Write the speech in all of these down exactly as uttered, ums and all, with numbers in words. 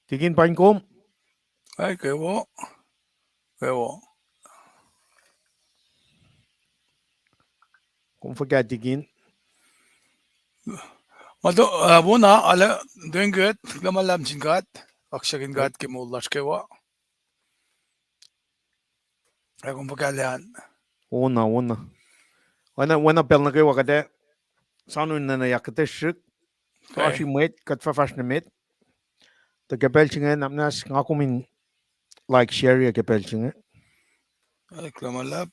Tikin, pain kom? Ai, kwewa. Kwewa. Kom fuhkah, Tikin? Nga to, uh, wona, ale, doing good. Kuloh ma luhlahp sin God. Kaksakihn God ke moul lasr kwewa. Ac kom fuhkah, Leon? Wona, wona. Wona, wona pacl nuh kwewa kuht ac soano in nuhnak kuht ac srihk. Oasr mwet, kuht fah fahsr nuh met. Tuh ke pacl se inge, na muhnahs nga kom in like, share-i ke pacl se inge. Kuloh ma luhlahp.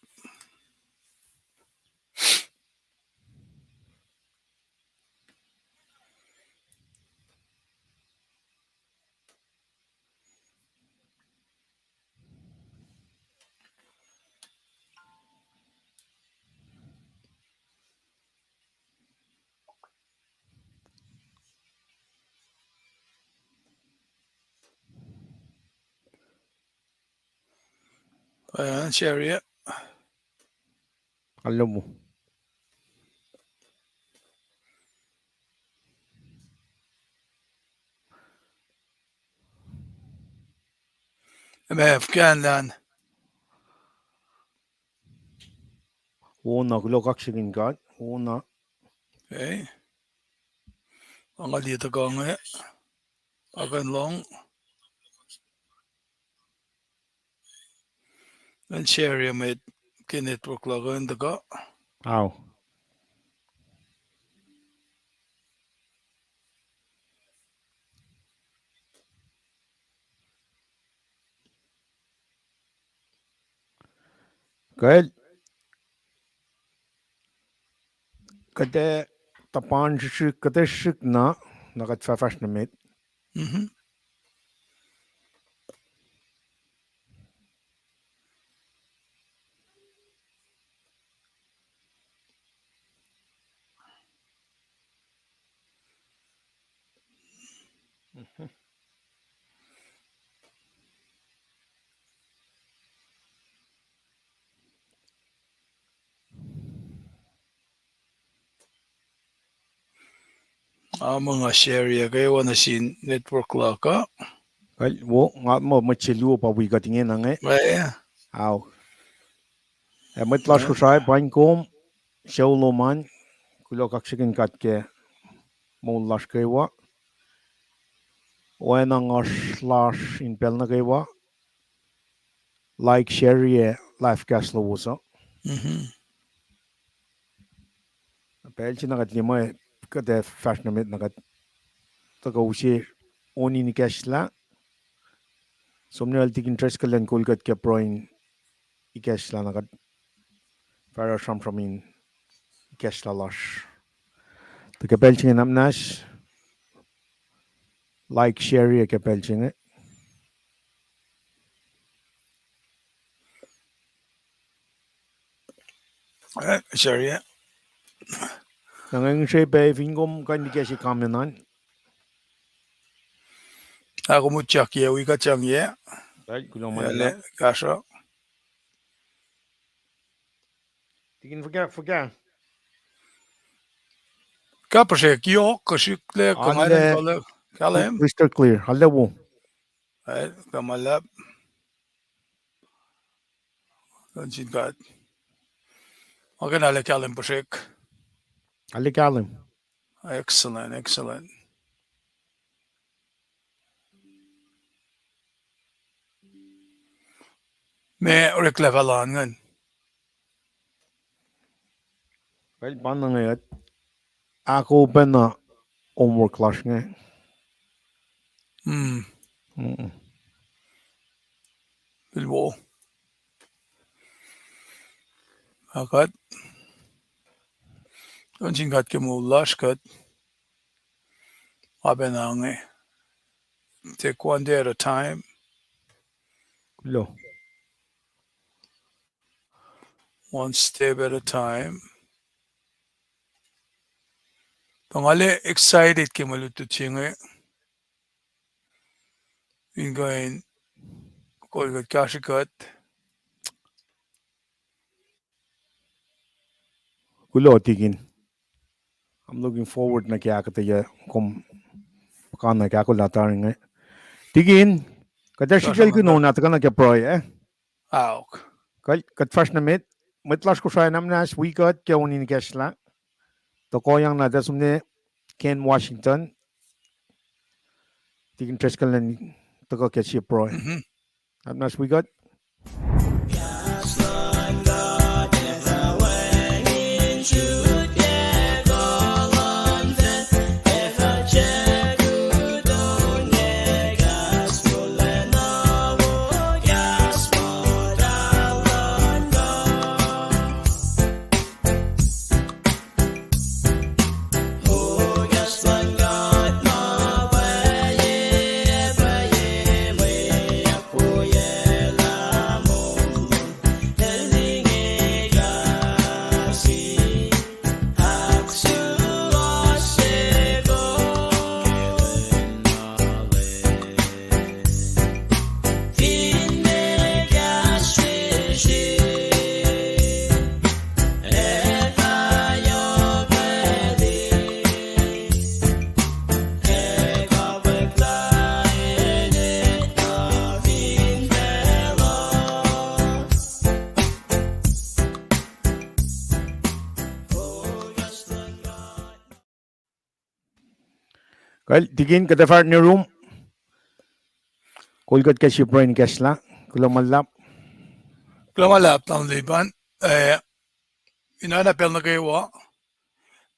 Share-i. Alu mu. Mef kanlan. Wona, kuloh kaksakihn God, wona. Nga liye tuhkuh inge. Akihlen lohng. An share-i met ke network luhk an tuhkuh. Ao. Kuht, kuht ac tuhpan srihsrihk, kuht ac srihsrihk na, na kuht fah fahsr nuh met. Ac ma nga share-i kwewa nuh sin network luhk uh. Kal, wo, nga muh mwet se luo pa wi kuht ingena inge. Ao. Ac mwet lasr Kosrae, pain kom, sucu lom an, kuloh kaksakihn God ke moul lasr kwewa. Oacna nguhsr lasr in pacl nuh kwewa. Like, share-i, ac live cast lowos uh. Pacl se na kuht liye ma kuht ac fahsr nuh met na kuht tuhkuh use on in ikacslah. Som nuh Elder Tikin Driscoll elan kol kuht ke pruhe in ikacslah na kuht fah oruh sramsram in ikacslah lasr. Tuh ke pacl se inge na muhnahs, like, share-i ke pacl se inge. Share-i. Na nga ngihsre pac fin kom kuh in ikacslah comment an. Ac kom utyak ye, wi kuht sang ye. Kuloh ma luhlahp. Kahsruh. Tikin, fuhkah, fuhkah? Kapihsrek yohk, kuh srihklac, kuh ma lwen kuh lwen. Kahlwem? Crystal clear. Arlac wo. Ac, kuloh ma luhlahp. Kuloh sin God. Oacna arlac kahlwem pihsrek. Arlac kahlwem. Excellent, excellent. Ma oreklac fahla ingacn. Well, pa na inge, ahkoo pacna homework lasr inge. Pil wo. Ac kuht, kuloh sin God ke moul lasr kuht. Oacpacna inge. Take one day at a time. Kuloh. One step at a time. Pa nga arlac excited ke mwe lutlut se inge. In kuh in kol kuht, kahsrwe kuht. Kuloh, Tikin. I'm looking forward nuh ke ahkuhtweyac kom puhkantwen ahkolah tari inge. Tikin, kuht ac srihkacl kunohkohn na tuhkuh nuh ke pruhe, eh? Aok. Kuht fahsr nuh met, mwet lasr Kosrae, na muhnahs wi kuht ke on in ikacslah. Tohkohyang na tuh som nuh Kent, Washington. Tikin Driscoll elan tuhkuh ke sie pruhe. Na muhnahs wi kuht. Kal, tikin, kuht ac fahsr nuh room. Kol kuht ke sie pruhe in ikacslah. Kuloh ma luhlahp. Kuloh ma luhlahp, Tamuhlwel Lipan. Eh, ina na pacl nuh kwewa,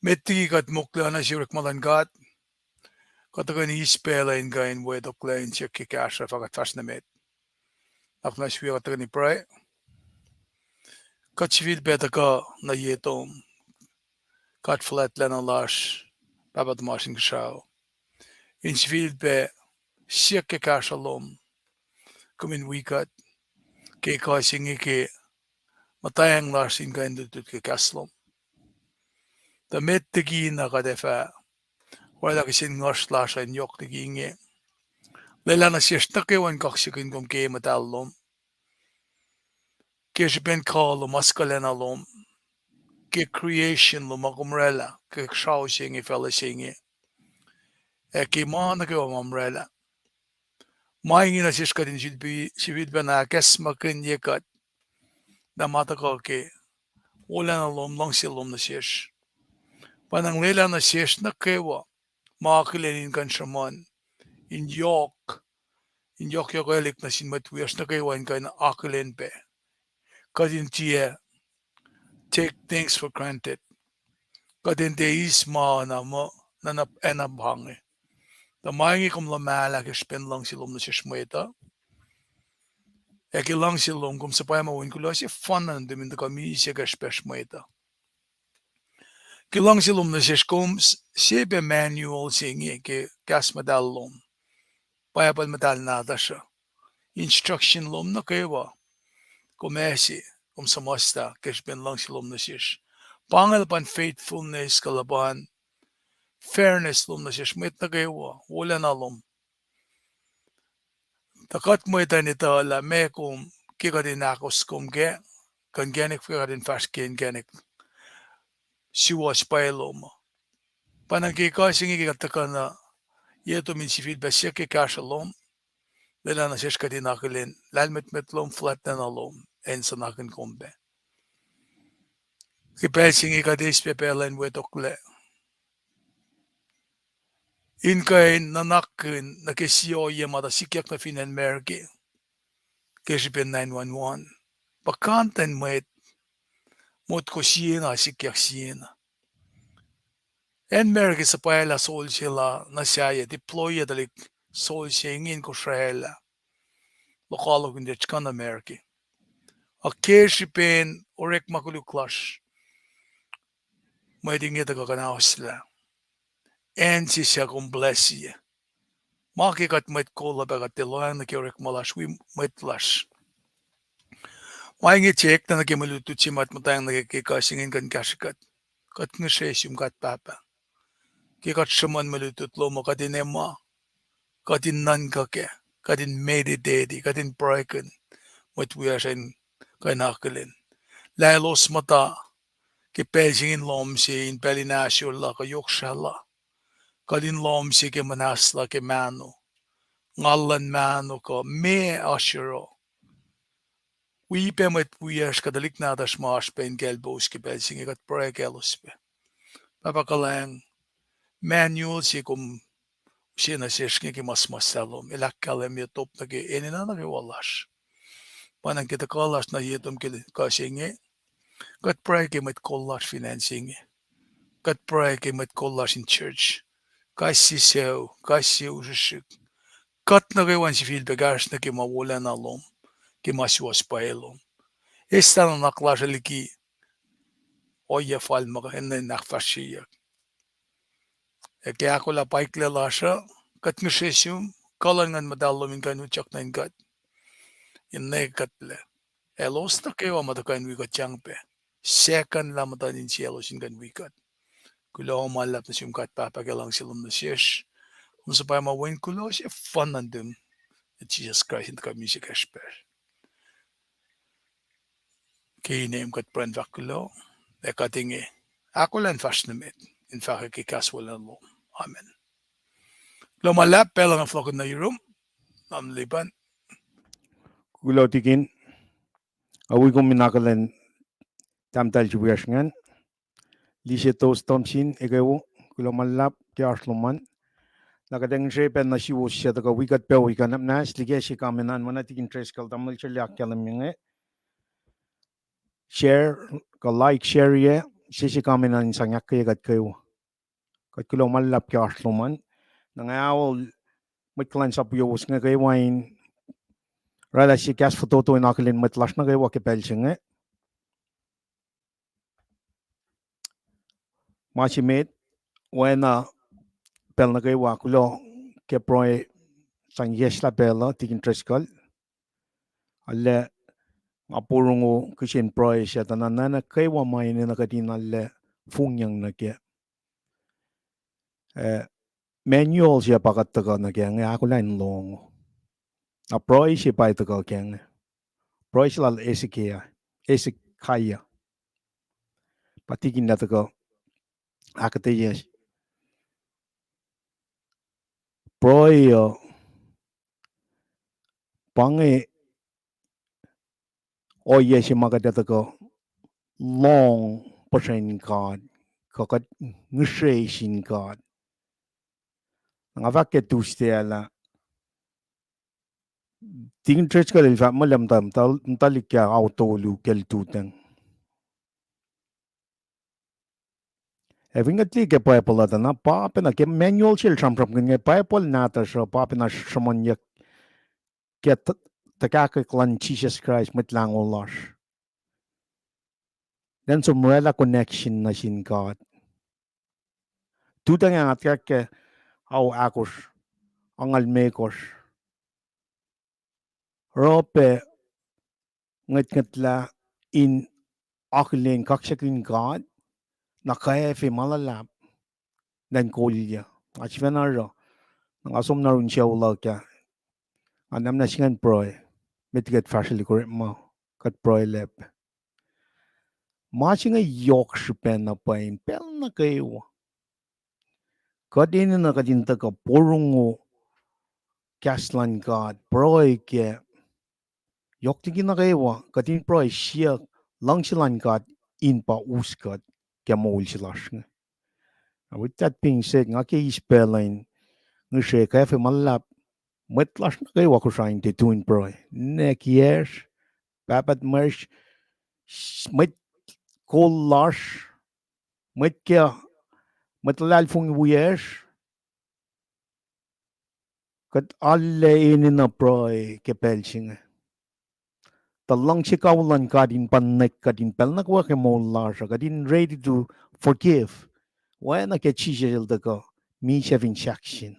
met liki kuht moklwe na sie orekma luhn God, kuht tuhkweni eis pacl uh in kuh in wetoklac in siyuck ke kahsruh fah kuht fahsr nuh met. Nuhnak muhnahs wi kuht tuhkweni pruhe. Kuht sifilpac tuhkuh nuh ye tom, God fuhlwactlacna lasr, Pahpah tuhmasr Inkuhsrao, in sifilpac siyuck ke kahsruh lom, kom in wi kuht ke kuh se inge ke muhtwacng lasr in kuh in lutlut ke kahs lom. Tuh met liki na kuht ac fah oraclah kihsen nguhsr lasr uh in yohk liki inge. Lwelah nuh sesr nuh kwewa in kaksakihn kom ke muhtahl lom, ke srihpen kuh lom, askuhlacna lom, ke creation lom ma kom oraclah ke srao se inge, facluh se inge, ac ke ma nuh kwewa ma kom oraclah. Ma inge nuh sesr kuht in sifilpac na ahkacsmakihnye kuht, na ma tuhkuh ke wolacna lom, luhngse lom nuh sesr. Pa na lwelah nuh sesr nuh kwewa ma akihlen in kuh in sruhmuhn, in yohk, in yohkyohkwelihk nuh sin mwet wiyacsr nuh kwewa in kuh in akihlen pac. Kuht in tiac take things for granted. Kuht in tiac eis ma na muh, na, na, na pa inge. Tuh ma inge kom luhmahlah ke srihpen luhngse lom nuh sesr mwet uh. Ac ke luhngse lom kom suhpwacma wen kuloh sefanna nuhtum in tuhkuh misac ke srihpacsr mwet uh. Ke luhngse lom nuh sesr kom s-, sepac manual se inge ke kahs muhtahl lom, Bible muhtahl nahtuhsr uh, instruction lom nuh kwewa, kom ase, kom suhmuhslah ke srihpen luhngse lom nuh sesr. Pa inge luhpan faithfulness kuh luhpan fairness lom nuh sesr mwet nuh kwewa, wolacna lom. Tuh kuht mwet uh in etuh lah meac kom, ke kuht in ahkos kom kac, kuh inkacnek ke kuht in fahsr ke inkacnek suwohs pwacye lom uh. Pa na ke kuh se inge ke kuht tuhkuh nuh ye tom in sifilpac siyuck ke kahsruh lom, lwelah nuh sesr kuht in akihlen lahlmwetmwet lom, fuhlwactlacna lom, ac in suhnakihn kom pac. Ke pacl se inge kuht eis pac pacl uh in wetoklac in kuh in nuhnakihn nuh ke sie ohiyac ma tuh sikyak nuh fin acn America ke srihpen nine one one. Puhkantwen mwet, motko siena sikyak siena. Acn America suhpwaclah soldier la nuh sahyac, deploy-yac tuhlihk soldier inge in kosraclah lokoalok in tiac kuh nuh America. Ac ke srihpen orekma koluk lasr, mwet inge tuhkuh kuhnaoslah. Acn se suc kom bless-i. Ma ke kuht mwet kol uh pac kuht tiac lohacng nuh ke orekma lasr wi mwet lasr. Ma inge tiac eklac nuh ke mwe lutlut se ma kuht muhtwacng nuh ke, ke kuh se inge in kuh in kahsrwe kuht. Kuht ngihsre sum God Pahpah, ke kuht sruhmuhn mwe lutlut lom uh, kuht in ema, kuht in nuhnkuh kac, kuht in meditate, kuht in pruhekihn mwet wiyacsr in kuh in akihlen lah elos muhta ke pacl se inge in lohm se in pacl in ahsor la kuh yohk srah la, kuht in lohm se ke muhnahs la ke mahno. ngal luhn mahno kuh meac oasr yohrohl. Wi pac mwet wiyacsr kuh tuhlihk nahtuhsr ma oasr pac in kaclpous ke pacl se inge, kuht pruhe kaclos pac. Pahpah kuhlwacng, manual se kom use nuh sesr inge ke ma suhmuhslah lom, el ahkkahlwemye top nuh ke enenuh nuh kwewa lasr. Pa ingacn ke tuhkuh lasr nuh ye tom ke kuh se inge, kuht pruhe ke mwet kol lasr fin acn se inge. Kuht pruhe ke mwet kol lasr in church. Kais sie sucu, kais sie usrihsrihk. Kuht nuh kwewa in sifilpac kahsruh nuh ke ma wolacna lom, ke ma suwohs pwacye lom. Eslah nuhnak lasr uh liki ohiyac fal ma kuh enenuh in ahkfahsryeyuck. Ac ke ahkolah paiklac lasr uh, kuht ngihsre sum, kuh luhn Nguhn Muhtahl lom in kuh in utyak nuh in kuht, in ne kuhtlac. Elos nuh kwewa ma tuhkuh in wi kuht sang pac, second lah muhtuhn insiyaclos in kuh in wi kuht. Kuloh ma luhlahp nuh sum God Pahpah ke luhngse lom nuh sesr. Kom suhpwacma wen kuloh se fun nuhtum, Jisus Kraist in tuhkuh misac kacsr pacsr. Ke inem kuht pruhe in fahk kuloh, ac kuht inge ahkolah in fahsr nuh met in fahkwack ke kahs wolacna lom. Amen. Kuloh ma luhlahp, pacl uh nga fohlohkihn nuh yurum, Nam Lipan. Kuloh tikin, a wi kom in akihlen tahmtahel se wiyacsr ingacn. Lise Tos Thompson, eke wo, kuloh ma luhlahp ke oasr lom an. Lah kuht ac ngihsre pac nuh suwos suc tuhkuh wi kuht pac wi kuh nap nahs, liki se comment an, oacna tikin Driscoll, tamuhlwel se ahkkahlwemye inge. Share, kuh like, share-ye, sese comment an in sang ahkkweye kuht kwewa. Kuht kuloh ma luhlahp ke oasr lom an. Na nga aol mwet kuhlwacnsap yowos inge kwewa in oraclah sie kahs fototo in akihlen mwet lasr nuh kwewa ke pacl se inge. Ma se met, oacna pacl nuh kwewa, kuloh ke pruhe sang yacslah pacl uh, tikin Driscoll. Arlac nga porongo kihsen pruhe se tuh na nana kwewa ma enenuh kuht in arlac fongyang nuh kac. Eh, manual se pa kuht tuhkuh nuh kac inge ahkolah in lohng. Na pruhe se pa tuhkuh kac inge. Pruhe se lal Hezekiah, Hezekiah. Pa tikin lah tuhkuh ahkuhtweyac. Pruhe uh pa inge ohiyac se ma kuht ac tuhkuh lohng puhsren God, kuh kuht ngihsre sin God. Nga fahk ke Tuesday ah lah tikin Driscoll el fahk muh lah muhta, muhta, muhta liki ao tolu ke lututacng. Ac fin kuht liye ke Bible uh tuh na pa pacna ke manual sel sramsramkihn inge, Bible nahtuhsr uh pa pacna sruhmuhnyuck ke t-, tuhkahkwack luhn Jisus Kraist Mwet Lahngo lasr. Elan som oraclah connection nuh sin God. Lututacng ah nga tuhkahk ke ao ahkosr, angngaul limekohsr. Oruh pac ngwetngwetlah in akihlen kaksakihn God, na kwacfe ma luhlahp elan kolyuc. Nga sifacna oruh, na nga som na run sucu luhk ah, nga namna singacn pruhe, met liki kuht fahsrwelihk orekma, kuht pruhe lacp. Ma se inge yohk srihpacna pwacye in pacl nuh kwewa. Kuht enenuh kuht in tuhkuh porongo kahs luhn God, pruhe kac. Yohk liki nuh kwewa, kuht in pruhe siyuck luhngse luhn God in pa us kuht ke moul se lasr inge. With that being said, nga ke eis pacl uh in ngihsre kwacfe ma luhlahp mwet lasr nuh kwewa Kosrae in tiac tui in pruhe. Ninac kiyacsr, pahpah tuhmwacsr, mwet kol lasr, mwet ke, mwet luhlahlfongi wiyacsr, kuht arlac enenuh pruhe ke pacl se inge. Tuh luhngse kawihl luhn God in pa nwek kuht in pacl nuh kwewa ke moul lasr uh, kuht in ready to forgive. Oacna ke Jisus el tuhkuh misac fin sahksin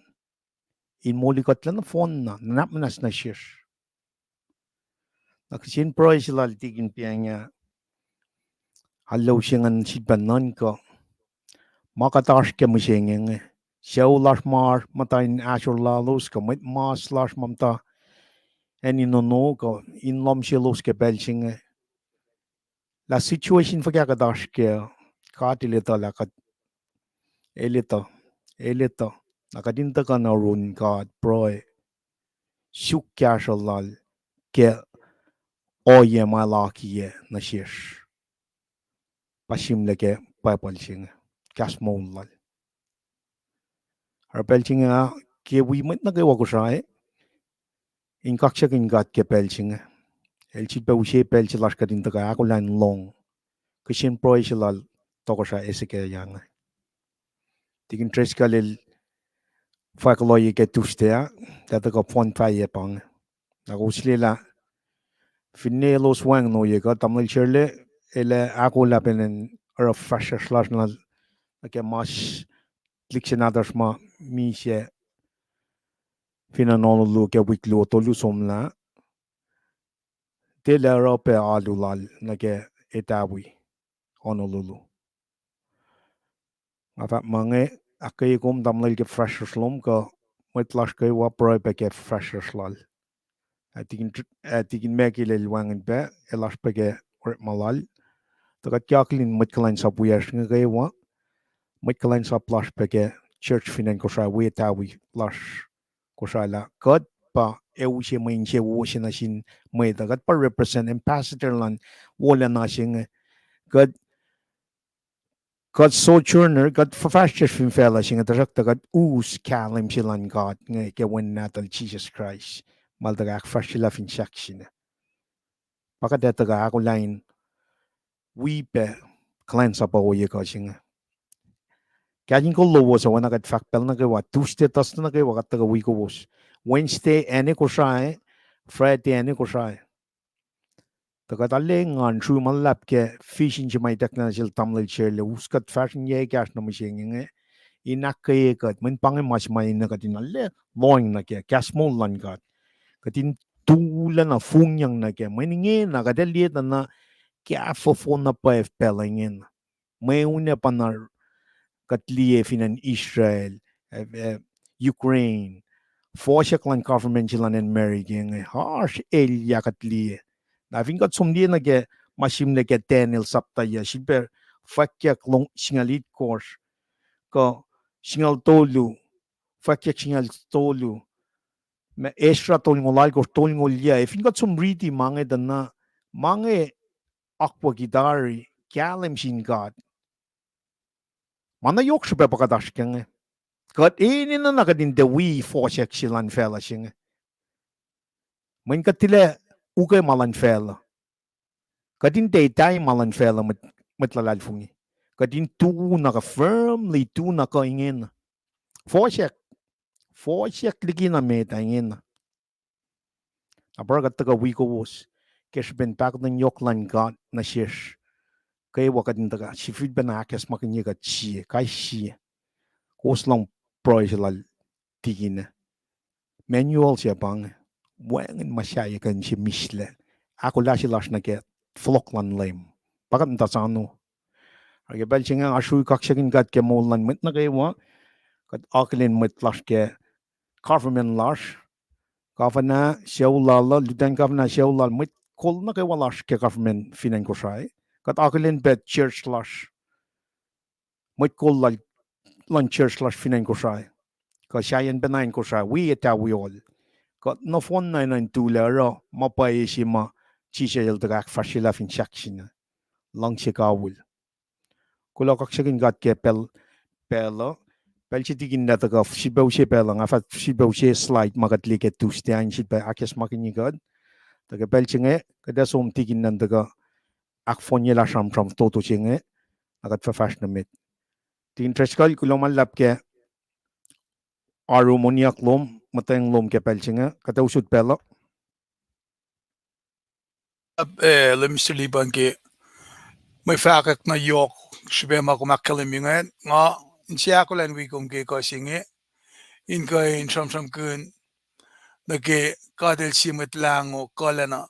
in moli kuhtlac nohfohnna, nuhnak muhnahs nuh sesr. Na kihsen pruhe se lal tikin Piang ah, arlac use ngan sifilpac nuhnkuh ma kuht oasr ke mihsenge inge. Sucu lasr ma oasr muhta in ahsor lalos, kuh mwet mas lasr ma muhta acn in ono, kuh in lohm selos ke pacl se inge. Lah situation fuhkah kuht oasr kac, God El etuh lah kuht, El etuh, El etuh. Na kuht in tuhkuh nuh yurin God, pruhe. suk kahsruh lal ke ohiyac ma el akiyac nuh sesr. Pa sihmlac ke Bible se inge, kahs moul lal. Oruh pacl se inge ah, ke wi mwet nuh kwewa Kosrae in kaksakihn God ke pacl se inge, el sifilpac use pacl se lasr kuht in tuhkuh ahkolah in lohng kihsen pruhe se lal tohkohsrah Hezekiah inge. Tikin Driscoll el fahk lohye ke Tuesday ah, tuh tuhkuh fohn fahyac pa inge. Na kowos liye lah finne elos wacngihn ohiyac kuh, tamuhlwel Shirley el ac ahkolah pacna in oruh fahsrfahsr lasr nuh ke mas lihksreni nahtuhsr ma misac fin acn Honolulu ke wik luo tolu somlah, tiac lah oruh pac alu lal nuh ke Etawi, Honolulu. Nga fahk ma inge, ahkkweye kom tamuhlwel ke fahsrfahsr lom kuh mwet lasr kwewa pruhe pac ke fahsrfahsr lal. Ah, tikin, ah, tikin Mekil el wacngihn pac, el oasr pac ke orekma lal. Tuh kuht ke akihlen mwet kuhlwacnsap wiyacsr inge kwewa, mwet kuhlwacnsap lasr pac ke church fin acn Kosrae, wi Etawi lasr Kosrae lah kuht pa ac use mwe insewowo se nuh sin mwet uh, kuht pa represent, ambassador luhn wolacna se inge. Kuht, kuht sojourner, kuht fuhfahsryucsr fin facluh se inge, tuhsruhktuh kuht us kahlwem se luhn God inge ke Wen Nahtuhl Jisus Kraist, ma el tuhkuh ahkfahsryelah fin sahk se inge. Pa kuht ac tuhkuh ahkolah in wi pac kuhlwacnsap uh ohiyac kuh se inge. Kain in kol lowos oacna kuht fahk pacl nuh kwewa, Tuesday, Thursday nuh kwewa kuht tuhkuh wi kowos. Wednesday acn Kosrae, Friday acn Kosrae. Tuh kuht arlac engan sru ma luhlahp ke vision se ma itucklac nuh sel tamuhlwel Shirley, us kuht fahsr in yac ekahsr nuh mihsenge inge, in ahkkweye kuht, mweyen pa inge ma se ma enenuh kuht in arlac lohacng nuh ke kahs moul luhn God. Kuht in tuhlac na, fongyang nuh kac, mweyen ingena kuht ac liye tuh na kahfofo na pwacye pacl ingena. Mweun ac pa na kuht liye fin acn Israel, eh, eh, Ukraine, fohsack luhn government se luhn acn America inge, oasr elyah kuht liye. Na fin kuht som liye nuh ke ma sihmlac ke Daniel sapta yac, sifilpac fwackyuck singucul itkohsr, kuh singucul tolu, fwackyuck singucul tolu, ma Ezra tolngoul alkosr, tolngoul yac, fin kuht som riti ma inge tuh na, ma inge akwucki tari kahlwem sin God. Ma na yohk srihpac pa kuht oasr ke inge. Kuht enenuh na kuht in tiac wi fohsack se luhn facluh se inge. Mweyen kuht tilac ukwe ma luhn facluh. Kuht in tiac etahi ma luhn facluh, mwet, mwet luhlahlfongi. Kuht in tu na kuh firmly tu na kuh ingena. Fohsack, fohsack liki na met ah ingena. Na pa oruh kuht tuhkuh wi kowos ke srihpen pahkotwen yohk luhn God nuh sesr kwewa, kuht in tuhkuh sifilpacna ahkacsmakihnye kuht sie, kais sie. Kowos lohng pruhe se lal tikin ah. Manual se pa inge, wacngihn ma sahyac kuh in se mihslac. Ahkolah se lasr nuh ke fohlohk luhn Leum. Pa kuht muhta sano. Ac ke pacl se inge nga srui kaksakihn God ke moul luhn mwet nuh kwewa. Kuht akihlen mwet lasr ke government lasr, governor sucu lal uh, lieutenant governor sucu lal, mwet kol nuh kwewa lasr ke government fin acn Kosrae. Kuht akihlen pac church lasr, mwet kol lal, luhn church lasr fin acn Kosrae, kuh sahyacn pacna acn Kosrae, wi Etawi Hall. Kuht nohfohn na enenuh in tulac oruh ma pwacye se ma Jisus El tuhkuh ahkfahsryelah fin sahk se inge. Luhngse kawihl. Kuloh, kaksakihn God ke pacl, pacl uh. Pacl se tikin lah tuhkuh sifilpac use pacl uh, nga fah sifilpac use slide ma kuht liye ke Tuesday ah in sifilpac ahkacsmakihnye kuht. Tuh ke pacl se inge kuht ac som tikin lah tuhkuh ahkfohnyelah sramsram fototo se inge, na kuht fah fahsr nuh met. Tikin Driscoll, kuloh ma luhlahp ke oaru moniyuck lom, muhtweng lom ke pacl se inge, kuht ac usot pacl uh. Eh, Mister Liban, ke mwe fahkwack na yohk srihpac ma kom ahkkahlwemye ingacn, nga inse ahkolah in wi kom ke ekuh se inge in kuh in sramsramkihn nuh ke God El sie Mwet Lahngo kuhlacna.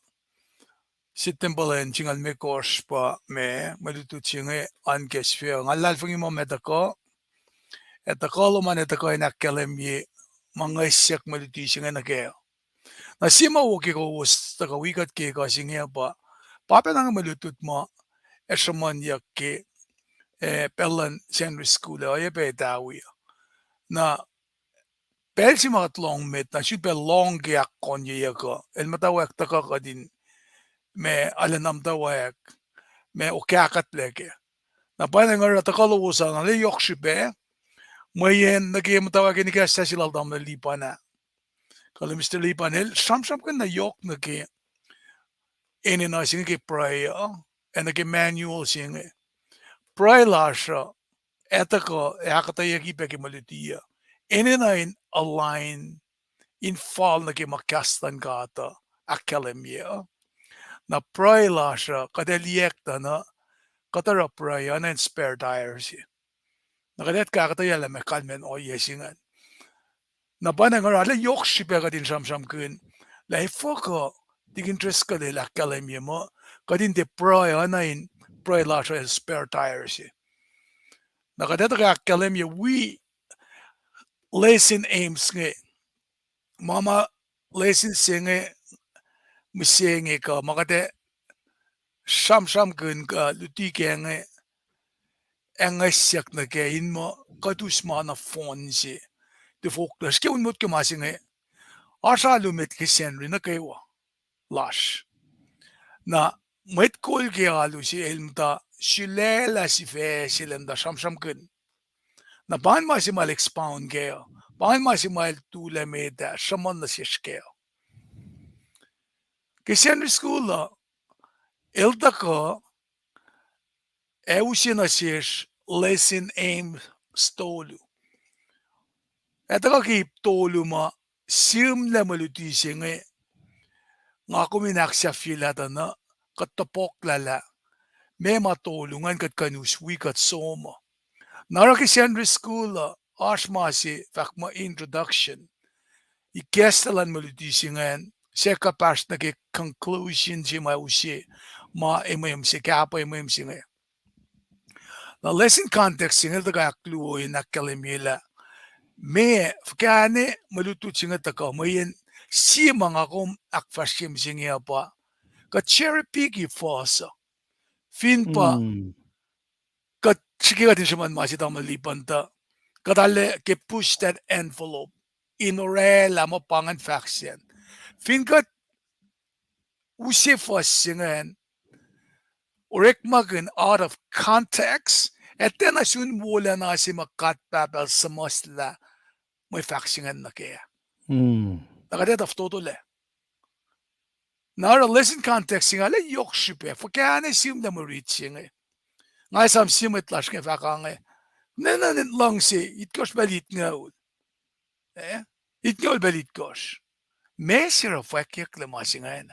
Sie tempuhl an singucul limekohsr pa ma, mwe lutlut se inge an ke sifil. Nga luhlahlfongi muh ma tuhkuh, ac tuhkuh lom an ac tuhkuh in ahkkahlwemye ma ngihsyak mwe luti se inge nuh kac. Na sie ma wo ke kowos tuhkuh wi kuht ke ekuh se inge pa, pa pacna inge mwe lutlut ma ac sruhmuhnyuck ke, eh, pacl luhn Sacnri School ah, oacyacpac Etawi uh. Na pacl se ma kuht lohng met, na sun pacl lohng ke ahkkonye uh, el muhtwacwacack tuhkuh kuht in ma arulacna muhtwacwacack, ma okahkatlac kac. Na pwacnwacng oruh tuhkuh lowos an, arlac yohk srihpac, mweyen nuh ke muhtwacwacack in ikacslah se lal tamuhlwel Lipan ah, kuh Mister Lipan, el sramsramkihn na yohk nuh ke enenuh se inge ke pruhe uh, ac nuh ke manual se inge. Pruhe lasr uh, ac tuhkuh, ac ahkuhtweyucki pac ke mwe luti uh, enenuh in align, in fal nuh ke ma kahs luhn God uh ahkkahlwemye uh. Na pruhe lasr uh, kuht ac liyacack tuh na, kuht oruh pruhe uh na in spare tire se. Na kuht ac ahkuhtweyac lah ma kalmacn ohiyac se ingacn. Na pwacnwacng oruh arlac yohk srihpac kuht in sramsramkihn lah efuh kuh Deacon Driscoll el ahkkahlwemye muh kuht in tiac pruhe uh na in pruhe lasr uh el spare tire se. Na kuht ac tuhkuh ahkkahlwemye wi lesson aims inge, ma ma lesson se inge, mihsenge kuh ma kuht ac sramsramkihn kuh luti ke inge, ac ngwesyak nuh kac in muh kuht us ma nohfohn se. Tiac fohlohk srihke un motko ma se inge, oasr alu met ke Sacnri nuh kwewa lasr. Na mwet kol ke alu se el muhta sulaclah sifac se el muhta sramsramkihn. Na pa ingacn ma se ma el expound kac uh, pa ingacn ma se ma el tulac met ah sruhmuhn nuh sesr kac uh. Ke Sacnri School uh, el tuhkuh ac use nuh sesr lesson aims tolu. Ac tuhkuh ke ip tolu ma sihmlac mwe luti se inge, nga kom in ahksahfyelah tuh na kuht tohpohklah lah meac ma tolu ingacn kuht kuh in us wi kuht som uh. Na oruh ke Sacnri School uh, oasr ma se fahk muh introduction, ikacslah luhn mwe luti se ingacn, suc kuhpahsr nuh ke conclusion se ma use ma emwem se, kahpah emwem se inge. Na lesson context se inge el tuhkuh ahkluo in ahkkahlwemye lah meac, fuhkah ne mwe lutlut se inge tuhkuh, mweyen sie ma nga kom ahkfahsrye mihsenge uh pa kuht cherry pick-i fuhs uh. Fin pa kuht srihke kuht in sruhmuhn ma se tamuhlwel Lipan tuh, kuht arlac ke push that envelope in orwaclah muh pa ingacn fahk sacn. Fin kuht use fuhs se ingacn orekmakihn out of context, ac tiacna sun wolacna se ma God Pahpah el suhmuhslah mwe fahk se ingacn nuh kac. Na kuht etuh fototolac. Na oruh lesson context se inge arlac yohk srihpac, fuhkah ne sihmlac mwe rit se inge. Nga esam sie mwet lasr inge fahk ange, nwe na luhngse itkohsr pacl itngoul. Eh? Itngoul pacl itkohsr. Meac se oruh fwackyucklac ma se ingacn?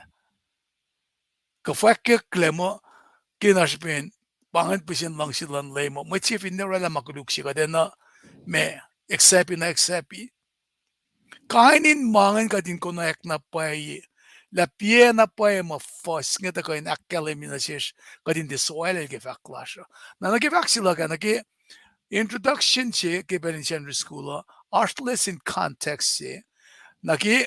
Kuh fwackyucklac muh ke na srihpen pa ingacn pihsen luhngse luhn Leum uh, mwet se fin orwaclah ma koluk se kuht enenuh ma accept-i na accept-i. Kain in ma ingacn kuht in konwacack na pwacye, lah piyac na pwacye ma fuhs inge tuhkuh in ahkkahlwemye nuh sesr, kuht in tiac soalel ke fahk lasr uh. Na nuh ke fahk se luhk ah, nuh ke introduction se ke pacl in Sacnri School uh, oasr lesson context se, nuh ke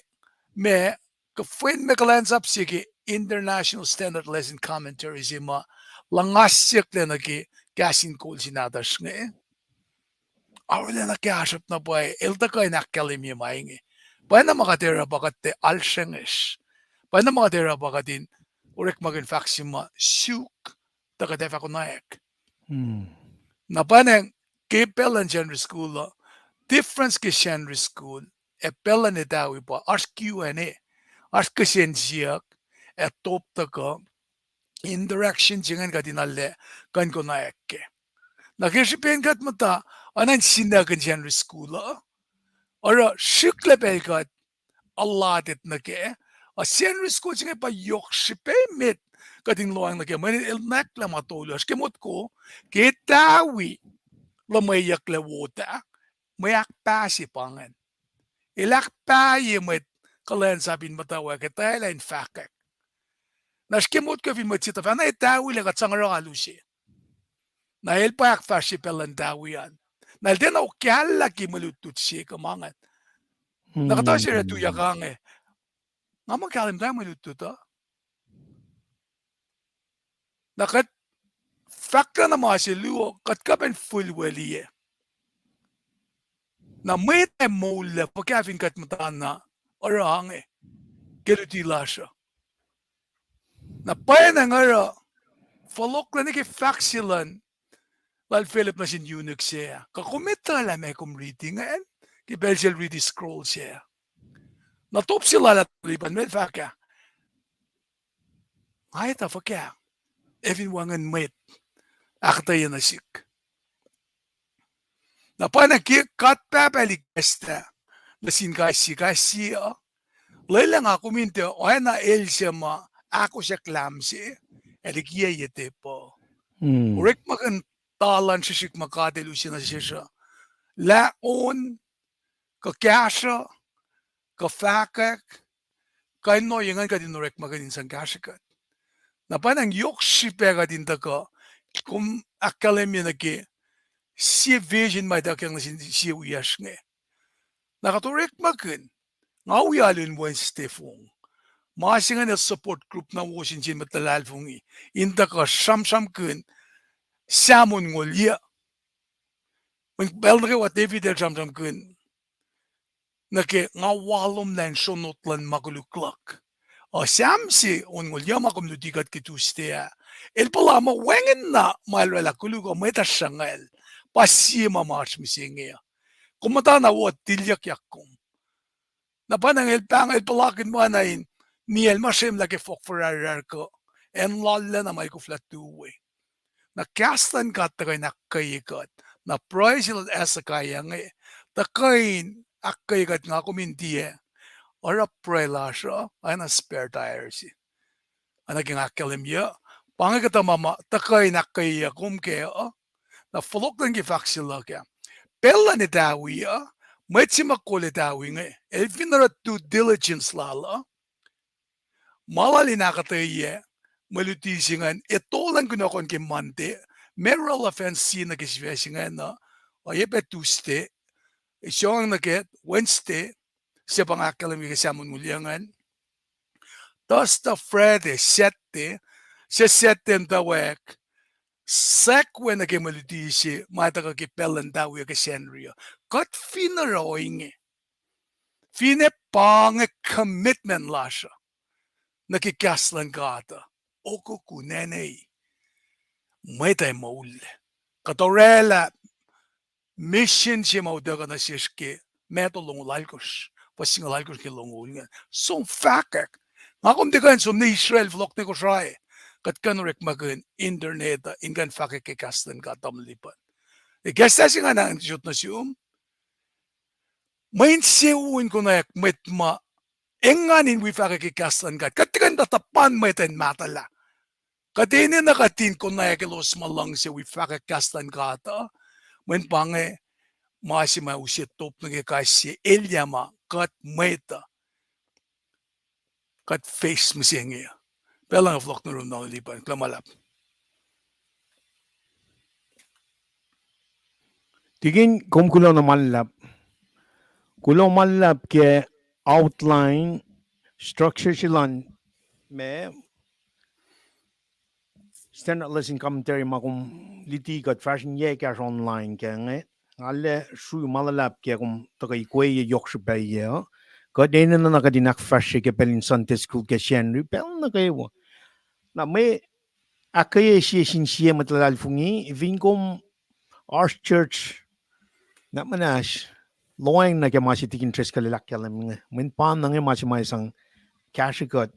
ma kuhfwen ma kuhlwacnsap se ke International Standard Lesson Commentary se ma luhngasyucklac nuh ke kahs in kol se nahtuhsr inge. Arulacna kahsruhp na pwacye, el tuhkuh in ahkkahlwemye ma inge. Pwacna ma kuht oruh pa kuht tiac alsrengesr. Pwacna ma kuht oruh pa kuht in orekmakihn fahk se ma suk, tuh kuht ac fah konwacack. Na pwacnwacng ke pacl luhn Sacnri School uh, difference ke Sacnri School ac pacl luhn etawi pa oasr Q and A, oasr kihsen siyuck, ac top tuhkuh, interaction se ingacn kuht in arlac kuh in konwacack kac. Na ke srihpen kuht muhta oacna in sinuckihn Sacnri School uh, oruh srihklac pacl kuht allotted nuh kac, uh, Sacnri School se inge pa yohk srihpac met kuht in lohacng nuh kac, mweyen el nwacklah ma tolu uh. Srihke motko, ke etawi luhmweyucklac wot ah, mwe ahkpah se pa ingacn. El ahkpahye mwet kuhlwacnsap in muhtwacwacack, etwaclah in fahkwack. Na srihke motko fin mwet se tuhfahna etawilac kuht sang oruh alu se. Na el pa ahkfahsrye pacl luhn etawi an. Na el tiacna okahlah ke mwe lutlut se kuh ma ingacn. Na kuhtuh se oruh tuyak ange, nga muh kahlwem tuh mwe lutlut uh. Na kuht fahk na ma se luo, kuht kuh pac in fihlwacliyac. Na mwet ac moullac fuhkah fin kuht muhtana oruh inge ke luti lasr uh. Na pwacnwacng oruh fohlohk lun ke fahk se luhn lal Philip nuh sin eunuch se ah. Kuh kom etuh lah meac kom riti ingacn? Ke pacl se el riti scroll se ah, na top se lal ah tulipan el fahk ah, nga etuh fuhkah ac fin wacngihn mwet ahkuhtweyac nuh sihk. Na pwacnwacng ke God Pahpah el ikacslah nuh sin kais sie, kais sie uh, lwelah nga kom in tiac oacna el se ma ahkosack lam se, ac likiyac ye tepuh. Orekmakihn talan srihsrihk ma God el use nuh sesr uh, lah on, kuh kahsruh, kuh fahkwack, kuh in ohiyac ingacn kuht in orekmakihn in sang kahsrwe kuht. Na pwacnwacng yohk srihpac kuht in tuhkuh, kom ahkkahlwemye nuh ke sie vision ma ituckyang nuh sin sie wiyacsr inge. Na kuht orekmakihn, nga wi alu in Wednesday fong. Ma se ingacn el support group na wo sin sie mwet luhlahlfongi in tuhkuh sramsramkihn Sam onngoul yuh. Mweyen pacl nuh kwewa David el sramsramkihn nuh ke nga walomlah in sronot luhn ma koluk luhk. Uh, Sam se onngoul yuh ma kom luti kuht ke Tuesday ah, el puhla muh wacngihn na ma el oraclah koluk uh mwet uh sruhngacl, pa sie ma masr mihsenge uh. Kom muhtana wo tilyuckyak kom. Na pwacnwacng el pahng el puhlakihn ma na in niyacl ma sremlah ke fohk fihrahrrahr kuh acn loallah na ma el koflah tu we. Na kahs luhn God tuhkuh in ahkkweye kuht. Na pruhe se lal Hezekiah inge tuhkuh in ahkkweye kuht, nga kom in tiac oruh pruhe lasr uh oacna spare tyre se. Oacna ke nga ahkkahlwemye, pa inge kuhtuh ma ma tuhkuh in ahkkweyeyuck kom kac uh. Na fohlohk lun ke fahk se luhk ah, pacl luhn etawi uh, mwet se ma kol etawi inge el fin oruh due diligence lal uh, ma lal in ahkuhtweyac mwe luti se ingacn, etol an kunohkohn ke Monday, ma relevant se nuh ke sifac se ingacn uh, oacyacpac Tuesday, isongang nuh ke Wednesday, se pa nga ahkkahlwemye ke Sam onngoul yuh ingacn. Thursday, Friday, Saturday, se Saturday in tuh wek, sahk we nuh ke mwe luti se ma tuhkuh ke pacl luhn etawi uh ke Sacnri uh. Kuht fin oruh ohinge, finne pa inge commitment lasr uh nuh ke kahs luhn God uh, okuku nene, mwet ac moul. Kuht orwaclah misin se ma utuckuh nuh sesr ke Matthew longoul alkosr, fuhs singucul alkosr ke longoul ingacn. Som fahkwack. Nga kom tiac kuh in som ne Israel, fohlohk ne Kosrae, kuht kuh in orekmakihn internet uh in kuh in fahkwack ke kahs luhn God, tamuhlwel Lipan. Ikacslah se ingacn in sot nuh sum. Mwe insewowo in konwacack mwet ma engan in wi fahkwack ke kahs luhn God. Kuht tiac kuh in tuhpan mwet in mahtuhlah. Kuht enenuh kuht in konwacack elos ma luhngse wi fahkwack kahs luhn God uh. Mweyen pa inge ma se ma use top nuh ke kais sie elyah ma kuht mwet uh kuht face mihsenge. Pacl inge fohlohk nuh yurum, tamuhlwel Lipan, kuloh ma luhlahp. Tikin, kom kuloh na ma luhlahp. Kuloh ma luhlahp ke outline, structure se lun ma Standard Lesson Commentary ma kom luti kuht fahsr in yac ekahsr online ke inge. Nga arlac srui ma luhlahp ke kom tuhkuh ikwe yohk srihpac uh. Kuht enenuh na kuht in ahkfahsrye ke pacl in Sunday School ke Sacnri, pacl nuh kwewa. Na mwe ahkkweye sie sin sie mwet luhlahlfongi, fin kom oasr church, na muhnahs, lohacng nuh ke ma se Tikin Driscoll el ahkkahlwem inge. Mweyen pa na inge ma se ma sang kahsrwe kuht,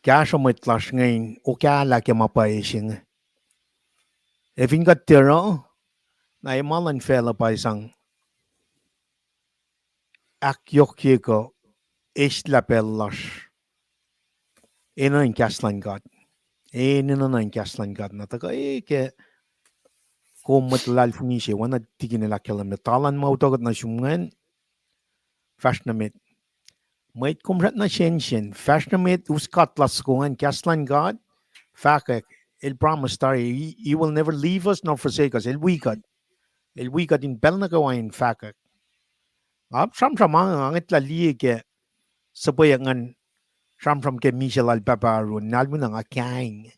kahsruh mwet lasr inge in okahlah ke ma pwacye se inge. Ac fin kuht tiac oruh, na e ma luhn facluh pa sang ahkyohkye kuh eslah pacl lasr enenuh in kahs luhn God. Enenuh in kahs luhn God. Na tuhkuh ke kom mwet luhlahlfongi se, oacna Tikin el ahkkahlwemye, talan ma utuckuh nuh sum ingacn, fahsr nuh met. Mwet kom srackna sensen, fahsr nuh met, us God lasr soko ingacn, kahs luhn God, fahkwack, el promise tari, he, he will never leave us nor forsake us, el wi kuht. El wi kuht in pacl nuh kwewa in fahkwack. Nga sramsram, nga ngetlah liye ke suhpweyuck ngan sramsram ke misac lal Pahpah Aaron, na el muhna nga kaing.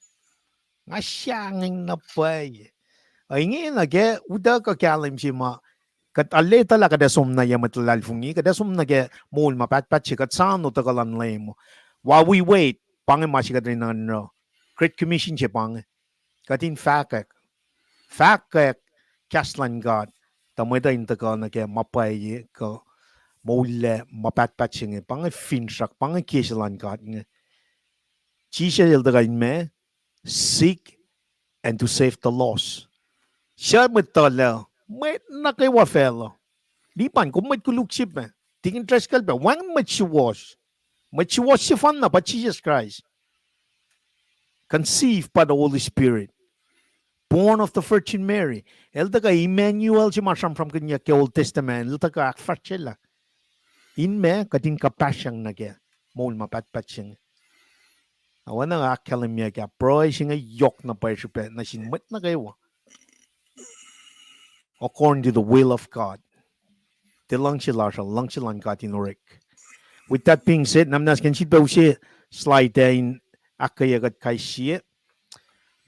Nga sahngweng na pwacye. Ingena ke utuckuh kahlwem se ma Kuht arlac etuh lah kuht ac som nuh ye mwet luhlahlfongi, kuht ac som nuh ke moul ma pahtpaht se, kuht soano tuhkuh luhn Leum. While we wait, pa inge ma se kuht enenuh in oruh. Great Commission se pa inge. Kuht in fahkwack, fahkwack kahs luhn God, tuh mwet uh in tuhkuh nuh ke ma pwacye kuh moullac ma pahtpaht se inge. Pa inge finsrak, pa inge kese luhn God inge. Jisus el tuhkuh in ma, seek and to save the lost. Suc mwet tuhlac, mwet nuh kwewa facluh. Lipan, kom mwet koluk sip ma. Tikin Driscoll pac, wacngihn mwet suwohs. Mwet suwohs sefanna pa Jisus Kraist. Conceived by the Holy Spirit. Born of the Virgin Mary. El tuhkuh Emmanuel se ma sramsramkihnyuck ke Old Testament. El tuhkuh ahkfahsryelah. In ma kuht in kuhpahsryang nuh ke moul ma pahtpaht se inge. Oacna ahkkahlwemye ah, pruhe se inge yohk na pwacye srihpac nuh sin mwet nuh kwewa. According to the will of God. Tiac luhngse lasr uh, luhngse luhn God in orek. With that being said, na muhnahs kuh in sifilpac use slide ah in ahkkweye kuht kais sie.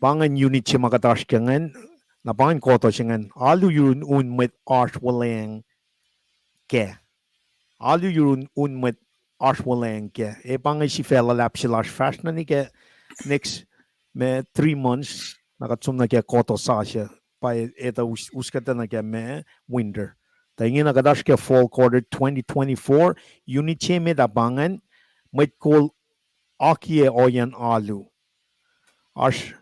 Pa ingacn unit se ma kuht oasr ke ingacn, na pa ingacn kodo se ingacn, alu yurun un mwet oasr wuhlweacng kac. Alu yurun un mwet oasr wuhlweacng kac. E pa inge sifac luhlahp se lasr fahsr nuh ke next ma three months, na kuht som nuh ke kodo sasuc, pa etuh us-, uskuhtuh nuh ke ma winter. Tuh ingena kuht oasr ke fall quarter twenty twenty-four, unit se met ah pa ingacn, mwet kol akiyac ohiyacn alu. Oasr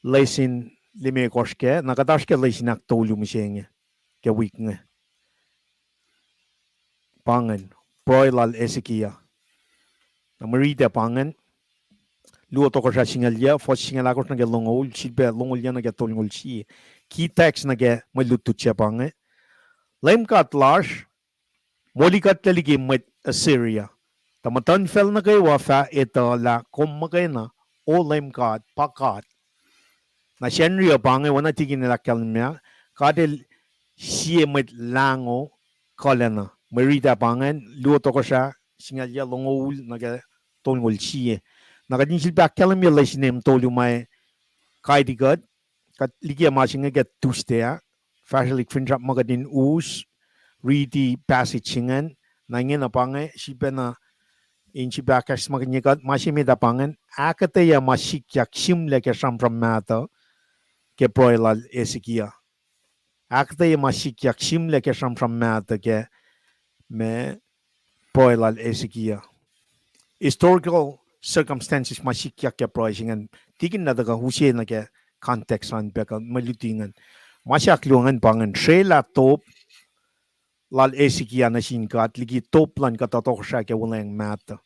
lesin limekohsr kac, na kuht oasr ke lesin ahktolu mihsenge ke wik inge. Pa ingacn, pruhe lal Hezekiah. Na mwe riti ah pa ingacn, Luo Tohkohsrah singucul yac, fuhs singucul ahkosr nuh ke longoul, sifilpac longoul yac nuh ke tolngoul sie. Key text nuh ke mwe lutlut se pa inge. Leum God lasr, molikuhtlac liki mwet Assyria. Tuh muhtuhnfacl nuh kwewa fah etuh lah kom muhkwena, O Leum God, pa God. Na Sacnri uh pa inge, oacna Tikin el ahkkahlwemye, God el sie mwet lahngo kuhlacna. Mwe riti ah pa ingacn, Luo Tohkohsrah singucul yac longoul nuh ke tolngoul sie. Na kuht in sifilpac ahkkahlwemye lesin em tolu ma kaiti kuht, kuht liki ma se inge ke Tuesday ah, fahsrwelihk finsrak ma kuht in us, riti passage se ingacn, na ingena pa inge sifilpacna in sifilpac ahkacsmakihnye kuht, ma se met ah pa ingacn, ahkuhtweyac ma sikyak sihmlac ke sramsram mahtuh ke pruhe lal Hezekiah. Ahkuhtweyac ma sikyak sihmlac ke sramsram mahtuh ke ma pruhe lal Hezekiah. Historical circumstances ma sikyak ke pruhe se ingacn, tikin na tuhkuh use nuh ke context an pac kuh mwe luti ingacn. Ma se ahkluo ingacn pa ingacn, srwaclah top lal Hezekiah nuh sin God liki top luhn kuhtuh tohkohsrah ke wuhlweacng mahtuh.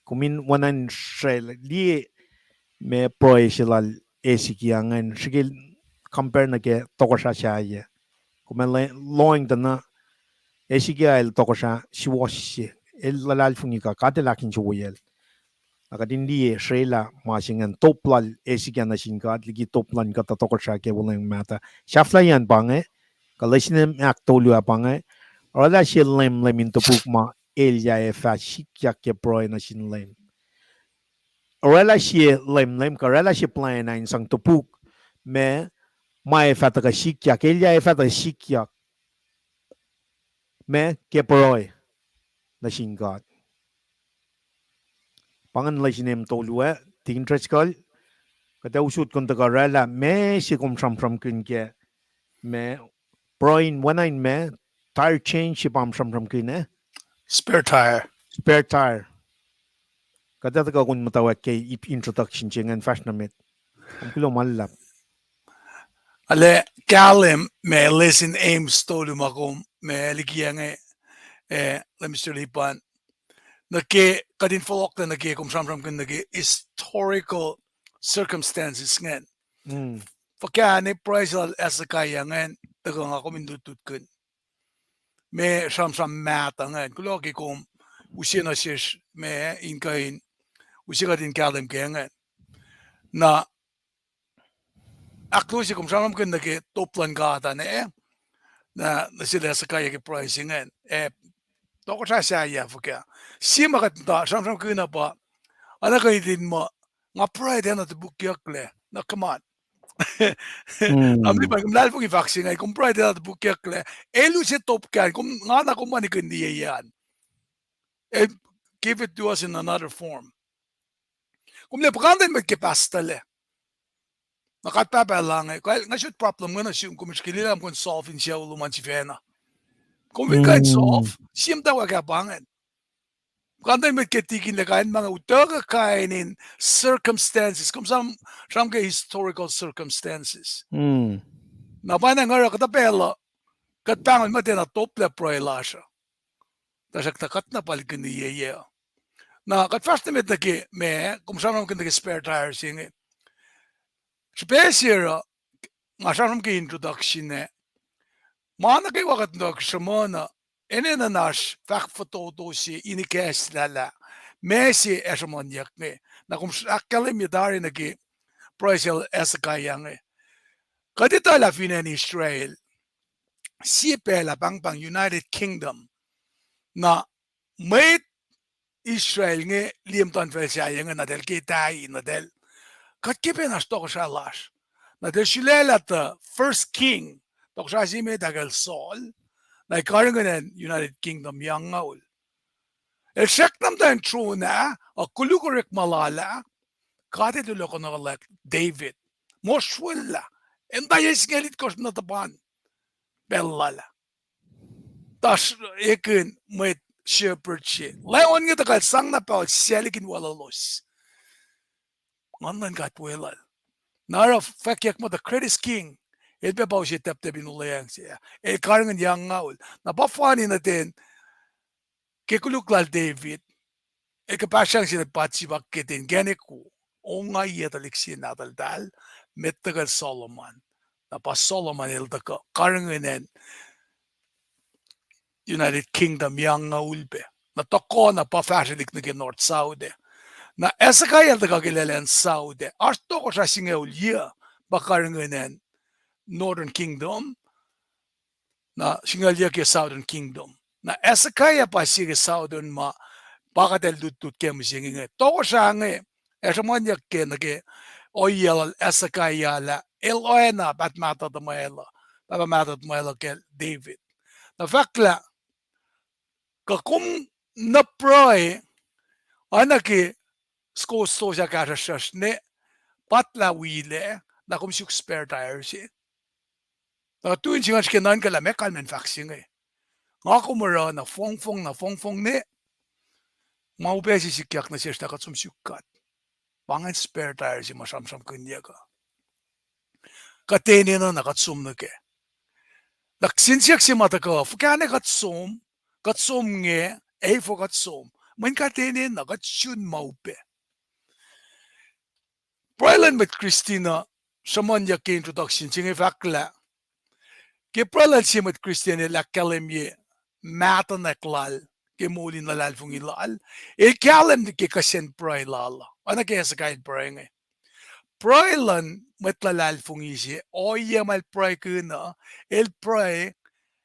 Kom in oacna in srwaclah, liye ma pruhe se lal Hezekiah ingacn, srihke compare nuh ke tohkohsrah sahyac. Kom ac lohng tuh na Hezekiah el tohkohsrah suwohs se, el luhlahlfongi God, God el ahkinsewowoyacl. Na kuht in liye srwaclah ma se ingacn, top lal Hezekiah nuh sin God liki top luhn kuhtuh tohkohsrah ke wuhlweacng mahtuh. Sahflahiyacn pa inge, kuh lesin ahktolu ah pa inge, oraclah sie lemlem in topuk ma elyah ac fah sikyak ke pruhe nuh sin Leum. Oraclah sie lemlem, kuh oraclah sie plwacn ah in sang topuk ma, ma ac fah tuhkuh sikyak, elyah ac fah tuhkuh sikyak ma ke pruhe nuh sin God. Pa ingacn lesin em tolu ah, Tikin Driscoll, kuht ac usot kom tuhkuh oraclah ma se kom sramsramkihn ke ma pruhe in oacna in ma tire change se pa kom sramsramkihn ah, spare tire. Kuht ac tuhkuh kom muhtwacwacack ke ip introduction se ingacn fahsr nuh met. Kom kuloh ma luhlahp. Arlac kahlwem ma lesin em tolu ma kom ma liki inge, eh, Lemister Lipan. Nuh ke kuht in fohlohklac nuh ke kom sramsramkihn nuh ke historical circumstances ingacn. Fuhkah ne pruhe se lal Hezekiah ingacn tuhkuh nga kom in lutlutkihn ma sramsram mahtuh ingacn. Kuloh ke kom use nuh sesr ma in kuh in use kuht in kahlwem ke ingacn. Na ahkluo se kom sramsramkihn nuh ke top luhn God an, eh, na nuh sel Hezekiah ke pruhe se ingacn, eh, tohkohsrah sahyac fuhkah. Sie ma kuht muhta sramsramkihn uh pa, oacna kuh in muh, nga pruhe tiacna topukyucklac, na come on. Tamuhlwel, kom luhlahlfongi fahk se inge, kom pruhe tuh pukyucklac. El use top kac, kom nga na kom ma nikihn liye an. And give it to us in another form. Kom liye puhkantwen mwet ke pastorlac. Na kuht pahpah lah inge, kuh nga sot problem inge nuh sum, kom srihke liye lah kom solve in sucu lom an sifacna. Kom fin kuh in solve, sie muhtwacwacack pa ingacn. Puhkantwen mwet ke tikinlac kain ma inge utuckuh kain in circumstances, kom sram, sramsram ke historical circumstances. Na pa na nga oruh kuhtuh pacl uh, kuht pahngon muhtwacn na top lac pruhe lasr uh. Tuhsruhktuh kuht na palkihniyac uh. Na kuht fahsr nuh met nuh ke ma, kom sramsramkihn nuh ke spare tire se inge. Srihpac se uh, nga sramsram ke introduction ah. Ma nuh kwewa kuht nuh sruhmuhn uh, enenuh in oasr fahk fototo se in ikacslah lah ma se ac sruhmuhnyuck inge. Na kom ahkkahlwemye tari nuh ke pruhe sel Hezekiah inge. Kuht etuh lah fin acn Israel, sie pacl ah pahngpahng United Kingdom. Na mwet Israel inge liye muhtuhnfacl sahyac inge, na eltahl ke tahi, na eltahl, kuht ke pacna oasr tohkohsrah lasr. Na eltahl sulaclah the first king, tohkohsrah se met ah kacl Saul, na el karihngihn acn United Kingdom yucngaul. El srackna muhtwacn tron ah, ac koluk orekma lal ah, God El tulohkohnuhlac David. Mosrwellah, in ta yac singucul itkohsr na tuhpan pacl lal ah. Tuh ekihn mwet shepherd se, lion inge tuh kal sang na pahol salikin welulos. Nguhn luhn God weluhl. Na oruh fwackyuck muh the greatest king. El pac pa use taptap in olweacng se ah. El karihngihn yucngaul. Na pa fani nuh ten, ke koluk lal David, el kuhpahsryang sin Bathsheba ke ten kacnek u, ongaiyac tuhlihk se nahtuhltahl, met tuhkuh Solomon. Na pa Solomon el tuhkuh karihngihn acn United Kingdom yucngaul pac. Na tuhkuh na pa fahsrwelihk nuh ke north south ah. Na Hezekiah el tuhkuh ke lwen south ah. Oasr tohkohsrah singucul yuc pa karihngihn acn Northern Kingdom. Na singucul yuc ke Southern Kingdom. Na Hezekiah pa sie ke Southern ma pa kuht ac lutlut ke mihsenge inge. Tohkohsrah inge, ac sruhmuhnyuck ke nuh ke ohiyac lal Hezekiah lah el oacna pahtpaht mahtuh tuhmwacl uh, pahtpaht mahtuh tuhmwacl uh kacl David. Na fahk lah, kuh kom na pruhe, oacna ke soko stosah kahsruhsr ne, pahtlah wilac, na kom suk spare tire se. Na tuh in singucul srihke nuhnkuh lah meac kalmacn fahk se inge. Nga kom oruh na fongfong na fongfong ne, ma upac se sikyak nuh sesr na kuht som suk God. Pa ingacn spare tire se ma sramsramkihnyuck uh. Kuht enenuh na kuht som nuh kac. Na sin siyuck se ma tuhkuh, fuhkah ne kuht som, kuht som inge, ac fo kuht som. Mweyen kuht enenuh, kuht sun ma upac. Pruhe luhn mwet Christian uh, sruhmuhnyuck ke introduction se inge fahk lah, ke pruhe luhn sie mwet Christian el ahkkahlwemye mahtuhnak lal ke moul in luhlahlfongi lal, el kahlwem ke kihsen pruhe lal uh, oacna ke Hezekiah el pruhe inge. Pruhe luhn mwet luhlahlfongi se, ohiyac ma el pruhekihn uh, el pruhe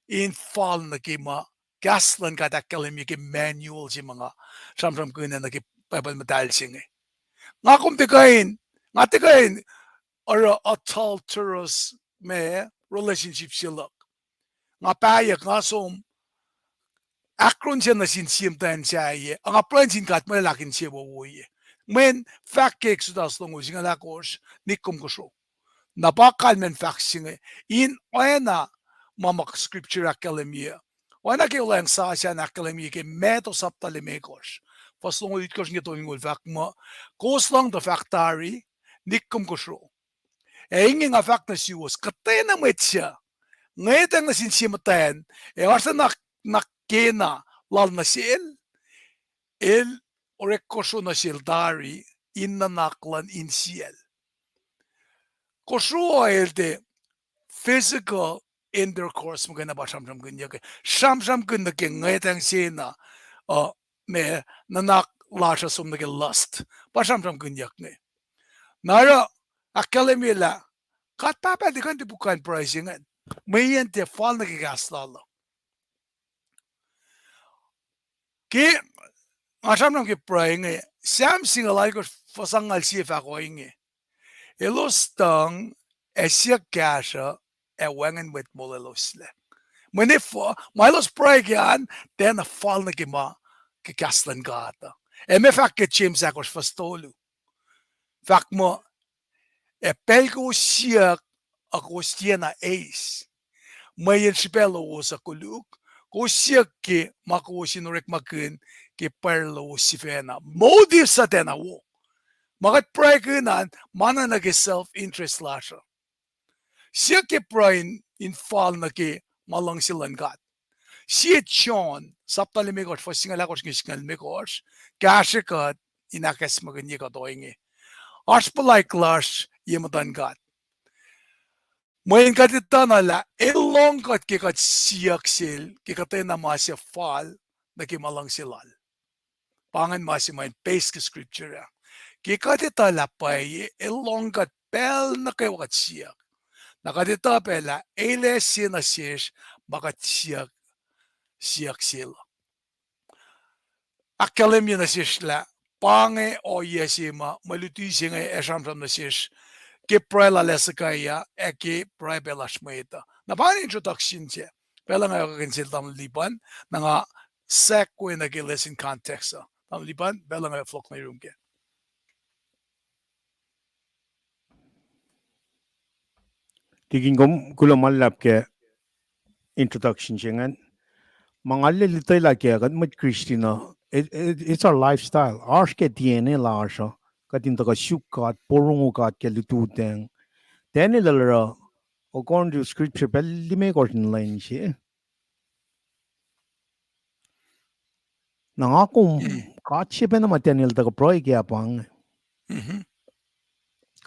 in fal nuh ke ma kahs luhn God ahkkahlwemye ke manual se ma nga sramsramkihn nuh ke Bible muhtahl se inge. Nga kom tiac kuh in, nga tiac kuh in oruh adulterous ma relationship se luhk. Nga pahyuck, nga som ahkrohn se nuh sin sie muhtwacn sahyac, ac nga pruhe sin God muh el ahkinsewowoye. Mweyen fahk ke Exodus longoul singucul ahkosr, nik kom kosro. Na pa kalmacn fahk se inge, in oacna ma ma scripture ahkkahlwemye. Oacna ke Olweacng Sasuc an ahkkahlwemye ke Matthew sapta limekohsr, fuhs longoul itkohsr nuh ke tolngoul fahk muh, kowos lohng tuh fahk tari, nik kom kosro. Ac inge nga fahk nuh suwos, kuhtwena mwet suc ngwetacng nuh sin sie muhtwacn, ac oasr nuhnak kena lal nuh sel, el orek kosro nuh sel tari, in nuhnak luhn insiyacl. Kosro el tiac physical intercourse muhkwena pa sramsramkihnyuck, sramsramkihn nuh ke ngwetacng sena, uh, ma nuhnak lasr uh som nuh ke lust. Pa sramsramkihnyuck inge. Na oruh ahkkahlwemye lah God Pahpah tiac kuh in topuk kain pruhe se ingacn. Mweyen tiac fal nuh ke kahs lal uh. Ke nga sramsram ke pruhe inge, Sam singucul alkosr fuhs angngaul sie fahk ohinge. Elos tuhng ac siyuck kahsruh, ac wacngihn mwet molweloslac. Mweyen efuh ma elos pruhe kac an, tiacna fal nuh ke ma, ke kahs luhn God uh. Ac ma fahk ke James ahkosr fuhs tolu, fahk muh, ac pacl kowos siyuck, uh, kowos tiacna eis, mweyen srihpac lowos uh koluk, kowos siyuck ke ma kowos in orekmakihn ke pwacr lowos sifacna. Motive suc tiacna wo. Ma kuht pruhekihn an, ma na nuh ke self-interest lasr uh. Siyuck ke pruhe in, in fal nuh ke ma luhngse luhn God. Sie John, sapta limekohsr, fuhs singucul ahkosr ke singucul limekohsr, kahsre kuht in ahkacsmakihnye kuht ohinge. Oasr puhlaik lasr ye muhtuhn God. Mweyen kuht etuh na lah el lohng kuht ke kuht siyuck sel ke kuhtwena ma suc fal nuh ke ma luhngse lal. Pa ingacn ma se ma in base ke scripture ah. Ke kuht etuh lah pwacye, el lohng kuht pacl nuh kwewa kuht siyuck. Na kuht etuh pac lah el ase nuh sesr ma kuht siyuck, siyuck sel. Ahkkahlwemye nuh sesr lah pa inge ohiyac se ma mwe luti se inge ac sramsram nuh sesr ke pruhe lal Hezekiah ac ke pruhe pac lasr mwet uh. Na pa introduction se. Pacl uh nga oakakihn sel tamuhlwel Lipan, na nga segue nuh ke lesson context uh. Tamuhlwel Lipan, pacl uh nga fohlohk nuh yurum kac. Tikin, kom kuloh ma luhlahp ke introduction se ingacn. Ma nga lutwelah kac, kuht mwet Christian uh, it, it, it's our lifestyle. Oasr ke D N A lasr uh, kuht in tuhkuh suk God, porongo God ke lututacng. Daniel el oruh, according to scripture, pacl limekohsr in lwen se. Na nga kom, God se pacna ma Daniel tuhkuh pruhe kac pa inge.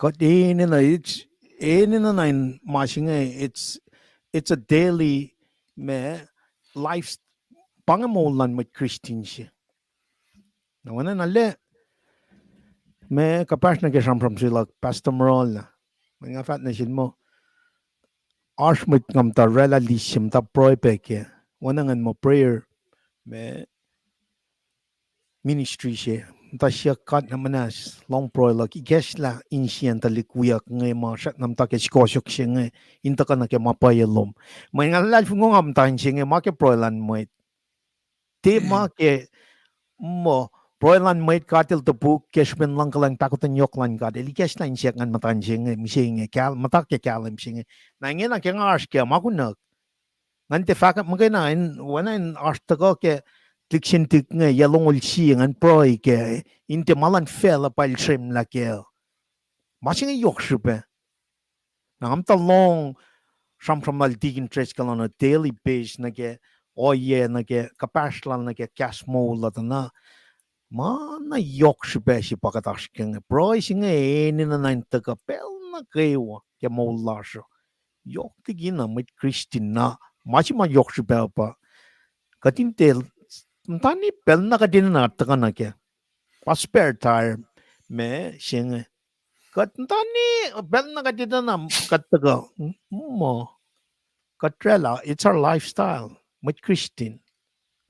Kuht enenuh, it's, enenuh na in ma se inge, it's, it's a daily, ma, life, pa inge moul luhn mwet Christian se. Na oacna na le, ma, kuhpahsr nuh ke sramsram se luhk Pastor Morola. Ma nga fahk nuh sel muh, oasr mwet nga muhta oraclah list se muhta pruhe pac kac. Oacna ingacn muh prayer, ma, ministry se, muhta siyuck God na muhnahs, lohng pruhe luhk, ikacslah insiyacn tuhlihk wiyuck inge ma srackna muhta ke sukohsohk se inge, in tuhkuh nuh ke ma pwacye lom. Mweyen nga luhlahlfongi nga muhta inse inge ma ke pruhe luhn mwet. Tiac ma ke, muh, pruhe luhn mwet God el topuk ke srihpen luhngkuhlwacng pahkotwen yohk luhn God. El ikacslah insiyuck ngan muhta inse inge, mihsenge, kahl-, muhta ke kahlwem se inge. Na ingena ke nga oasr ke ma kunuhk. Ngan tiac fahk muhkwena in, oacna in oasr tuhkuh ke tuhlihk se intuhk inge, yac longoul sie, ngan pruhe kac, in tiac ma luhn facluh pa el srwemlah kac. Ma se inge yohk srihpac. Na nga muhta lohng sramsram lal Deacon Driscoll on a daily basis nuh ke ohiyac, nuh ke kuhpahsr lal, nuh ke kahs moul uh, tuh na ma na yohk srihpac se pa kuht oasr ke inge. Pruhe se inge enenuh na in tuhkuh pacl nuh kwewa ke moul lasr uh. Yohk liki na mwet Christian na, ma se ma yohk srihpac pa kuht in tiac, muhtwacn pacl na kuht enenuh tuhkuh nuh kac. Pa spare time, ma, se inge. Kuht muhtwacn pacl na kuht enenuh kuht tuhkuh, muh, kuht oraclah, it's our lifestyle. Mwet Christian.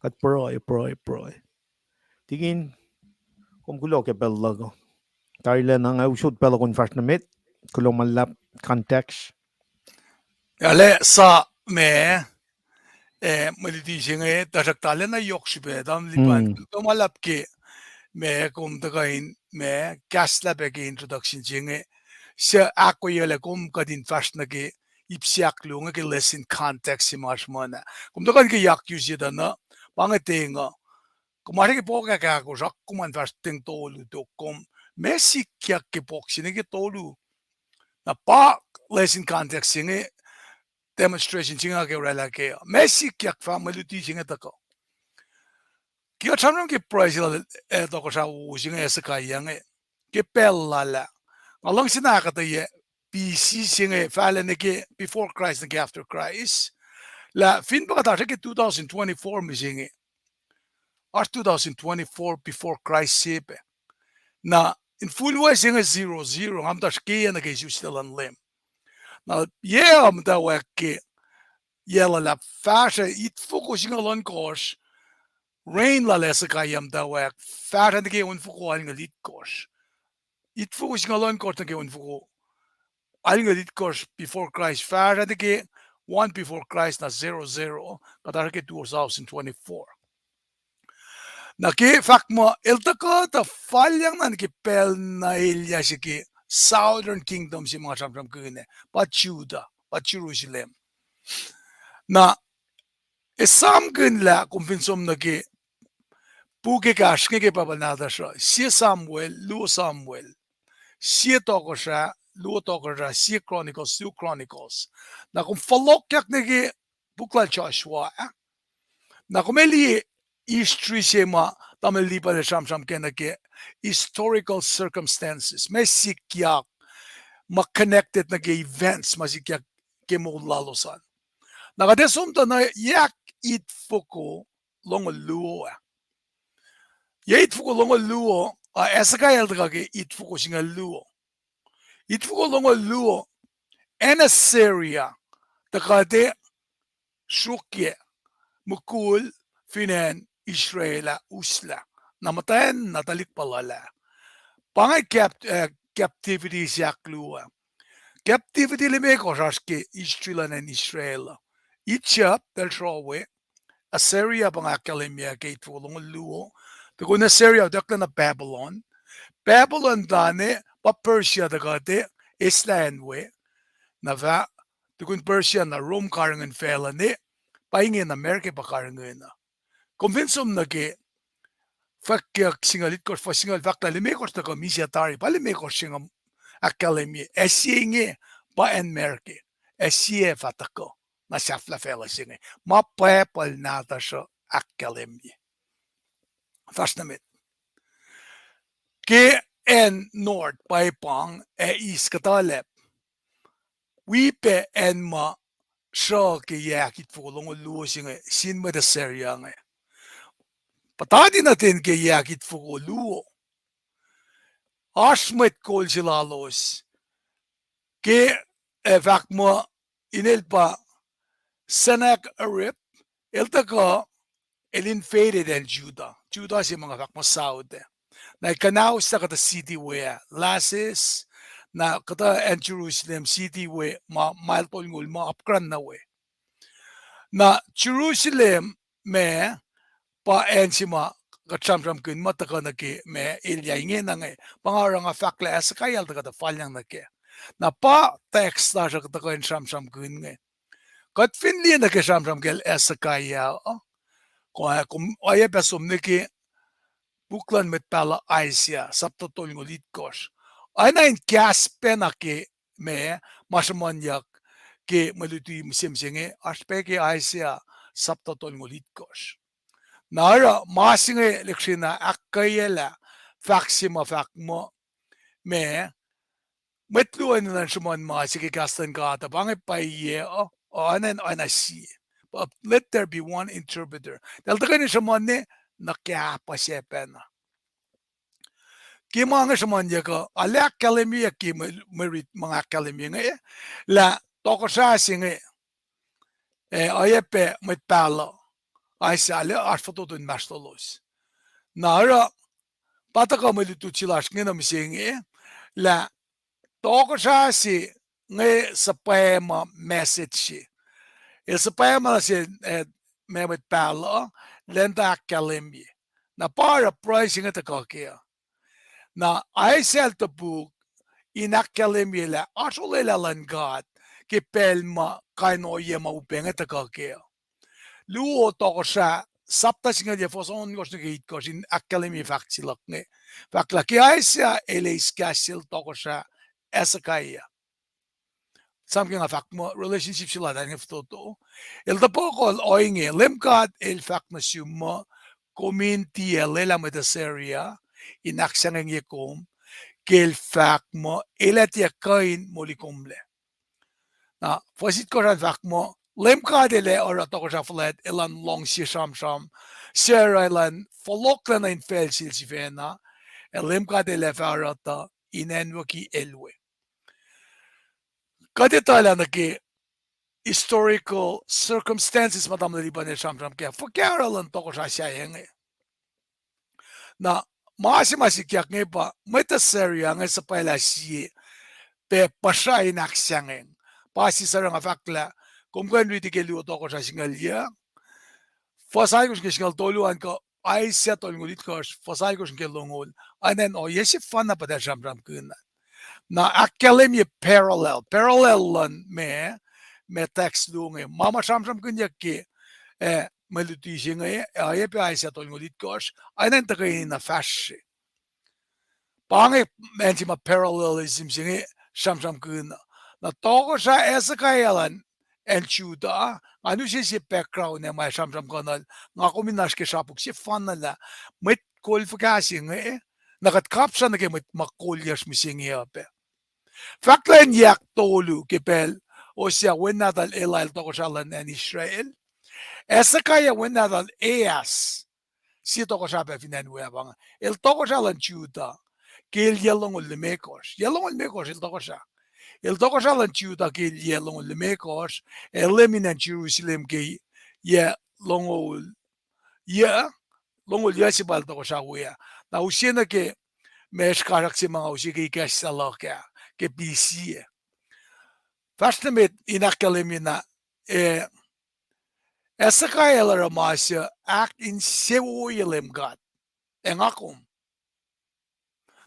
Kuht pruhe, pruhe, pruhe. Tikin, kom kuloh ke pacl luhk uh. Tarilacna nga usot pacl uh kom fahsr nuh met, kuloh ma luhlahp, context. Arlac sa, ma, eh, mwe luti se inge, tuhsruhktuh arlacna yohk srihpac, tamuhlwel Lipan, kuloh ma luhlahp ke, ma, kom tuhkuh in, ma, kahslah pac ke introduction se inge, suc ahkkweyacl kom kuht in fahsr nuh ke ip se ahkluo inge ke lesson context se ma oasr ma na. Kom tuhkuh in ke yak use tuh na, pa inge teng uh, kom oasr ke pohkahkahkosr, ak kom an fahsr teng tolu tok kom, ma sikyak ke pohk se inge ke tolu. Na pa lesson context se inge, demonstration se inge ke oraclah ke, ma sikyak fah mwe luti se inge tuhkuh. Ke kuht sramsram ke pruhe se lal, eh, tohkohsrah wowo se inge Hezekiah inge, ke pacl lal ah. Nga luhngse na ahkuhtweyac B C se inge fahlac nuh ke before Christ nuh ke after Christ. Lah fin pa kuht oasr ke two thousand twenty-four mihsenge, oasr two thousand twenty-four before Christ se pac. Na in full way se inge zero zero, nga muhta srihkeyac nuh ke isuslac luhn Leum. Na yac uh muhtwacwacack ke yac luhlahp fahsruh itfoko singucul ohnkohsr, reign lal Hezekiah muhtwacwacack fahsruh nuh ke onfoko alngoul itkohsr. Itfoko singucul ohnkohsr nuh ke onfoko alngoul itkohsr before Christ, fahsr nuh ke one before Christ na zero zero, kuht oasr ke two thousand twenty-four. Na ke fahk muh el tuhkuh tuh falyang na nuh ke pacl na elyah se ke Southern Kingdom se ma sramsramkihn ah, pa Judah, pa Jerusalem. Na esamkihn lah kom fin som nuh ke puk ekahsr inge ke Bible nahtuhsr uh, sie Samuel, luo Samuel, sie Tohkohsrah, luo Tohkohsrah, sie Chronicles, luo Chronicles. Na kom fohlohkyak nuh ke puk lal Joshua ah, na kom ac liye history se ma tamuhlwel Lipan el sramsram ke nuh ke historical circumstances ma sikyak, ma connected nuh ke events ma sikyak ke moul lalos an. Na kuht ac som tuh na yac itfoko longoul luo ah. Yac itfoko longoul luo, uh, Hezekiah el tuhkuh ke itfoko singucul luo. Itfoko longoul luo, acn Assyria tuhkuh tuh sruokyac mukul fin acn Israel ah uslah. Na muhtwacn na tuhlihk puhluhlah. Pa inge cap-, eh, captivity se ahkluo ah. Captivity limekohsr oasr ke history luhn acn Israel. Egypt el sruoh we, Assyria pa inge ahkkahlwemye ke itfoko longoul luo. Tukun Assyria utucklac na Babylon. Babylon tane pa Persia tuhkuh tuh eislah acn we. Na fah, tukun Persia na Rome karihngihn facluh ne, pa ingena America pa karihngihn uh. Kom fin som nuh ke Fwackyuck singucul itkohsr, fuhs singucul fahk lah limekohsr tuhkuh misac tari, pa limekohsr se inge ahkkahlwemye, ac sie inge pa acn America, ac sie fah tuhkuh na sahflah facluh se inge. Ma Bible nahtuhsr uh ahkkahlwemye. Fahsr nuh met. Ke acn north pa epang, ac east kuhtuh lap. Wi pac acn ma sruh ke yac ahkitfoko longoul luo se inge sin mwet Assyria inge. Puhtati nuh ten ke yac ahkitfoko luo, oasr mwet kol se lalos ke, eh, fahk muh inel pa Sennacherib, el tuhkuh, el invaded acn Judah. Judah se ma nga fahk muh south ah. Na el kuhnauslah kuhtuh city we ah, Lachish, na kuhtuh acn Jerusalem, city we ma mile tolngoul ma apkuhran nuh we. Na Jerusalem ma pa acn se ma kuht sramsramkihn ma tuhkuh nuh ke ma elyah ingena inge, pa nga oruh nga fahk lah Hezekiah el tuhkuh tuh falyang nuh kac. Na pa text lasr uh kuht tuhkuh in sramsramkihn inge. Kuht fin liye nuh ke sramsram kacl Hezekiah uh, kom oacyacpac som nuh ke puk luhn mwet pahluh Isaiah, sapta tolngoul itkohsr. Oacna in kahs pacna ke ma, ma sruhmuhnyuck ke mwe luti mihsenge, oasr pac ke Isaiah sapta tolngoul itkohsr. Na oruh ma se inge lihksreni ahkkweyacllah fahk se ma fahk muh, ma, mwet luo enenuh in sruhmuhn ma se ke kahs luhn God uh, pa inge pwacye uh, oacna, oacna sie. But let there be one interpreter. Eltahl tuhkweni sruhmuhn ne nuh ke puhs pacna. Ke ma inge sruhmuhnyuck uh, arlac ahkkahlwemyeyuck ke mwe, mwe rit ma nga ahkkahlwemye inge, lah tohkohsrah se inge, eh, oacyacpac mwet pahluh Isaiah, arlac oasr fototo inmahsrlolos. Na oruh, pa tuhkuh mwe lutlut se lasr ingena mihsenge, lah tohkohsrah se inge suhpwacma message se. El suhpwacma se, eh, ma mwet pahluh, lwen tuh ahkkahlwemye. Na pa oruh pruhe se inge tuhkuh kac uh. Na Isaiah el topuk in ahkkahlwemye lah oasr olwelah luhn God ke pacl ma kain ohiyac ma upac inge tuhkuh kac uh. Luo Tohkohsrah, sapta singucul yac, fuhs ohnkohsr nuh ke itkohsr in ahkkahlwemye fahk se luhk inge. Fahk lah ke Isaiah el eis kahs sel tohkohsrah Hezekiah, sang ke nga fahk muh relationship se lasr inge fototo. El topuk ohinge, Leum God el fahk nuh sum muh, kom in tiac lwelah mwet Assyria in ahksahngwengye kom, ke el fahk muh el ac tiac kuh in moli komlac. Na fuhs itkohsr an fahk muh, Leum God el ac oruh tohkohsrah fuhlwact elan luhngse sramsram, Sarah elan fohlohklac nuh infacl sel sifacna, ac Leum God el ac fah oruh tuh in acnwucki el we. Kuht etuh lah nuh ke historical circumstances ma tamuhlwel Lipan el sramsram kac, fuhkah oruh luhn tohkohsrah sahyac inge. Na ma se ma sikyak inge pa mwet Assyria inge suhpwaclah sie pac puhsra in ahksahngweng. Pa sisor nga fahk lah, kom kuh in riti ke luo Tohkohsrah singucul yuc, fuhs alkosr nuh ke singucul tolu an kuh Isaiah tolngoul itkohsr, fuhs alkosr nuh ke longoul, oacna in ohiyac sefanna pa eltahl sramsramkihn. Na ahkkahlwemye parallel, parallel luhn ma, ma text luo inge, ma ma sramsramkihnyuck ke, eh, mwe luti se inge, eh, oacyacpac Isaiah tolngoul itkohsr, oacna in tuhkweni na fahsr se. Pa inge, ma se ma parallelism se inge sramsramkihn. Na tohkohsrah Hezekiah luhn acn Judah, nga use sie background ac ma sramsramkihn, nga kom in oasr ke srapuk sefanna lah mwet kol fuhkah se inge, na kuht kapsra nuh ke mwet ma kol yacsr mihsenge uh pac. Fahk lah in yac tolu ke pacl Hosea wen nahtuhl Elah el tohkohsrah luhn acn Israel, Hezekiah wen nahtuhl Ahaz, sie tohkohsrah pac fin acn we ah pa inge, el tohkohsrah luhn Judah ke el yac longoul limekohsr. Yac longoul limekohsr el tohkohsrah. El tohkohsrah luhn Judah ke el yac longoul limekohsr, ac el leum in acn Jerusalem ke yac longoul, yac longoul yac se pa el tohkohsrah we ah. Na use nuh ke ma srihkasrak se ma nga use ke ikacslah luhk ah, ke B C ah. Fahsr nuh met in ahkkahlwemye na, eh, Hezekiah el oruh ma se ahkinsewowoye Leum God. Ac nga kom.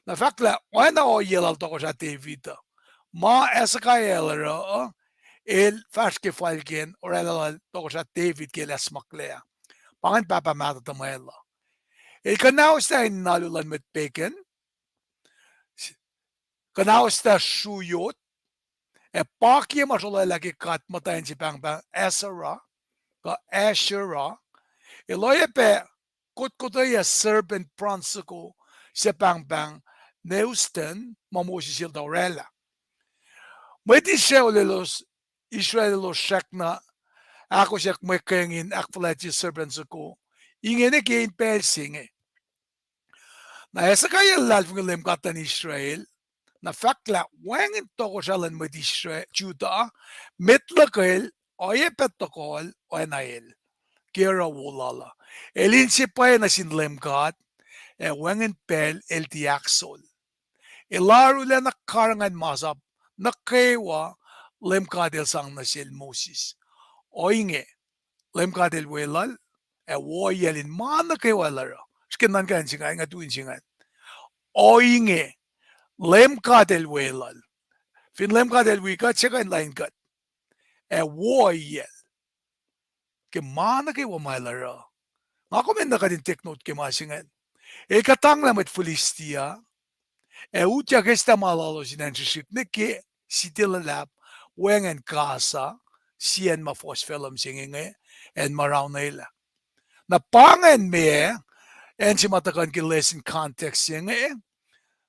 Na fahk lah oacna ohiyac lal tohkohsrah David uh, ma Hezekiah el oruh uh, el fahsr ke falken oraclah lal tohkohsrah David ke el acsmaklac ah. Pa ingacn pahpah mahtuh tuhmwacl uh. El kuhnahoslah in alu luhn mwet pagan, kuhnahoslah sruiyot, ac pakiye ma srolwaclah ke god muhtwacn se pahngpahng Asherah, kuh Asherah. El oacyacpac kotkotoye serpent bronze soko se pahngpahng Nehushtan ma Moses el tuh oraclah. Mwet Israel elos, Israel elos srackna ahkosack mwe keng in ahkfuhlwactye serpent soko inge nuh ke in pacl se inge. Na Hezekiah el luhlahlfongi Leum God luhn Israel, na fahk lah wacngihn tohkohsrah luhn mwet Israel, Judah, met luhkel, oacyacpac tohkohl oacna el ke oruh wo lal uh. El inse pwacye nuh sin Leum God, ac wacngihn pacl el tiac ahksol. El arulacna karihngihn masap nuh kwewa Leum God el sang nuh sel Moses. Ohinge, Leum God el weluhl, ac woiyacl in ma nuh kwewa el oruh. Srihke nuhnkuh in se ingacn, nga tu in se ingacn. Ohinge, Leum God el weluhl. Fin Leum God el wi kuht, se kuh in lain kuht. Ac woiyacl ke ma nuh kwewa ma el oruh. Nga kom enenuh kuht in take note ke ma se ingacn. El kuhtanglah mwet Philistia, ac utyak eslah ma lalos in acn srihsrihk nuh ke siti luhlahp, wacngihn Gaza, sie acn ma fohs facluh mihsenge inge, acn ma raunwelah. Na pa ingacn meac, acn se ma tuhkuh ke lesson context se inge,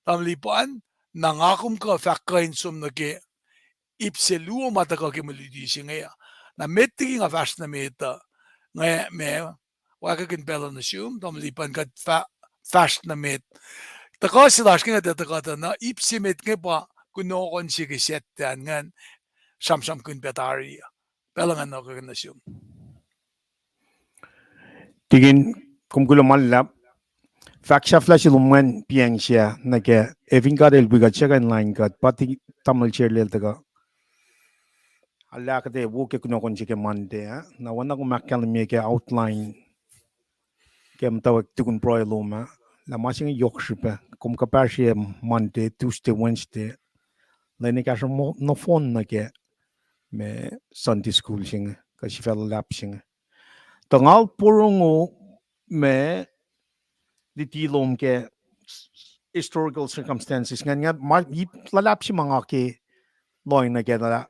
tamuhlwel Lipan, na nga kom kuh fahk kuh in som nuh ke ip se luo ma tuhkuh ke mwe luti se inge uh. Na met liki nga fahsr nuh met uh, nga ma, wacngihn pacl uh nuh sum, tamuhlwel Lipan, kuht fah-, fahsr nuh met. Tuhkuh se lasr ke nga tuh tuhkuh tuh na ip se met inge pa kunohkohn se ke Saturday ingacn, sramsramkihn pac tari uh. Pacl uh nga nuh ke nuh sum. Tikin, kom kuloh ma luhlahp. Fahk sahflah se lom ingacn piacng se nuh ke, ac fin God el wi kuht, se kuh in lain kuht, pa ti tamuhlwel Cherlel tuhkuh. Alu kuht ac wo ke kunohkohn se ke Monday ah. Na oacna kom ahkkahlwemye ke outline ke muhtwacwacack tukun pruhe lom ah, lah ma se inge yohk srihpac. Kom kuhpahsr Monday, Tuesday, Wednesday, lwen ekahsr nohfohn nuh ke ma Sunday school se inge kuh sifacna luhlahp se inge. Tuh ngal porongo ma luti lom ke historical circumstances ingacn, nga ma ip luhlahp se ma nga ke lohacng nuh kac lah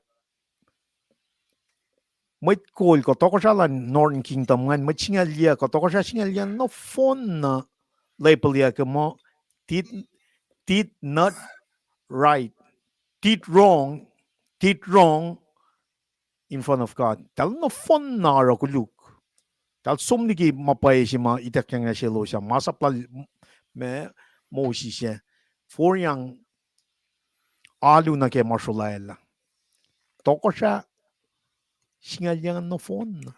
mwet kol kuh tohkohsrah luhn Northern Kingdom ingacn, mwet singucul yac kuh tohkohsrah singucul yac nohfohn na label-yac ke muh did, did not right, did wrong, did wrong in front of God. Eltahl nohfohn na oruh koluk. Eltahl som liki ma pwacye se ma ituckyang nuh selos ah. Masap lal ma Moses ah, foriyang alu nuh ke ma srolwaclah. Tohkohsrah singucul yac nohfohn na.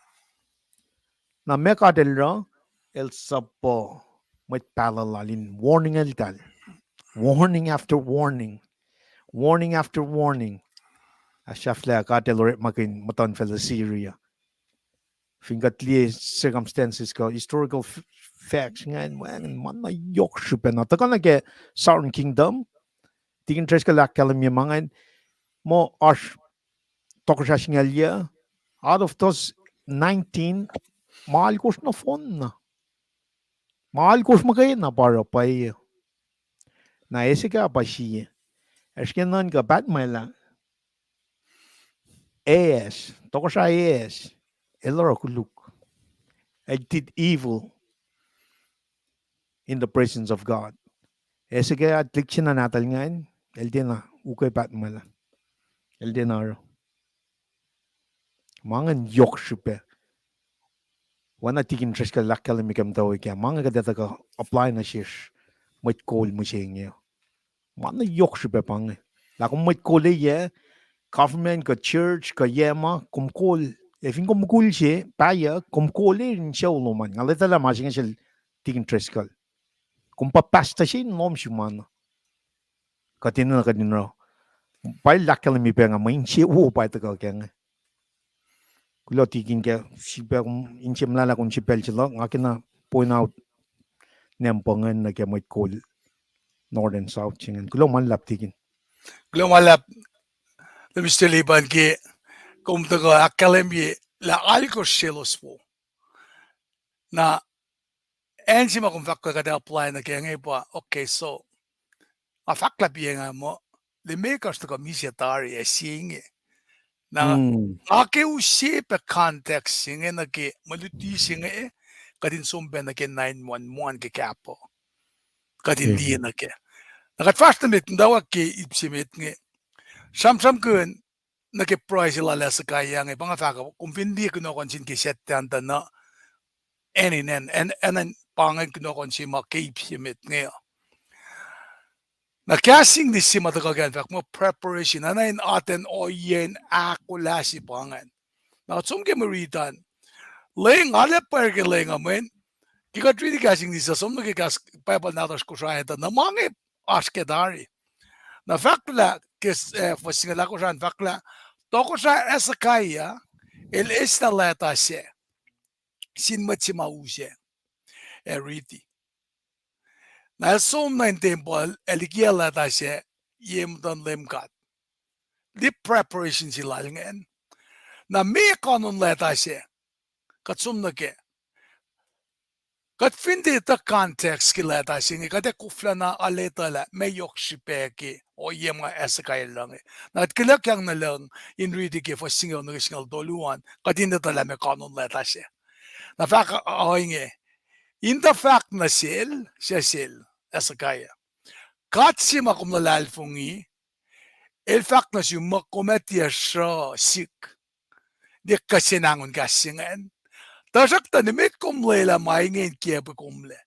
Na ma God el oruh, el suhpuh mwet pahluh lal in warning eltahl. Warning after warning. Warning after warning. Ac sahflah God el orekmakihn muhtuhnfacl Assyria. Fin kuht liye circumstances kuh historical f-, facts ingacn, wacngihn ma na yohk srihpac na. Tuhkuh nuh ke Southern Kingdom, Tikin Driscoll ahkkahlwemye ma ingacn, muh oasr tohkohsrah singucul yac, out of those nineteen, ma alkosr nohfohn na. Ma alkosr muhkwena pa oruh pwacye. Na Hezekiah pa sie. Ac srihke nuhnkuh pahtmwacl ah, Ahaz, tohkohsrah Ahaz, el oruh koluk. El did evil in the presence of God. Hezekiah tuhlihk se na nahtuhl ingacn, el tiacna ukwe pahtmwacl ah. El tiacna oruh. Ma ingacn yohk srihpac. Oacna Tikin Driscoll el ahkkahlwemye ke muhtwacwacack ah, ma inge kuht ac tuhkuh apply nuh sesr, mwet kol mihsenge. Ma na yohk srihpac pa inge. Lah kom mwet kol ah, government kuh church kuh yac ma, kom kol, ac fin kom mukul se, pahyuck, kom kol ah in sucu lom an. Nga lwelah ma se inge sel Tikin Driscoll. Kom pa pastor se in lohm sum an. Kuht enenuh kuht in oruh. Pa el ahkkahlwemye pac nga mwe insewowo pa tuhkuh ke inge. Kuloh Tikin ke srihpac kom inse muhlahlah kom srihpac se luhk, nga kena point out nampuh ingacn nuh ke mwet kol North and South se ingacn. Kuloh ma luhlahp Tikin. Kuloh ma luhlahp, Mister Liban, ke kom tuhkuh ahkkahlwemye lah alkosr selos wo. Na acn se ma kom fahk lah kuht apply nuh ke inge pa, okay, so, nga fahk lah piac nga muh, limekohsr tuhkuh misac tari ac sie inge. Na, nga ke use pac context se inge nuh ke mwe luti se inge, kuht in som pac nuh ke nine one one ke kahp uh. Kuht in liye nuh ke. Na kuht fahsr nuh met muhtwacwacack ke ip se met inge. Sramsramkihn nuh ke pruhe se lal Hezekiah inge, pa nga fahk uh, kom fin liye kunohkohn sin ke Satan tuh na, acn in acn, acn, acn in pa inge kunohkohn se ma ke ip se met inge uh. Na kahs English se ma tuhkuh ke an fahk muh preparation, oacna in atacn ohiyac in ahkolah se pa ingacn. Na kuht som ke mwe rit an, leng, nga lah pwacr ke leng uh mweyen, ke kuht riti kahs English uh, som nuh ke kahs Bible nahtuhsr Kosrae tuh, na ma inge oasr ke tari. Na fahk lah, ke, eh, fuhs singucul ahkosr an fahk lah, tohkohsrah Hezekiah, el eslah lwacta sac sin mwet se ma u sac, ac riti. Na el som nuh in tempuhl, ac likiyac lwacta sac, ye muhtuhn Leum God. Liye preparation se lal ingacn. Na meac kanon lwacta sac? Kuht som nuh ke. Kuht fin tiac etuh context ke lwacta se inge, kuht ac koflana aletah lah meac yohk srihpac ke ohiyac ma Hezekiah el inge. Na kuht kihluckyang nuh lucng in riti ke fuhs singucul nuh ke singucul tolu an, kuht in etuh lah meac kanon lwacta sac. Na fahk ohinge, in tuh fahk nuh sel, suc sel, Hezekiah, God se ma kom luhlahlfongi, el fahk nuh sum muh kom ac tiac sruh sihk, liye kuh se in ahngol kahs se ingacn. Tuhsruhktuh nimet kom lwelah ma inge in kiacpwe komlac.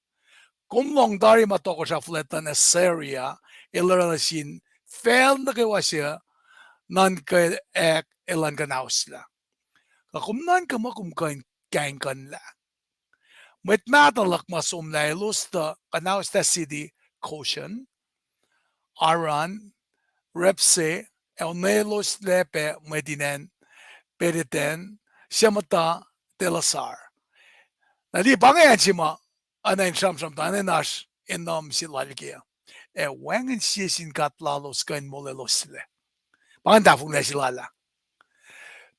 Kom lohng tari ma tohkohsrah fuhlwact luhn Assyria el oruh nuh sin facl nuh kwewa suc nuhnkuh ac elan kuhnaoslah. Kuh kom nuhnkuh muh kom kuh in kahingkuhnlah? Mwet mahtuh luhk ma somlah elos tuh kuhnaoslah city Goshen, Haran, Rabbseh, ac onweloslac pac mwet in acn Beth-eten, suc muhta Telasar. Na liye pa inge acn se ma oacna in sramsram tuh oacna in oasr enum se lal kac. Ac wacngihn sie sin god lalos kuh in molweloslac. Pa ingacn tahfonglac se lal ah.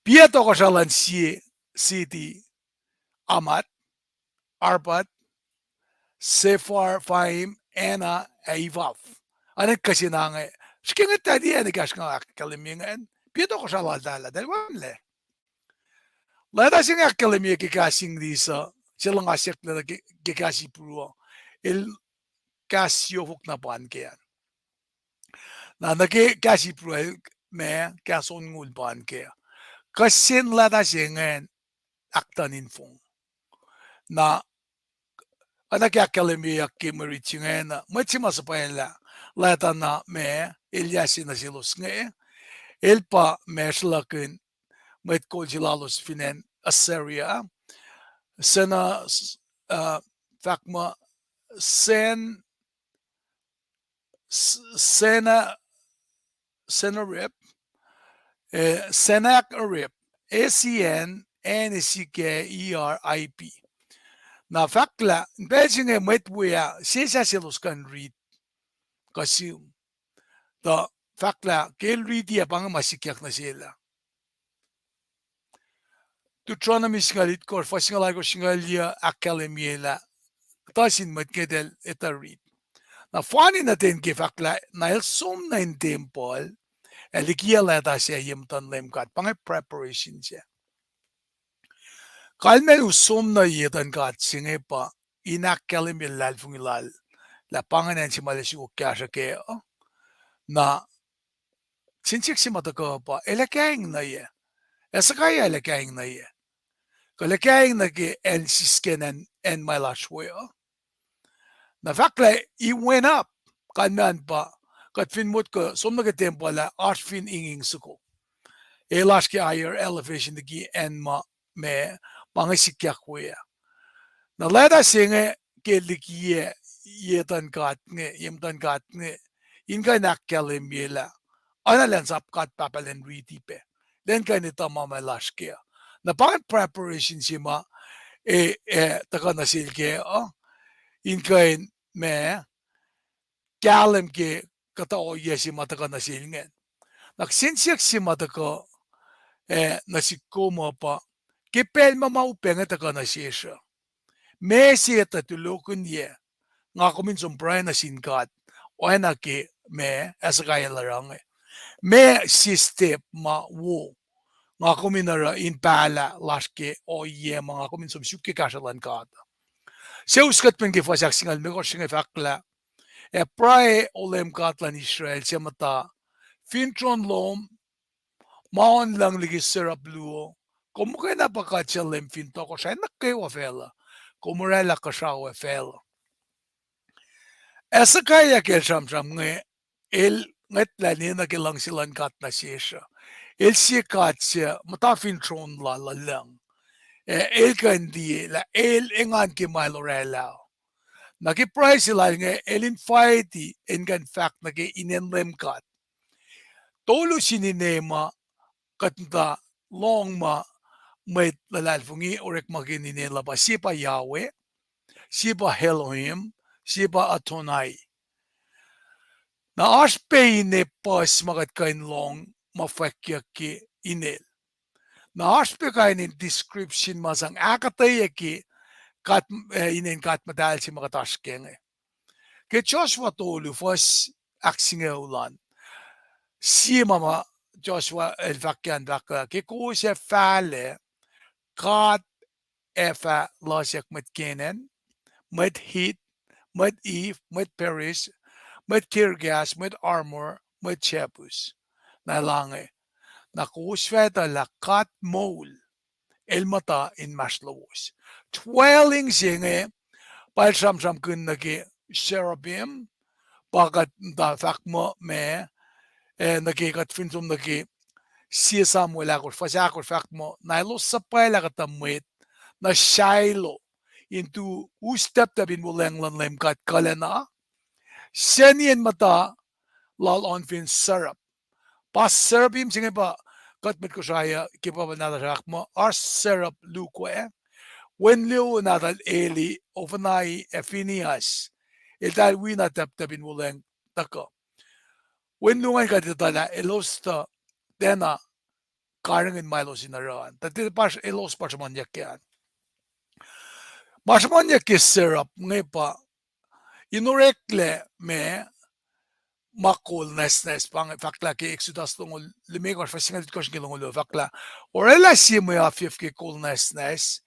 Piac tohkohsrah luhn sie city: Hamath, Arpad, Sepharvaim, Hena, ac Ivaph. Oacna kuh se na inge. Srihke inge tahl tiac ekahsr nga ahkkahlwemye ingacn. Piac tohkohsrah laltahl ah, tahl wacngihnlac. Lwacta se inge ahkkahlwemye ke kahs English uh, se luhngse lac ke, ke kahs Hebrew uh, el kahs siofok na pan ke an. Na nuh ke kahs Hebrew uh, ma kahs onngucul pan ke. Kuh sen lwacta se ingacn ahktuhn infong. Na oacna ke ahkkahlwemyeyuck ke mwe rit se ingacn, mwet se ma suhpwaclah lwacta na ma elyah se nuh selos inge, el pa ma sruhlahkihn mwet kol se lalos fin acn Assyria, Sena-, uh, fahk muh Sen-, S-, Sena-, Sennacherib, eh, Sennacherib, S E N N A C K E R I B. Na fahk lah in pacl se inge mwet we ah sesseslah selos kuh in rit kuh sihm. Tuh fahk lah ke el riti ah pa inge ma sikyak nuh sel ah. Deuteronomy singucul itkohsr, fuhs singucul oalkosr, singucul yuh ahkkahlwemye lah tuh sin mwet inge etuh rit. Na fani nuh ten ke fahk lah na el som nuh in tempuhl ac likiyac lwacta sac ye muhtuhn Leum God, pa inge preparation sac. Kalmac u som nuh ye etuhn God se inge pa in ahkkahlwemye luhlahlfongi lal lah pa ingacn acn se ma el ac sukok kahsruh kac uh. Na sin siyuck se ma tuhkuh pa el ac kaing nuh yac? Hezekiah el ac kaing nuh yac? Kuh el ac kaing nuh ke acn sisken acn, acn ma el oasr we uh? Na fahk lah he went up, kalmac an pa, kuht fin motko som nuh ke tempuhl ah oasr fin inging soko. El oasr ke higher elevation liki acn ma, ma, ma inge sikyak we ah. Na lwacta se inge ke likiyac ye etuhn God inge, ye muhtuhn God inge, in kuh in ahkkahlwemye lah oacna elan sap God Pahpah elan riti pac, elan kuh in etuh ma ma el oasr kac. Na pa ingacn preparation se ma, eh, eh, tuhkuh nuh sel kac uh, in kuh in ma, kahlwem ke kuhtuh ohiyac se ma tuhkuh nuh sel ingacn. Na kihsen siyuck se ma tuhkuh, eh, nuh sihk kom uh pa, ke pacl ma ma upac inge tuhkuh nuh sesr uh, meac se etuh tulokihnyac nga kom in som pruhe nuh sin God oacna ke ma Hezekiah el oruh inge? Meac sie step ma wo nga kom in oruh in pahlah lasr ke ohiyac ma nga kom in som suk ke kahsruh luhn God? Suc us kuht pac ke fuhs ahksingucul limekohsr se inge fahk lah, ac pruhe, O Leum God luhn Israel, suc muhta fin tron lom, ma on lucng liki serap luo, kom muhkwena pa God suc Leum fin tohkohsrahi nuh kwewa facluh, kom oraclah kuhsrao ac facluh. Hezekiah ke el sramsram inge, el ngwetlah ninac ke luhngse luhn God nuh sesr uh. El sie God suc muhta fin tron lal uh lucng. Ac el kuh in liye lah el engan ke ma el oraclah uh. Na ke pruhe se lal inge el invite in kuh in fahk nuh ke inen Leum God. Tolu sin ine ma kuht muhta lohng ma mwet luhlahlfongi orekmakihn inen lal pa, sie pa Yahweh, sie pa Elohim, sie pa Adonai. Na oasr pac ine puhs ma kuht kuh in lohng ma fwackyuck ke inel. Na oasr pac kain in description ma sang ahkuhtweyac ke God, eh, inen God muhtahl se ma kuht oasr kac inge. Ke Joshua tolu fuhs ahksingucul an, sie ma ma Joshua el fahk ke an fahk lah ke kowos ac fahlac, God ac fah losack mwet Canaan, mwet Hiv, mwet Hiv, mwet Periz, mwet Girgash, mwet Amor, mwet Jebus. Na elange, na kowos fah etuh lah God moul, el muhta inmahsrlowos. Dwelling se inge pa el sramsramkihn nuh ke seraphim, pa kuht muhta fahk muh ma, eh, nuh ke kuht fin som nuh ke sie Samuel ahkosr, fuhs ahkosr fahk muh, na elos suhpwaclah kuhtuh mwet nuh Shiloh in tu us taptap in wuhlweacng luhn Leum God kuhlacna, sacniyacn muhta lal oan fin seraph. Pa seraphim se inge pa kuht mwet Kosrae uh ke pacl nahtuhsr ahkmuh oasr seraph luo, wen luo nahtuhl Eli, Ophni, ac Phinehas. Eltahl wi na taptap in wuhlweacng tuhkuh. Wen luo ingacn kuht etuh lah elos tuh tiacna karihngihn ma elos in oruh an. Tuh tiac elos pa sruhmuhnyuck ke an. Ma sruhmuhnyuck ke seraph inge pa in oreklac ma, ma kol nwacsnwacs, pa inge fahk lah ke Exodus longoul limekohsr, fuhs singucul itkohsr nuh ke longoul luo, fahk lah, oraclah sie mwe afyucf ke kol nwacsnwacs,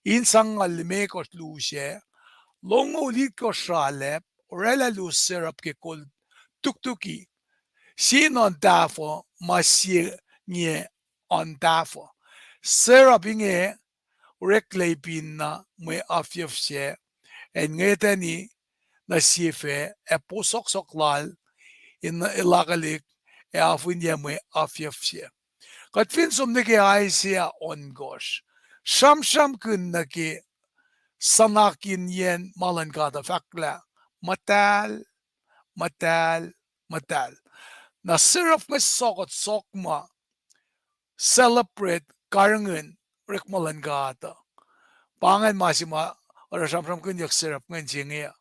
in sang ngal limekohsr luo sac, longoul itkohsr ralap, oraclah luo seraph ke kol tuktuki, sie in oan tahfuh, ma sie ngie oan tahfuh. Seraph inge oreklac ipin na mwe afyucf sac, ac ngwetani nuh sie fac, ac posohksohk lal in elakahlihk ac afuhnyac mwe afyucf sac. Kuht fin som nuh ke Isaiah ohnkohsr, sramsramkihn nuh ke suhnakihnyacn ma luhn God uh, fahk lah, muhtahl, muhtahl, muhtahl. Na seraph inge sokot sok ma celebrate karihngihn orekma luhn God uh. Pa ingacn ma se ma oruh sramsramkihnyuck seraph ingacn se inge uh.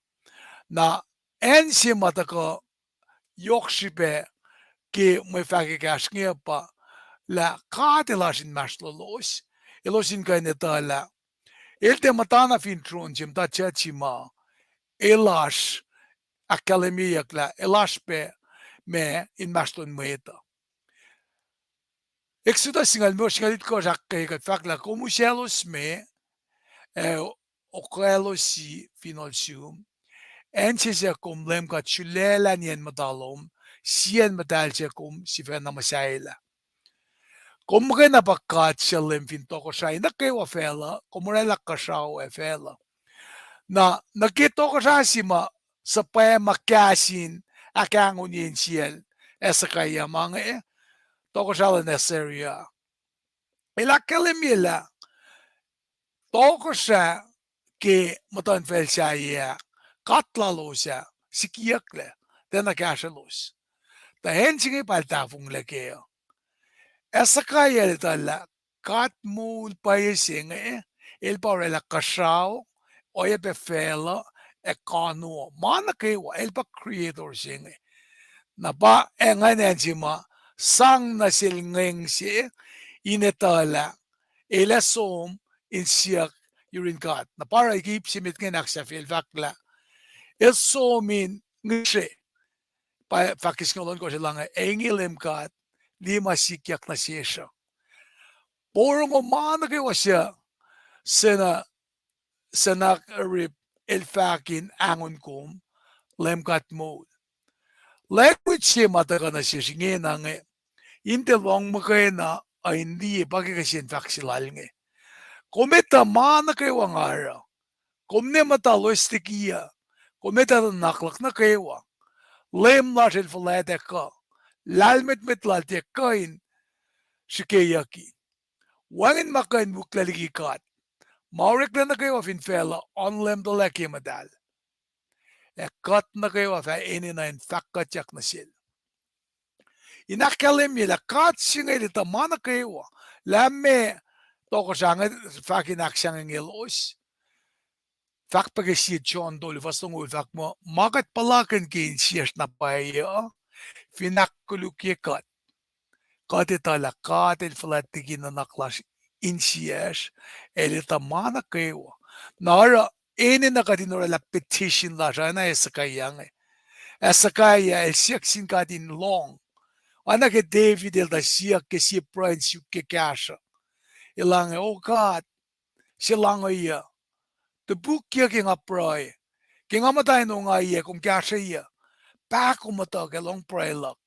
Na acn se ma tuhkuh yohk srihpac ke mwe fahkwack ekahsr inge pa lah God El oasr inmahsrlolos, elos in kuh in etuh lah El tiac muhtana fin tron se, muhta judge ma, El oasr, ahkkahlwemyeyuck lah El oasr pac ma inmahsrlon mwet uh. Exodus singucul limekohsr, singucul itkohsr ahkkweye kuht fahk lah kom usaclos me, ac okwaclos fin ol sum, acn se suc kom Leum God sulaclah niyacn muhta lom, sie acn muhtahl se kom sifacna muhsahelah. Kom muhkwena pa God suc Leum fin tohkohsrahi nuh kwewa facluh, kom oraclah kuhsrao ac facluh. Na nuh ke tohkohsrah se ma suhpwacma kahs in ahkahngonyeyacn siyacl Hezekiah ma inge, tohkohsrah luhn Assyria, el ahkkahlwemye lah tohkohsrah ke muhtuhnfacl sahyac ah, god lalos ah sikiyucklac, tiacna kahsrwelos. Tuh acn se inge pa el tahfonglac kac uh. Hezekiah el etuh lah God moul pwacye se inge, El pa oraclah kuhsrao, oacyacpac facluh, ac kano, ma nuh kwewa, El pa creator se inge. Na pa engan acn se ma sang nuh sel ngweng se in etuh lah el ac som in siyuck yurin God. Na pa oruh ke ip se met inge in ahksahfyelah fahk lah el som in ngihsre. Pa fahk ke singucul ohnkohsr el inge, ac inge Leum God, liye ma sikyak nuh sesr uh. Porongo ma nuh kwewa suc Sena-, Sennacherib el fahk in ahngon kom, Leum God moul. Language se ma tuhkuh nuh sesr ingena inge, in tiac lohng muhkwena, uh, in liye pa ke kihsen fahk se lal inge. Kom etuh ma nuh kwewa nga oruh. Kom ne muhta loes liki uh. Kom etuh nuhnak luhk nuh kwewa. Leum lasr El fuhlwact ac kuh. Lahlmwetmwet Lal tiac kuh in srihkeyucki. Wacngihn ma kuh in wihklac liki God. Ma oreklac nuh kwewa fin facluh oan Leum tuhlac ke muhtahl. Ac kuht nuh kwewa fah enenuh in fahk kuhtyak nuh sel. In ahkkahlwemye lah God se inge El etuh ma nuh kwewa. Lah ma tohkohsrah inge fahk in ahksahngwengyelos. Fahk pac ke sie John tolu fuhs longoul fahk muh, ma kuht puhlakihn ke insiyacsr na pwacye uh, fin ahkkolukye kuht, kuht etuh lah God El fuhlwact liki nuhnak lasr insiyacsr, El etuh ma nuh kwewa. Na oruh enenuh kuht in oraclah petition lasr oacna Hezekiah inge. Hezekiah el siyuck sin God in lohng. Oacna ke David el tuh siyuck ke sie pruhe in suk ke kahsruh. El inge, O God, se lahngo uh, topukyuc ke nga pruhe. Ke nga muhta in ongaiyac, kom kahsrweyuc. Pahkomuhtuhk ac lohng pruhe luhk.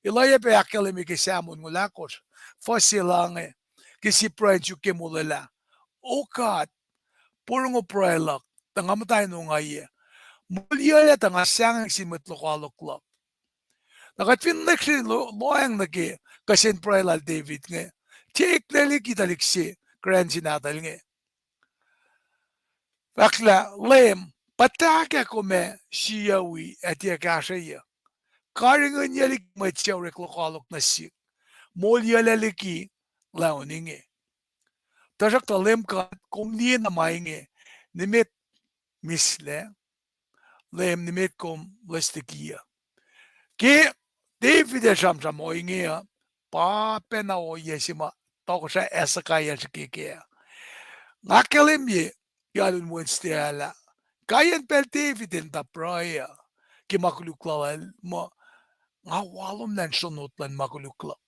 El oacyacpac ahkkahlwemye ke Psalm onngoul ahkosr, fuhs se lahngo, ke sie pruhe in suk ke molwelah. O God, porongo pruhe luhk, tuh nga muhta in ongaiyac. Moliyuclac tuh nga sahngweng sin mwet lokoalok luhk. Na kuht fin lihksreni lo-, lohacng nuh ke kihsen pruhe lal David inge, tiac eklac liki tuhlihk se, kuhran se nahtuhl inge. Fahk lah, Leum, puhtahkah kom ac siyucwi ac tiac kahsrweyuc? Karihngihnyuc liki mwet suc orek lokoalok nuh sihk. Moliyuclac liki laun inge. Tuhsruhktuh Leum God, kom liye na ma inge, nimet mihslac, Leum nimet kom loes liki uh. Ke David el sramsram ohinge uh, pa pacna ohiyac se ma tohkohsrah Hezekiah el srihke kac. Nga ahkkahlwemye ke alu Wednesday ah lah, kaiyacn pacl David el muhta pruhe uh ke ma koluk lal, el muh, nga walomlah in sronot luhn ma koluk luhk.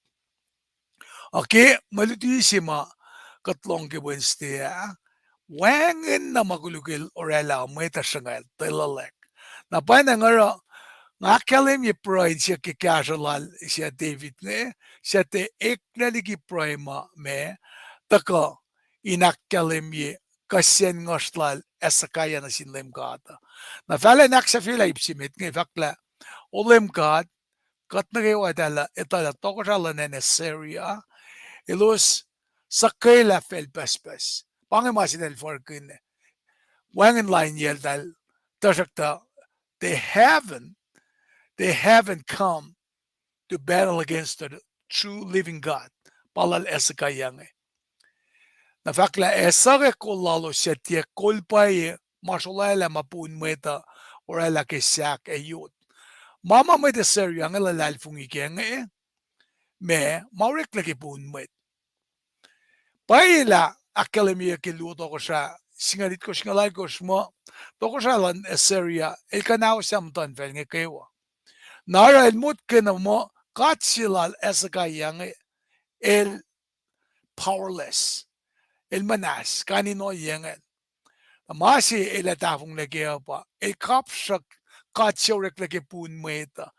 Ac ke mwe luti se ma kuht lohng ke Wednesday ah, wacngihn na ma koluk el oraclah mwet uh sruhngacl, tuh luhlahlfongi. Na pwacnwacng oruh, nga ahkkahlwemye pruhe in siyuck ke kahsruh lal se David inge, suc tiac eklac liki pruhe ma ma tuhkuh in ahkkahlwemye kihsen nguhsr lal Hezekiah nuh sin Leum God uh. Na fahla in ahksahfyelah ip se met inge, fahk lah, O Leum God, kuht nuh kwewa etuh lah, etuh lah tohkohsrah luhn acn Assyria, elos suhkwelah facl pucspucs. Pa inge ma se eltahl forkihn. Wacngihn lainyacl eltahl, tuhsruhktuh they haven't, they haven't come to battle against the true living God. Pa lal Hezekiah inge. Na fahk lah ac suhkwack kol lalos suc tiac kol pwacye ma srolwaclah ma poun mwet uh oraclah ke sahk ac yot. Ma ma mwet Assyria inge luhlahlfongi kac inge, ma ma oreklac ke poun mwet. Pwacye lah ahkkahlwemye ke luo Tohkohsrah singucul itkohsr, singucul alkohsr muh tohkohsrah luhn Assyria el kuhnahoslah muhtuhnfacl inge kwewa. Na oruh el motkena muh God se lal Hezekiah inge el powerless. El muhnahs, kain in ohiyac ingacn. Na ma se el ac tahfonglac kac uh pa el kapsrak God se oreklac ke poun mwet uh,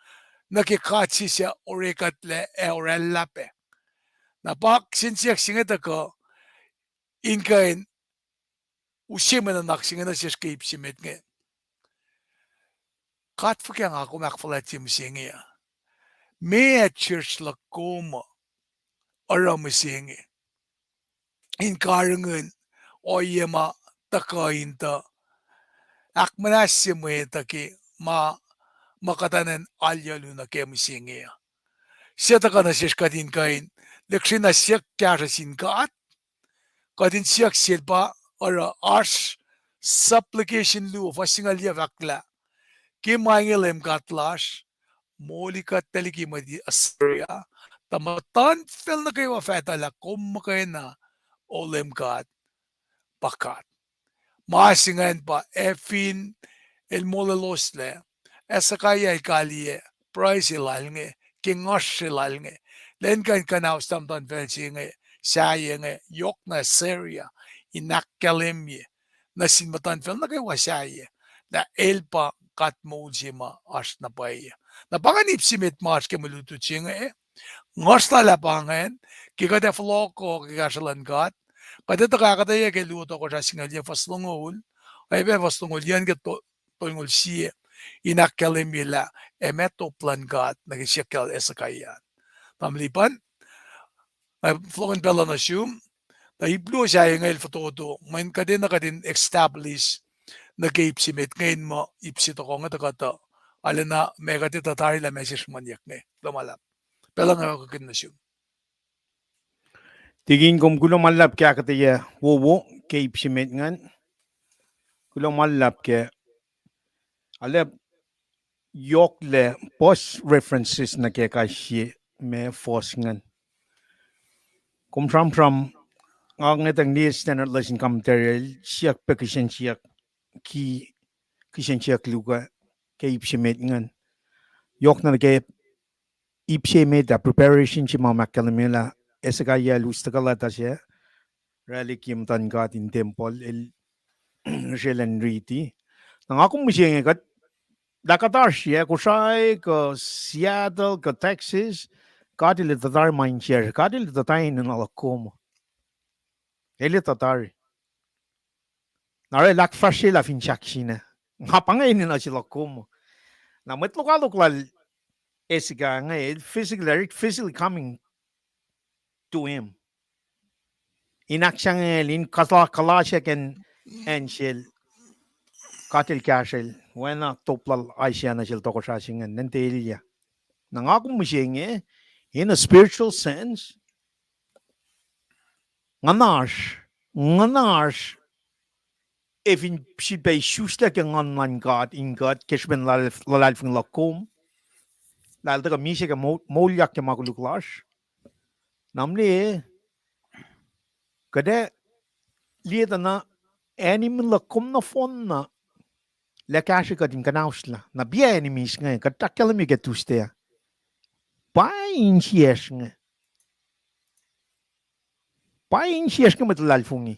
nuh ke god se suc orekuhtlac ac oraclah pac. Na pa kihsen siyuck se inge tuhkuh in kuh in use mwe nuhnak se inge nuh sesr ke ip se met inge. God fuhkah nga kom ahkfuhlwactye mihsenge uh? Meac church luhk kom uh oruh mihsenge in karihngihn ohiyac ma tuhkuh in tuh ahkmuhnahsye mwet uh ke ma, ma kuht enenuh in alu nuh kac mihsenge uh? Se tuhkuh nuh sesr kuht in kuh in lihksreni na siyuck kahsruh sin God. Kuht in siyuck sel pa oruh oasr Supplication luo fuhs singucul yuc fahk lah, ke ma inge Leum God lasr, moli kuht tuh liki mwet Assyria, tuh muhtuhnfacl nuh kwewa fah etuh lah kom muhkwena, O Leum God, pa God. Ma se ingacn pa ac fin el molweloslac, Hezekiah el kaliyac pruhe se lal inge, ke nguhsr se lal inge, lwen kuh in kuhnahoslah muhtuhnfacl se inge, sahyac inge, yohkna Assyria, in ahkkahlwemye nuh sin muhtuhnfacl nuh kwewa sahyac lah el pa God moul se ma oasr na pwacye. Na pa ingacn ip se met ma oasr ke mwe lutlut se inge, nguhsr lal ah pa ingacn, ke kuht ac fohlohkoh ke kahsruh luhn God, kuht ac tuhkuh ahkuhtweyac ke luo Tohkohsrah singucul yuc fuhs longoul, oacyacpac fuhs longoul yuc nuh ke to-, tolngoul sie, in ahkkahlwemye lah ac meac top luhn God nuh ke siyuck lal Hezekiah. Tamuhlwel Ipan, nga fohlohkohn pacl uh nuh sum, tuh ip luo sahyac inge el fototo, mweyen kuht enenuh kuht in establish nuh ke ip se met inge in muh ip se tohkoh inge tuh kuhtuh, arulacna ma kuht etuh tari lah ma sesr muhnyuck inge. Kuloh ma luhlahp. Pacl uh nga kuhkihn nuh sum. Tikin, kom kuloh ma luhlahp ke ahkuhtweyac wowo ke ip se met ingacn. Kuloh ma luhlahp ke alu yohklac puhs references nuh ke kais sie ma fuhs ingacn. Kom sramsram, nga ngetang liye Standard Lesson Commentary el siyuck pac kihsen siyuck, ki, kihsen siyuck luo ke ip se met ingacn. Yohkna nuh ke ip se met ah, preparation se ma ahkkahlwemye lah Hezekiah el us tuhkuh leta se, oraclah ke muhtuhn God in tempuhl, el srwaclah in riti. Na nga kom mihsenge kuht, lah kuht oasr yac, Kosrae kuh Seattle kuh Texas, God el tuh tari ma insiyacsr, God el tuh tari enenuh luhk kom. El tuh tari. Na oruh el ahkfahsryelah fin sahk sina, nga pa inge enenuh se luhk kom. Na mwet lokoalok lal Hezekiah inge, el physically, physically coming to him, in ahksahngwengwel, in kuhla-, kuhlahsryak acn, acn sel, God el kahsrwel, oacna top lal Isaiah nuh sel tohkohsrah se ingacn, nuhntaclya. Na nga kom mihsenge, in a spiritual sense, nguhnasr, nguhnasr, ac fin sifilpac isuslac ke nguhn luhn God in kuht ke srihpen luhlahlfongi luhk kom, lah el tuhkuh misac ke mo-, moulyak ke ma koluk lasr. Na mle, kuht ac liye tuh na enemy luhk kom nohfohn na, lah kahsrwe kuht in kuhnauslah. Na pa enemies inge, kuht ahkkahlwemye ke Tuesday ah, pa insiyacsr inge. Pa insiyacsr inge mwet luhlahlfongi.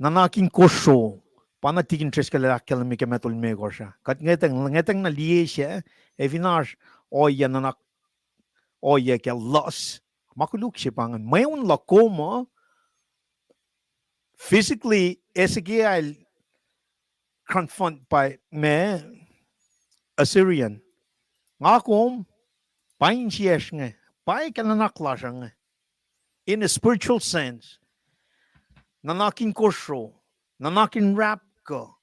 Nuhnak in kosro, pa na tikin Driscoll el ahkkahlwemye ke ma tolmekohsr ah. Kuht ngetang, ngetang na liye se, ac fin oasr ohiyac nuhnak, ohiyac ke lust, ma koluk se pa ingacn. Mweun luhk kom uh, physically, Hezekiah el confront by ma Assyrian. Nga kom, pa insiyacsr inge, pa ke nuhnak lasr uh inge. In a spiritual sense, nuhnak in kosro, nuhnak in rapkuh,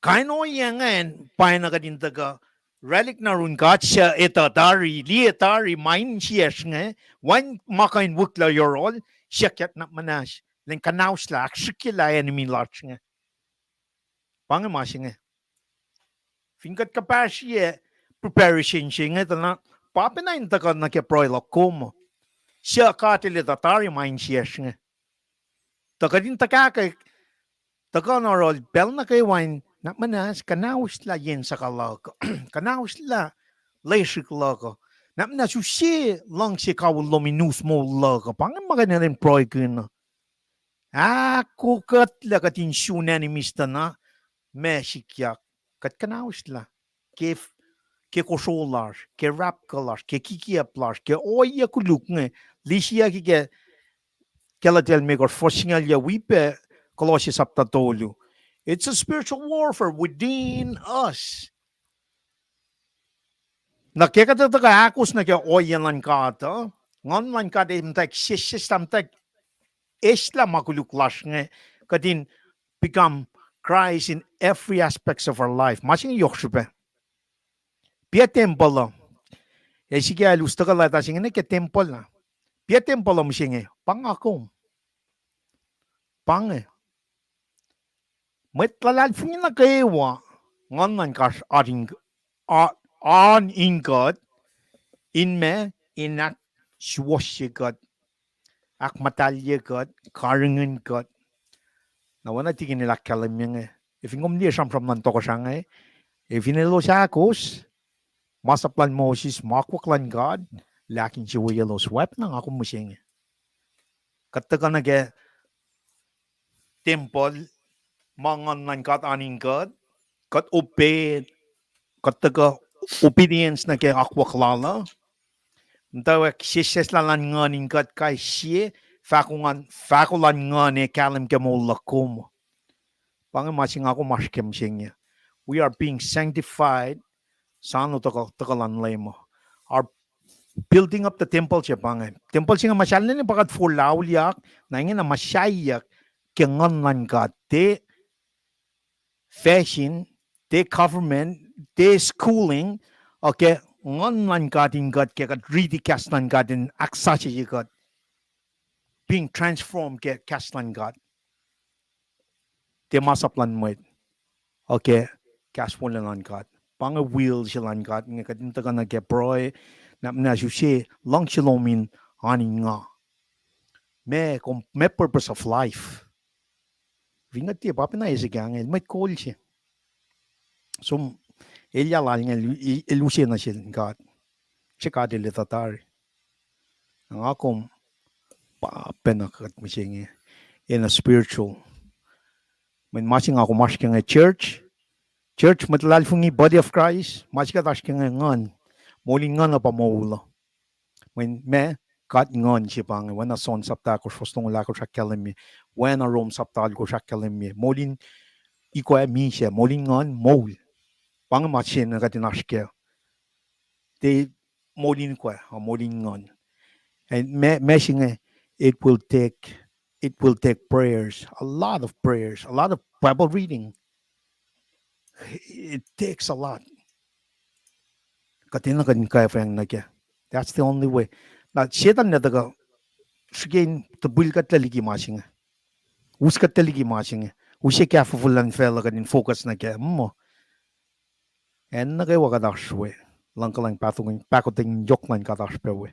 kain ohiyac ingacn pa na kuht in tuhkuh Relic na run God suc etuh tari, liye tari ma insiyacsr inge, wacngihn ma kuh in wihklac yohrohl, siyuck nuhnak muhnahs, lwen kuhnauslah, ahksrihkyelah enemy lasr inge. Pa inge ma se inge. Fin kuht kuhpahsrye preparation se inge tuh na, pa pacna in tuhkuh nuh ke pruhe luhk kom. Suc God El etuh tari ma insiyacsr inge. Tuh kuht in tuhkahkwack, tuhkuh nuh yohrohl pacl nuh kwewa in nuhnak muhnahs kuhnauslah yen suhkaluhk, kuhnauslah lesrihk luhk, nuhnak muhnahs use luhngse kawihl lom in us moul luhk. Pa inge ma kuht enenuh in pruhekihn. Ahkokuhtlac kuht in sun enemy tuh na, ma sikyak, kuht kuhnauslah ke, ke kosro lasr, ke rapkuh lasr, ke kikiap lasr, ke ohiyac koluk inge, lisiyucki ke Galatia limekohsr fuhs singucul yac wi pac Kolosse sapta tolu. It's a spiritual warfare within us. Na ke kuht tuhkuh ahkos nuh ke ohiyac luhn God uh, Nguhn luhn God ac muhtwacwacack sesseslah, muhtwacwacack eslah ma koluk lasr inge, kuht in become Christ in every aspects of our life. Ma se inge yohk srihpac. Piac tempuhl uh. Ac sikyak el us tuhkuh leta se inge nuh ke tempuhl uh. Piac tempuhl uh mihsenge, pa nga kom. Pa inge. Mwet luhlahlfongi nuh kwewa, Nguhn luhn God, oan in kuht, in ma, in ahksuwohsye kuht, ahkmuhtahlye kuht, karihngihn kuht. Na oacna Tikin el ahkkahlwemye inge, ac fin kom liye sramsram luhn tohkohsrah inge, ac fin elos ahkos masap lal Moses, ma akwuck luhn God, lah ahkinsewowoyelos, oacpacna nga kom mihsenge. Kuht tuhkuh nuh ke tempuhl, ma Nguhn luhn God oan in kuht, kuht obey, kuht tuhkuh obedience nuh ke akwuck lal uh. Muhtwacwacack sesseslah luhn Nguhn in kuht kais sie, fahko luhn Nguhn ac kahlwem ke moul luhk kom. Pa inge ma se nga kom oasr ke mihsenge. We are being sanctified. Soano tuhkuh, tuhkuh luhn Leum uh. Are building up the temple se pa inge. Tempuhl se inge muhsahllah pa kuht forlah auliyak, na ingena muhsaheack ke Nguhn luhn God. Tiac fashion, tiac government, tiac schooling, uh, ke Nguhn luhn God in kuht, ke kuht riti kahs luhn God in ahksasucye kuht. Being transformed ke kahs luhn God. Tiac masap luhn mwet. Okay, kahs wolacna luhn God. Pa inge will se luhn God inge kuht in tuhkuh nuh ke pruhe, na, na suse luhngse lom in oan in nga. Ma kom, ma purpose of life. Fin kuht tiac, pa pacna ase ke angel, mwet kol se. Som, elyah lal inge, el use nuh sel God. Se God el etuh tari. Nga kom, pa pacna kuht mihsenge in a spiritual. Mweyen ma se nga kom oasr ke inge church. Church, mwet luhlahlfongi, body of Christ, ma se kuht oasr ke inge nguhn. Moul in nguhn uh pa moul uh. Mweyen ma, God nguhn se pa inge, oacna John sapta ahkosr fuhs longoul ahkosr ahkkahlwemye, oacna Rome sapta alkosr ahkkahlwemye, moul in ikoac misac, moul in nguhn, moul. Pa inge ma se na kuht in oasr kac. Tiac moul in ikoac, uh, moul in nguhn. And ma, ma se inge, it will take, it will take prayers, a lot of prayers, a lot of Bible reading. It takes a lot. Kuht enenuh kuht in kwacfweacng nuh kac. That's the only way. Na Setan el tuhkuh srihke in topil kuhtlac liki ma se inge. Us kuhtlac liki ma se inge. Use kahfofo luhn facluh kuht in focus nuh kac. Muh acn nuh kwewa kuht oasr we, luhngkuhlwacng, pahkotwen, pahkotwen yohk luhn God oasr pac we.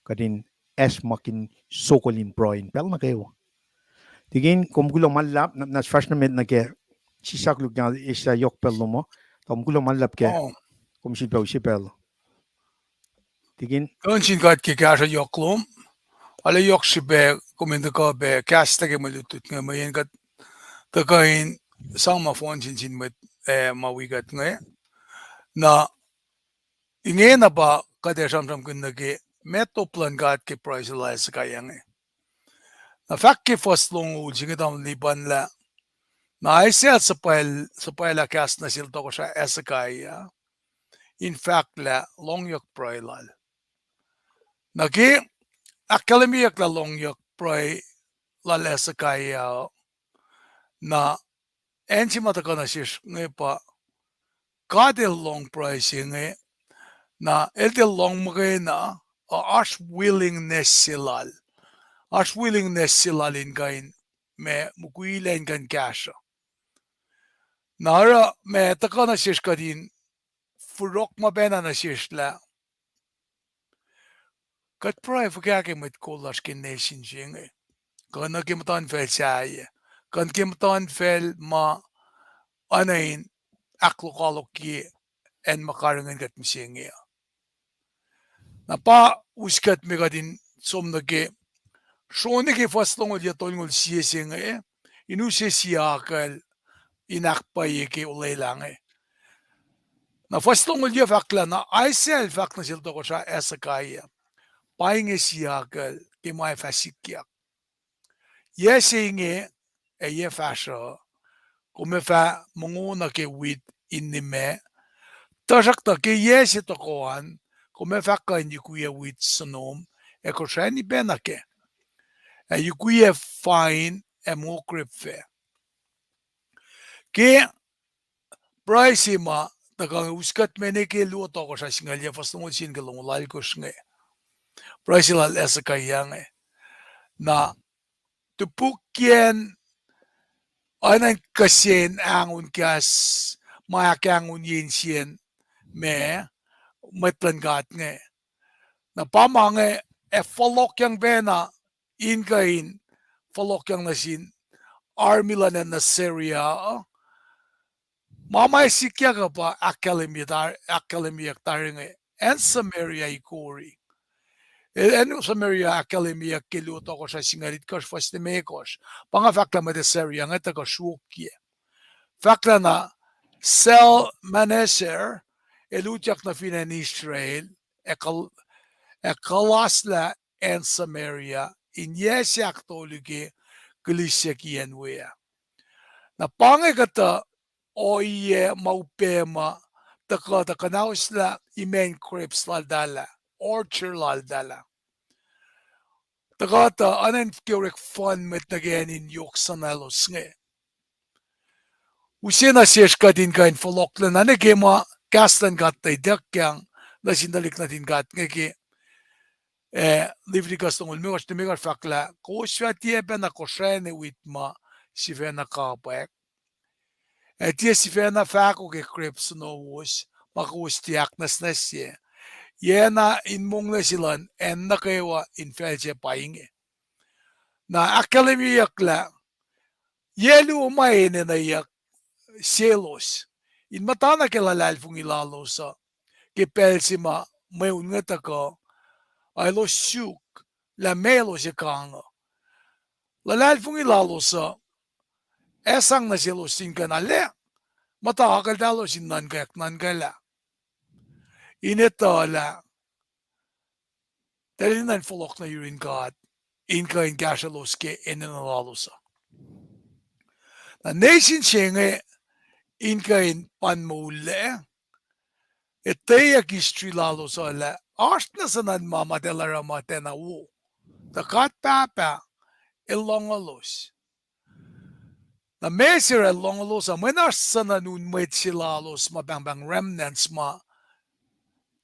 Kuht in acsmak in sokol in pruhe in pacl nuh kwewa. Tikin, kom kuloh ma luhlahp, na, na fahsr nuh met nuh ke sisakluhk na eslah yohk pacl lom uh. Kom kuloh ma luhlahp ke, oh, kom sifilpac use pacl uh. Tikin, kuloh sin God ke kahsruh yohk lom. Arlac yohk srihpac kom in tuhkuh pac kahs nuh ke mwe lutlut inge, mweyen kuht tuhkuh in sang ma fohn sin sin mwet, eh, ma wi kuht inge. Na ingena pa kuht ac sramsramkihn nuh ke ma top luhn God ke pruhe se lal Hezekiah inge. Na fahk ke fuhs longoul se inge tamuhlwel Lipan lah, na Isaiah suhpwacl-, suhpwaclah kahs nuh sel tohkohsrah Hezekiah in fahk lah lohngyuck pruhe lal. Na ke ahkkahlwemyeyuck lah lohngyuck pruhe lal Hezekiah, na acn se ma tuhkuh nuh sesr inge pa God El lohng pruhe se inge, na El tiac lohng muhkwena, uh, oasr willingness se lal. Oasr willingness se lal in kuh in ma mukwilac in kuh in kahsruh. Na oruh ma tuhkuh nuh sesr kuht in forok ma pacna nuh sesr lah kuht pruhe fuhkah ke mwet kol lasr ke nation se inge, kuh nuh ke muhtuhnfacl sahyac, kuh nuh ke muhtuhnfacl ma oacna in ahklokoalokye acn ma karihngihn kuht mihsenge uh. Na pa us kuht me kuht in som nuh ke sroni ke fuhs longoul yac tolngoul sie se inge, in use sie akucl in ahkpwacye ke olwelah inge. Na fuhs longoul yac fahk lah, na Isaiah el fahk nuh sel tohkohsrah Hezekiah, pa inge sie akucl ke ma ac fah sikyak. Yac se inge, ac yac fahsruh, kom ac fah mongo nuh ke wit in nimac, tuhsruhktuh ke yac se tohkoh an, kom ac fah kuh in yukwiyac wit sonom, ac kosrani pac nuh kac, ac yukwiyac fain, ac mongo grape fac. Ke pruhe se ma tuhkuh inge, us kuht me nuh ke luo tohkohsrah singucul yac, fuhs longoul sie nuh ke longoul alkosr inge. Pruhe se lal Hezekiah inge. Na topukyacn oacna in kihsen ahngon kahs ma ahkahngonyacn sien ma mwet luhn God inge. Na pa ma inge ac fohlohkyang pacna in kuh in fohlohkyang nuh sin army luhn acn Assyria uh. Ma ma ac sikyak uh pa ahkkahlwemye tar-, ahkkahlwemyeyuck tari inge, acn Samaria ikori. Acn Samaria ahkkahlwemyeyuck ke luo tohkohsrah singucul itkohsr fuhs limekohsr. Pa nga fahk lah mwet Assyria inge tuhkuh sruokyac. Fahk lah na Shalmaneser el utyak nuh fin acn Israel, ac kuhl-, ac kuhlaslah acn Samaria in yac se ahktolu ke kihlisyucki acn we ah. Na pa inge kuhtuh ohiyac ma upac ma tuhkuh tuh kuhnahoslah imac in grapes laltahl ah, orchard laltahl ah. Tuhkuh tuh oacna in ke orek fun mwet nuh ke acn in yohk suhnalos inge. Use nuh sesr kuht in kuh in fohlohklac na nuh ke ma kahs luhn God tuh ituckyang nuh sin tuhlihk nuhtin God inge ke, eh, Leviticus longoul limekohsr, limekohsr fahk lah, kowos fah tiac pacna kosracni wit ma sifacna kapwack, ac tiac sifacna fahko ke grep sonowos ma kowos tiac ahknwacsnwacsye, yac na in monglac se luhn acn nuh kwewa in facl sac pa inge. Na ahkkahlwemyeyuck lah yac luo ma enenweyuck selos in muhta nuh ke luhlahlfongi lalos uh ke pacl se ma mweun inge tuhkuh, ac elos suk lah meac elos ac kang uh. Luhlahlfongi lalos uh ac sang nuh selos in kuh na lah muhta akucltahlos in nuhnkweyuck nuhnkwaclah, in etuh lah tuh enenuh in fohlohk nuh yurin God in kuh in kahsrwelos ke enenuh lalos uh. Na nation se inge in kuh in pan moullac, etweyuck history lalos uh lah oasr na suhnuhn ma ma tiac oruh ma tiacna wo, tuh God Pahpah El lohngolos. Na meac se oruh El lohngolos uh? Mweyen oasr suhnuhn un mwet se lalos ma pahngpahng remnants ma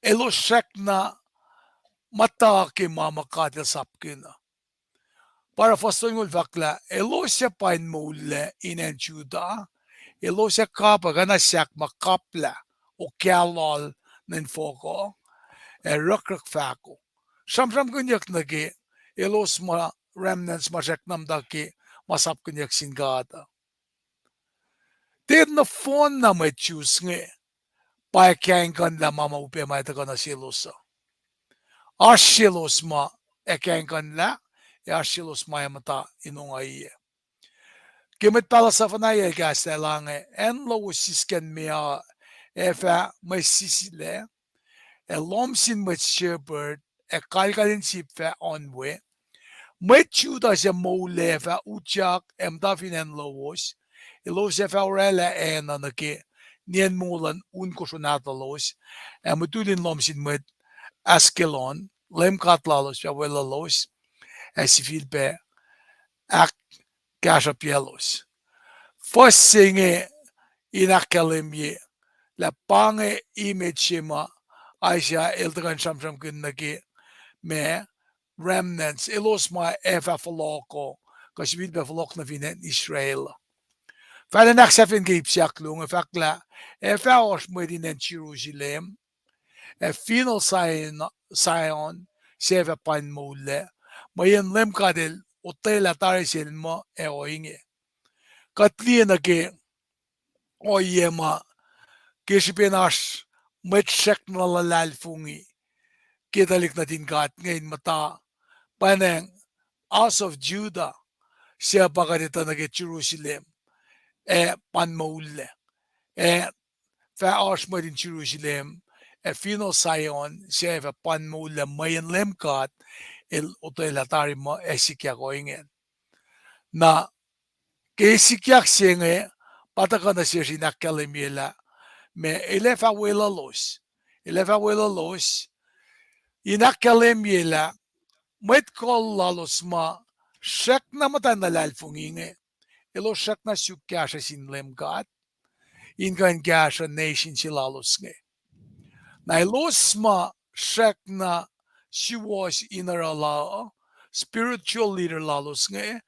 elos srackna muhta ke ma ma God El sapkihn uh. Pa oruh fuhs tolngoul fahk lah elos ac pain moullac in acn Judah, elos ac kapwack oacna sahk ma kaplah okah lal nuh infohk uh, ac rukruk fahko. Sramsramkihnyuck nuh ke elos ma remnants ma srackna muhta ke ma sapkihnyuck sin God uh. Tiac nohfohn na mwet Jews inge pa ac kahingkuhnlah ma ma upac ma ac tuhkuh nuh selos uh. Oasr selos ma ac kahingkuhnlah, ac oasr selos ma ac muhta in ongaiyac. Ke mwet pahluh Zephaniah el kahslah lah inge, acn lowos sisken meoa ac fah mwe sisilac, ac lohm sin mwet shepherd ac kalkal in sip fah oan we. Mwet Judah suc moul ac fah utyak ac muhta fin acn lowos, elos ac fah oraclah acn uh nuh ke nien mongo luhn un kosro nahtuhlos, ac mutul in lohm sin mwet Ashkelon, leum god lalos fah weluhlos, ac sifilpac ahkkahsruhpyaclos. Fuhs se inge in ahkkahlwemye lah pa inge image se ma Isaiah el tuhkuh in sramsramkihn nuh ke ma remnants, elos ma ac fah fohlohko, kuh sifilpac fohlohk nuh fin acn Israel. Fahlen ahksahfyen ke ip se ahkluo inge fahk lah ac fah oasr mwet in acn Jerusalem, ac finohl Zion, Zion, suc fah pan moullac, mweyen Leum God El otwelah tari sel muh ac ohinge. Kuht liye nuh ke ohiyac ma ke srihpen oasr mwet srackna luhlahlfongi ke tuhlihk nuhtin God inge in muhta, pwacnwacng House of Judah, suc pa kuht etuh nuh ke Jerusalem, ac pan moullac. Ac fah oasr mwet in Jerusalem, ac finohl Zion, suc fah pan moullac mweyen Leum God El otwelah tari muh ac sikyak ohinge. Na ke sikyak se inge, pa tuhkuh nuh sesr in ahkkahlwemye lah ma El ac fah weluhlos, El ac fah weluhlos, in ahkkahlwemye lah mwet kol lalos ma srackna muhta in luhlahlfongi inge, elos srackna suk kahsruh sin Leum God in kuh in kahsruh nation se lalos inge. Na elos ma srackna suwohs in oruh la uh, spiritual leader lalos inge,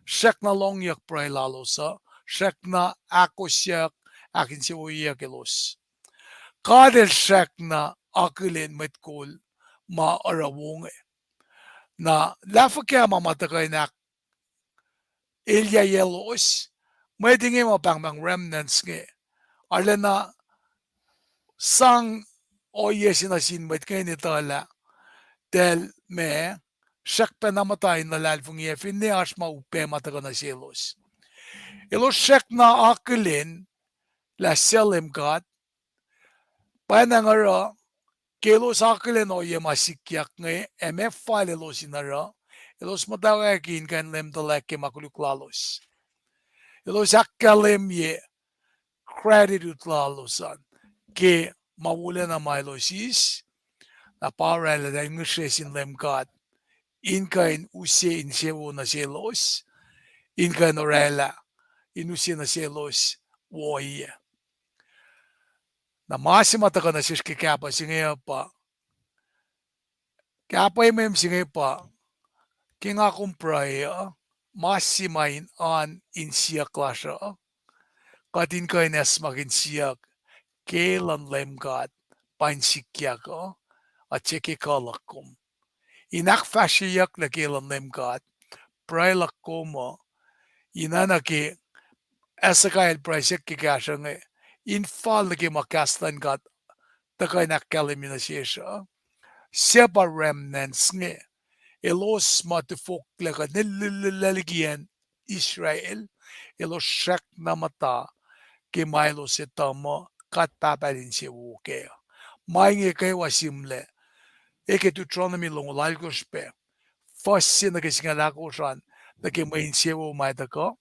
srackna lohngyuck pruhe lalos uh, srackna ahkosyuck, ahkinsewowoyeyuck elos. God El srackna akihlen mwet kol ma oruh wo inge. Na lah fuhkah ma ma tuhkuh in ahk elyah elos, mwet inge ma pahngpahng remnants inge, arulacna sang ohiyac se nuh sin mwet inge in etuh lah eltahl ma srackpacna muhta in luhlahlfongi ac finne oasr ma upac ma tuhkuh nuh selos. Elos srackna akihlen lah suc Leum God, pwacnwacng oruh ke elos akihlen ohiyac ma sikyak inge ac meac fal elos in oruh, elos muhtwacwacack in kuh in lemtuhlac ke ma koluk lalos. Elos ahkkahlwemye gratitude lalos an ke ma wolacna ma elos eis, na pa oraclah eltahl ngihsre sin Leum God in kuh in use insewowo nuh selos, in kuh in oraclah in use nuh selos wo ohiyac. Na ma se ma tuhkuh nuh sesr ke kahpah se inge uh pa, kahpah mweyen se inge pa, ke nga kom pruhe uh, ma se ma in oan in siyuck lasr uh, kuht in kuh in acsmakihn siyuck, ke luhn Leum God pa in sikyak uh, a tiac ke kuh luhk kom. In ahkfahsryeyuck nuh ke luhn Leum God, pruhe luhk kom uh, in oacna ke Hezekiah el pruhe siyuck ke kahsruh inge, in fal nuh ke ma kahs luhn God tuhkuh in ahkkahlwemye nuh sesr uh, suc pa remnants inge, elos ma tufoklac kuh nellellacliki acn Israel, elos srackna muhta ke ma elos etuh muh God Pahpah El insewowo kac. Ma inge kwewa sihmlac, e ke Deuteronomy longoul alkosr pac, fuhs se nuh ke singucul ahkosr an, nuh ke mwe insewowo ma tuhkuh,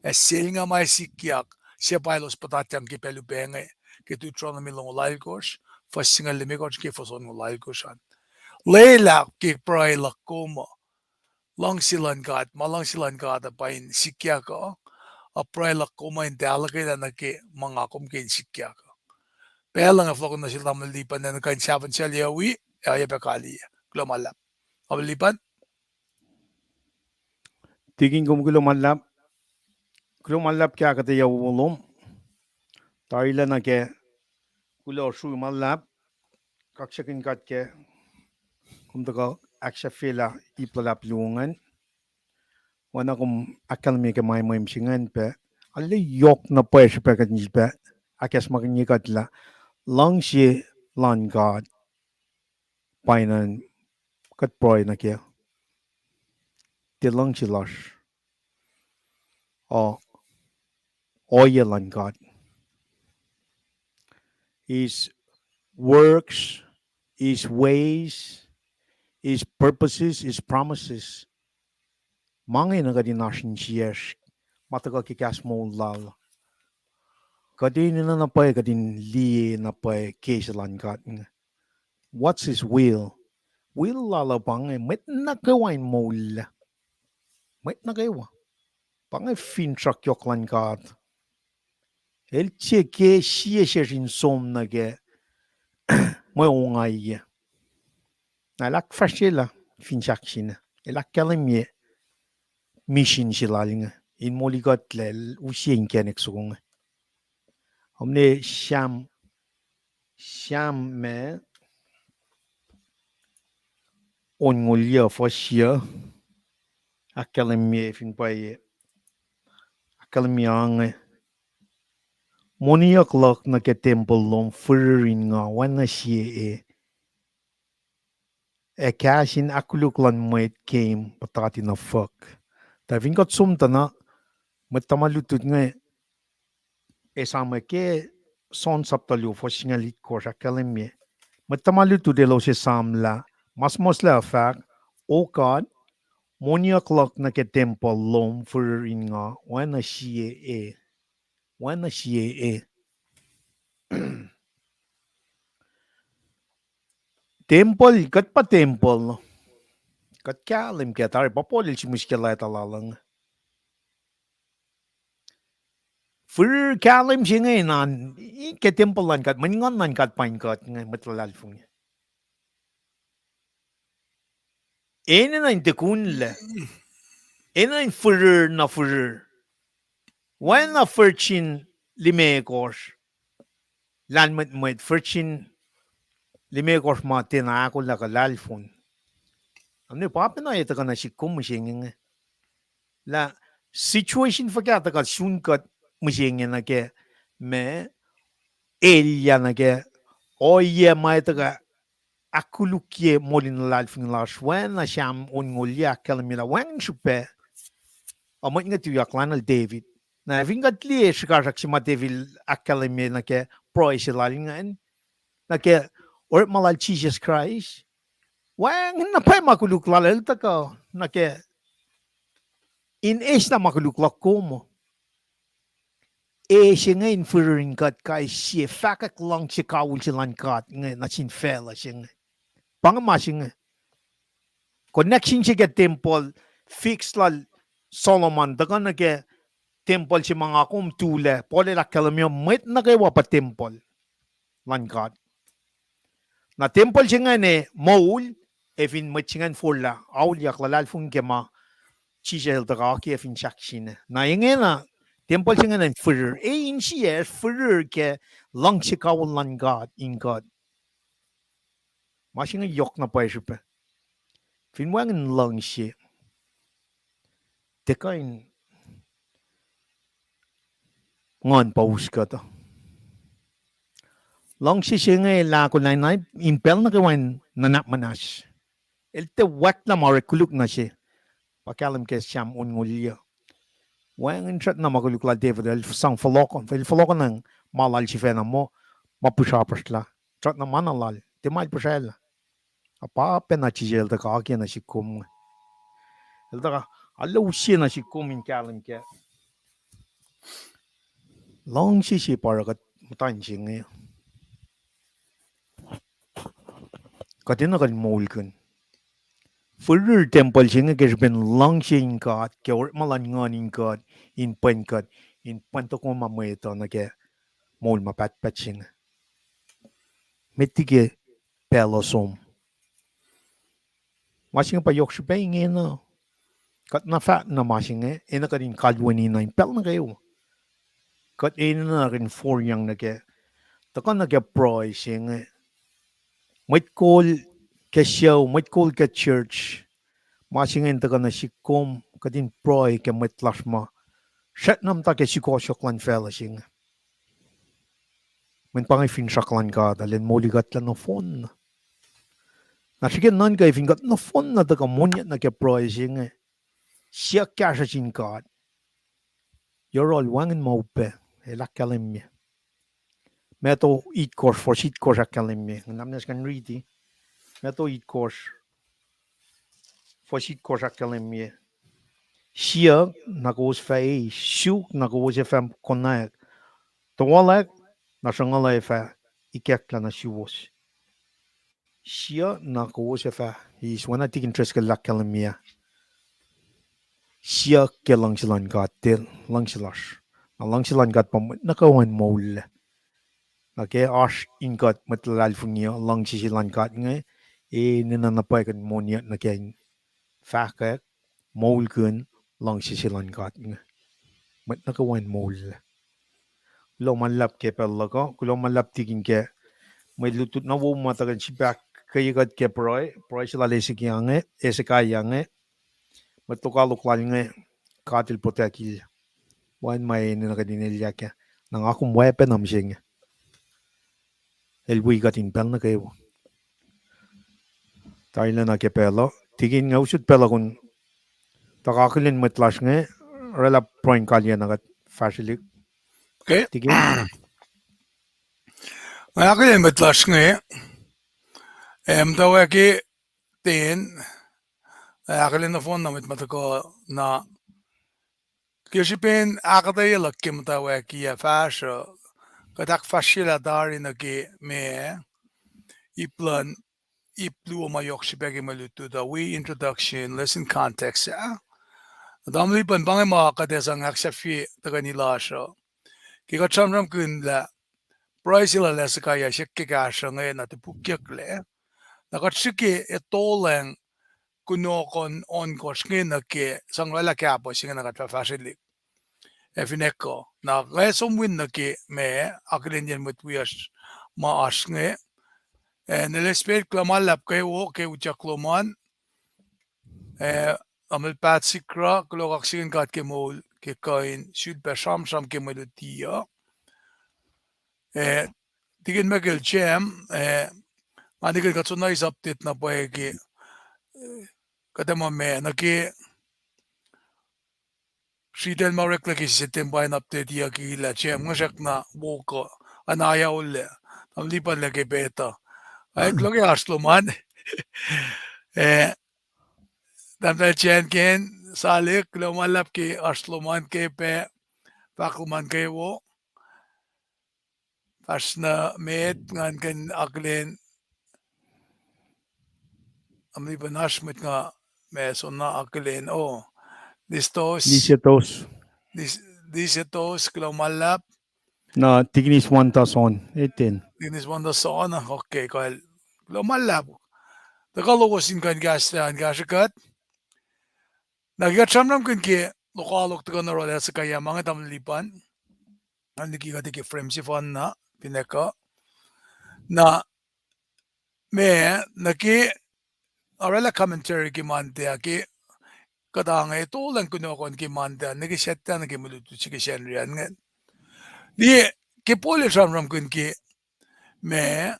ac selnga ma sikyak, suc pa elos puhtatyang ke pacl upac inge, ke Deuteronomy longoul alkosr, fuhs singucul limekohsr ke fuhs onngoul alkosr an. Lwelah ke pruhe luhk kom uh, luhngse luhn God, ma luhngse luhn God uh pa in sikyak uh, a pruhe luhk kom uh in tahluhkwelah nuh ke ma nga kom ke in sikyak uh. Pacl inge fohlohk nuh sel tamuhlwel Lipan, ac nuh kuh in sahfahn sel yawi, ac oacyacpac kaliyac. Kuloh ma luhlahp. Tamuhlwel Lipan. Tikin, kom kuloh ma luhlahp. Kuloh ma luhlahp ke ahkuhtweyac wo lom. Tarilac nuh ke kuloh srui ma luhlahp, kaksakihn God ke kom tuhkuh ahksahfyelah ip luhlahp luo ingacn. Oacna kom ahkkahlwemye ke ma mweyen se ingacn pac, arlac yohk na pwacye srihpac kuht in sifilpac ahkacsmakihnye kuht lah luhngse luhn God pa inen kuht pruhe nuh kac. Tiac luhngse lasr, uh, ohiyac luhn God. His works, His ways, His purposes, His promises. Ma inge na kuht in oasr insiyacsr, ma tuhkuh ke kahs moul Lal. Kuht enenuh na pwacye kuht in liye na pwacye ke se luhn God inge. What's His will? Will Lal uh pa inge mwet nuh kwewa in moul, mwet nuh kwewa. Pa inge finsrak yohk luhn God. El tiac ke sie sesr in som nuh ke mwe ongaiyac. Na el ahkfahsryelah fin sahk sina. El ahkkahlwemye misin se lal inge in molikuhtlac, el use inkacnek soko inge. Omne Sam, Sam me onngoul yuh, fuhs yuh, ahkkahlwemye fin pwacye, ahkkahlwemye ange. Moniyuck luhk nuh ke tempuhl lom firir in nga oacna sie e, ac kahs in ahkkoluk luhn mwet keim puhtati nuh fuhk. Tuh fin kuht som tuh na, mwet tuhma lutlut inge, esam ke John sapta luo fuhs singucul itkohsr ahkkahlwemye. Mwet tuhma lutlut elos esamlah, ma suhmuhslah fahk, O God, moniyuck luhk nuh ke tempuhl lom firir in nga oacna sie e, oacna sie e. Tempuhl, kuht pa tempuhl. Kuht kahlwem ke tari pa Paul el sihmihs ke leta lal inge. Firir kahlwem se inge na, ke tempuhl luhn God, mwe nguhn luhn God pa in kuht inge, mwet luhlahlfongi. Enenuh in tikunlac. Enenuh in firir na firir. Oacna virgin limekohsr. Lahlmwetmwet virgin limekohsr ma tiacna ahkolah kuh lahlfon. Omne pa pacna etuh kuh na sihk kom mihsenge inge. Lah situation fuhkah tuhkuh sun kuht mihsenge nuh ke ma elyah nuh ke ohiyac ma etuh kuh ahkkolukye moul in luhlahlfongi lasr, oacna Sam onngoul yuh ahkkahlwemye lah wacngihn srihpac. Ac mwet inge tuyak lainuhl David. Na fin kuht liye srihkasrak se ma David ahkkahlwemye nuh ke pruhe se lal ingacn, nuh ke orekma lal Jisus Kraist, wacngihn na pwacye ma koluk lal el tuhkuh nuh ke in eislah ma koluk luhk kom. E se inge in firir in kuht kais sie fahkwack luhngse kawihl se lal God inge nuh sin facluh se inge. Pa inge ma se inge. Connection se ke tempuhl fix lal Solomon tuhkuh nuh ke tempuhl se ma nga kom tulac, Paul el ahkkahlwemye mwet nuh kwewa pa tempuhl luhn God. Na tempuhl se ingacn moul, ac fin mwet se ingacn forlah, auliyak luhlahlfongi ke ma Jisus el tuhkuh ke fin sahk sina. Na ingena, tempuhl se ingacn firir, e insiyacsr firir ke luhngse kawihl luhn God in kuht. Ma se inge yohk na pwacye srihpac. Fin wacngihn luhngse, tiac kuh in nguhn pa us kuhtuh. Luhngse se inge el ahkolah in pacl nuh kwewa in nuhnak muhnahs. El tiac wactlah ma orek koluk nuh se. Pa kahlwem ke Sam onngoul yuh. Wacngihn srackna ma koluk lal David, el sang fohlohkoh, el fohlohkohnang ma lal sifacna muh, ma pihsrapihsrlah. Srackna ma na lal, tiac ma el pihsraclah. Ac pa pacna Jisus el tuhkuh ke nuh sihk kom inge. El tuhkuh, arlac use nuh sihk kom in kahlwem ke luhngse se pa oruh kuht muhta in se inge. Kuht enenuh kuh in moulkihn. Firir tempuhl se inge ke srihpen luhngse in God, ke orekma luhn nguhn in God, in pwen kuht, in pwen tokoma mwet uh nuh ke moul ma pahtpaht se inge. Met liki pacl uh som. Ma se inge pa yohk srihpac ingena. Kuht na fahk na ma se inge, enenuh kuht in kalweni na in pacl nuh kwewa. Kuht enenuh kuh in foriyang nuh ke, tuhkuh nuh ke pruhe se inge. Mwet kol ke sucu, mwet kol ke church. Ma se inge in tuhkuh nuh sihk kom, kuht in pruhe ke mwet lasr ma srackna muhta ke sukohsohk luhn facluh se inge. Mweyen pa inge finsrak luhn God, ac lwen molikuhtlac nohfohn. Na srihke nuhnkuh fin kuht nohfohn na tuhkuh monyuck nuh ke pruhe se inge, siyuck kahsruh sin God. Yohrohl wacngihn ma upac, el ahkkahlwemye. Matthew itkohsr, fuhs itkohsr ahkkahlwemye. Nga namnac skan riti. Matthew itkohsr, fuhs itkohsr ahkkahlwemye. Siyuck, na kowos fah eis, suk, na kowos ac fah konwacack, toasrwack, na sruhnguhl ac fah ikacklah nuh suwos. Siyuck, na kowos ac fah eis, oacna tikin Driscoll el ahkkahlwemye. Siyuck ke luhngse luhn God, tiac luhngse lasr. Na luhngse luhn God pa mwet nuh kwewa in moul. Na ke oasr in kuht mwet luhlahlfongi uh, luhngse se luhn God inge, e, enenuh na pwacye kuht in moniyuck nuh ke in fahkwack, moulkihn luhngse se luhn God inge. Mwet nuh kwewa in moul. Kuloh ma luhlahp ke pacl luhk uh, kuloh ma luhlahp tikin ke mwe lutlut na wo ma tuhkuh in srihpac ke kuht ke pruhe, pruhe se lal Hezekiah inge, Hezekiah inge, mwet lokoalok lal inge, God el protect-il. Wacngihn ma enenuh kuht in elyah kac. Na nga kom oacpacna mihsenge. El wi kuht in pacl nuh kwewa. Tarilacna ke pacl uh. Tikin, nga usot pacl uh kom tuhkuh akihlen mwet lasr inge, oraclah pruhe in kalyena kuht fahsrwelihk. Tikin. Nga akihlen mwet lasr inge, eh, muhtwacwacack ten, eh, akihlen nohfohn na mwet ma tuhkuh na ke srihpen ahkuhtweyac luhk ke muhtwacwacack ah fahsruh, kuht ahkfahsryelah tari nuh ke ma ip luhn, ip luo ma yohk srihpac ke mwe lutlut uh, wi introduction, lesson context ah. Tamuhlwel, pa inge ma kuht ac sang ahksahfye tuhkweni lasr uh. Ke kuht sramsramkihn lah pruhe se lal Hezekiah srack ke kahsruh inge na topukyucklac, na kuht srihke etolacng kunohkohn ohnkohsr inge nuh ke sang oraclah kahpah se inge na kuht fah fahsrwelihk. Ac finne kuh na nga som win nuh ke ma akihlenyacn mwet wiyacsr ma oasr inge. Eh, Nelespeth, kuloh ma luhlahp kwewa ke utyak lom an. Eh, Tamuhlwel Pat Sikra, kuloh kaksakihn God ke moul ke kuh in sulpac sramsram ke mwe luti uh. Eh, tikin Michael Jam, eh, nga nikihn kuht soenna eis update na pwacye ke, eh, kuht ac ma ma nuh ke sritacl ma oreklac ke September in update-iyucki lah Jam nga srackna wo kuh, anaya ollac, tamuhlwel Lipan lah ke pet uh. Ac kuloh ke oasr lom an. Eh, Tahmtahel Jan Ken Salik, kuloh ma luhlahp ke oasr lom an ke pac, fahk lom an kwewa. Fahsr nuh met, ngan kuh akihlen, am lipan oasr mwet nga ma soenna akihlen, oh, Listos, Lisetos. Lis-, Lisetos, kuloh ma luhlahp. Na Tikinis Wanda Son, Eten. Tikinis Wanda Son, okay, kuh, kuloh ma luhlahp. Tuhkuh lowos in kuh in kahsruh, in kahsruh kuht. Na ke kuht sramsramkihn ke lokoalok tuhkuh nuh yohrohl Hezekiah ma inge, tamuhlwel Lipan, nga liki kuht ke frame sefanna, finne kuh. Na ma, nuh ke oraclah commentary ke Monday ah ke kuhtange, etolacng kunohkohn ke Monday ah nuh ke Saturday ah nuh ke mwe lutlut se ke Sacnri an ingacn. Liye, ke Paul el sramsramkihn ke ma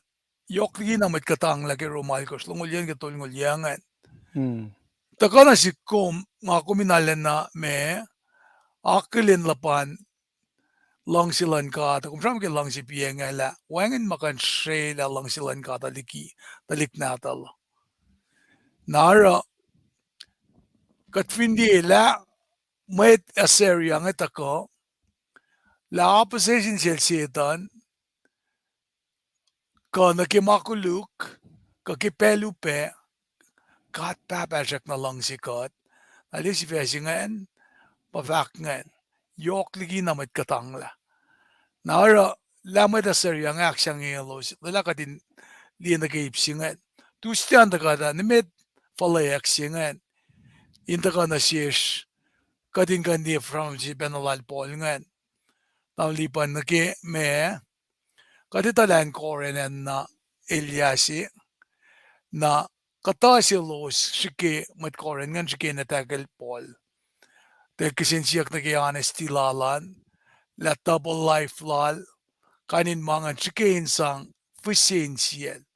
yohk liki na mwet kuhtanglah ke Rom alkosr, longoul yuh nuh ke tolngoul yuh ingacn. Tuhkuh nuh sihk kom, nga kom in arulacna ma akihlen luhpan luhngse luhn God, kom sramsram ke luhngse piacng ah lah wacngihn ma kuh in srwaclah luhngse luhn God uh liki tuhlihk nahtuhl. Na oruh, kuht fin liye lah mwet Assyria inge tuhkuh, lah opposition sel Setuhn, kuh nuh ke ma koluk, kuh ke pacl upac, God Pahpah el srackna luhngse kuht. Na liye sifac se ingacn, pa fahk ingacn, yohk liki na mwet kuhtanglah. Na oruh, lah mwet Assyria inge ahksahngweng elos, lwelah kuht in liye nuh ke ip se ingacn. Tuesday an tuhkuh tuh nimet fuhlweack se ingacn in tuhkuh nuh sesr, kuht in kuh in liye fahsrwelihk pacna lal Paul ingacn. Tamuhlwel Lipan, nuh ke ma, kuht etuh lah acn Corinth an na elyah se, na kuhtuh selos srihke mwet Corinth ingacn srihke in attack-el Paul. Tuh kihsen siyuck nuh ke honesty lal an, lah double life lal, kain in ma ingacn srihke in sang fihsen siyacl.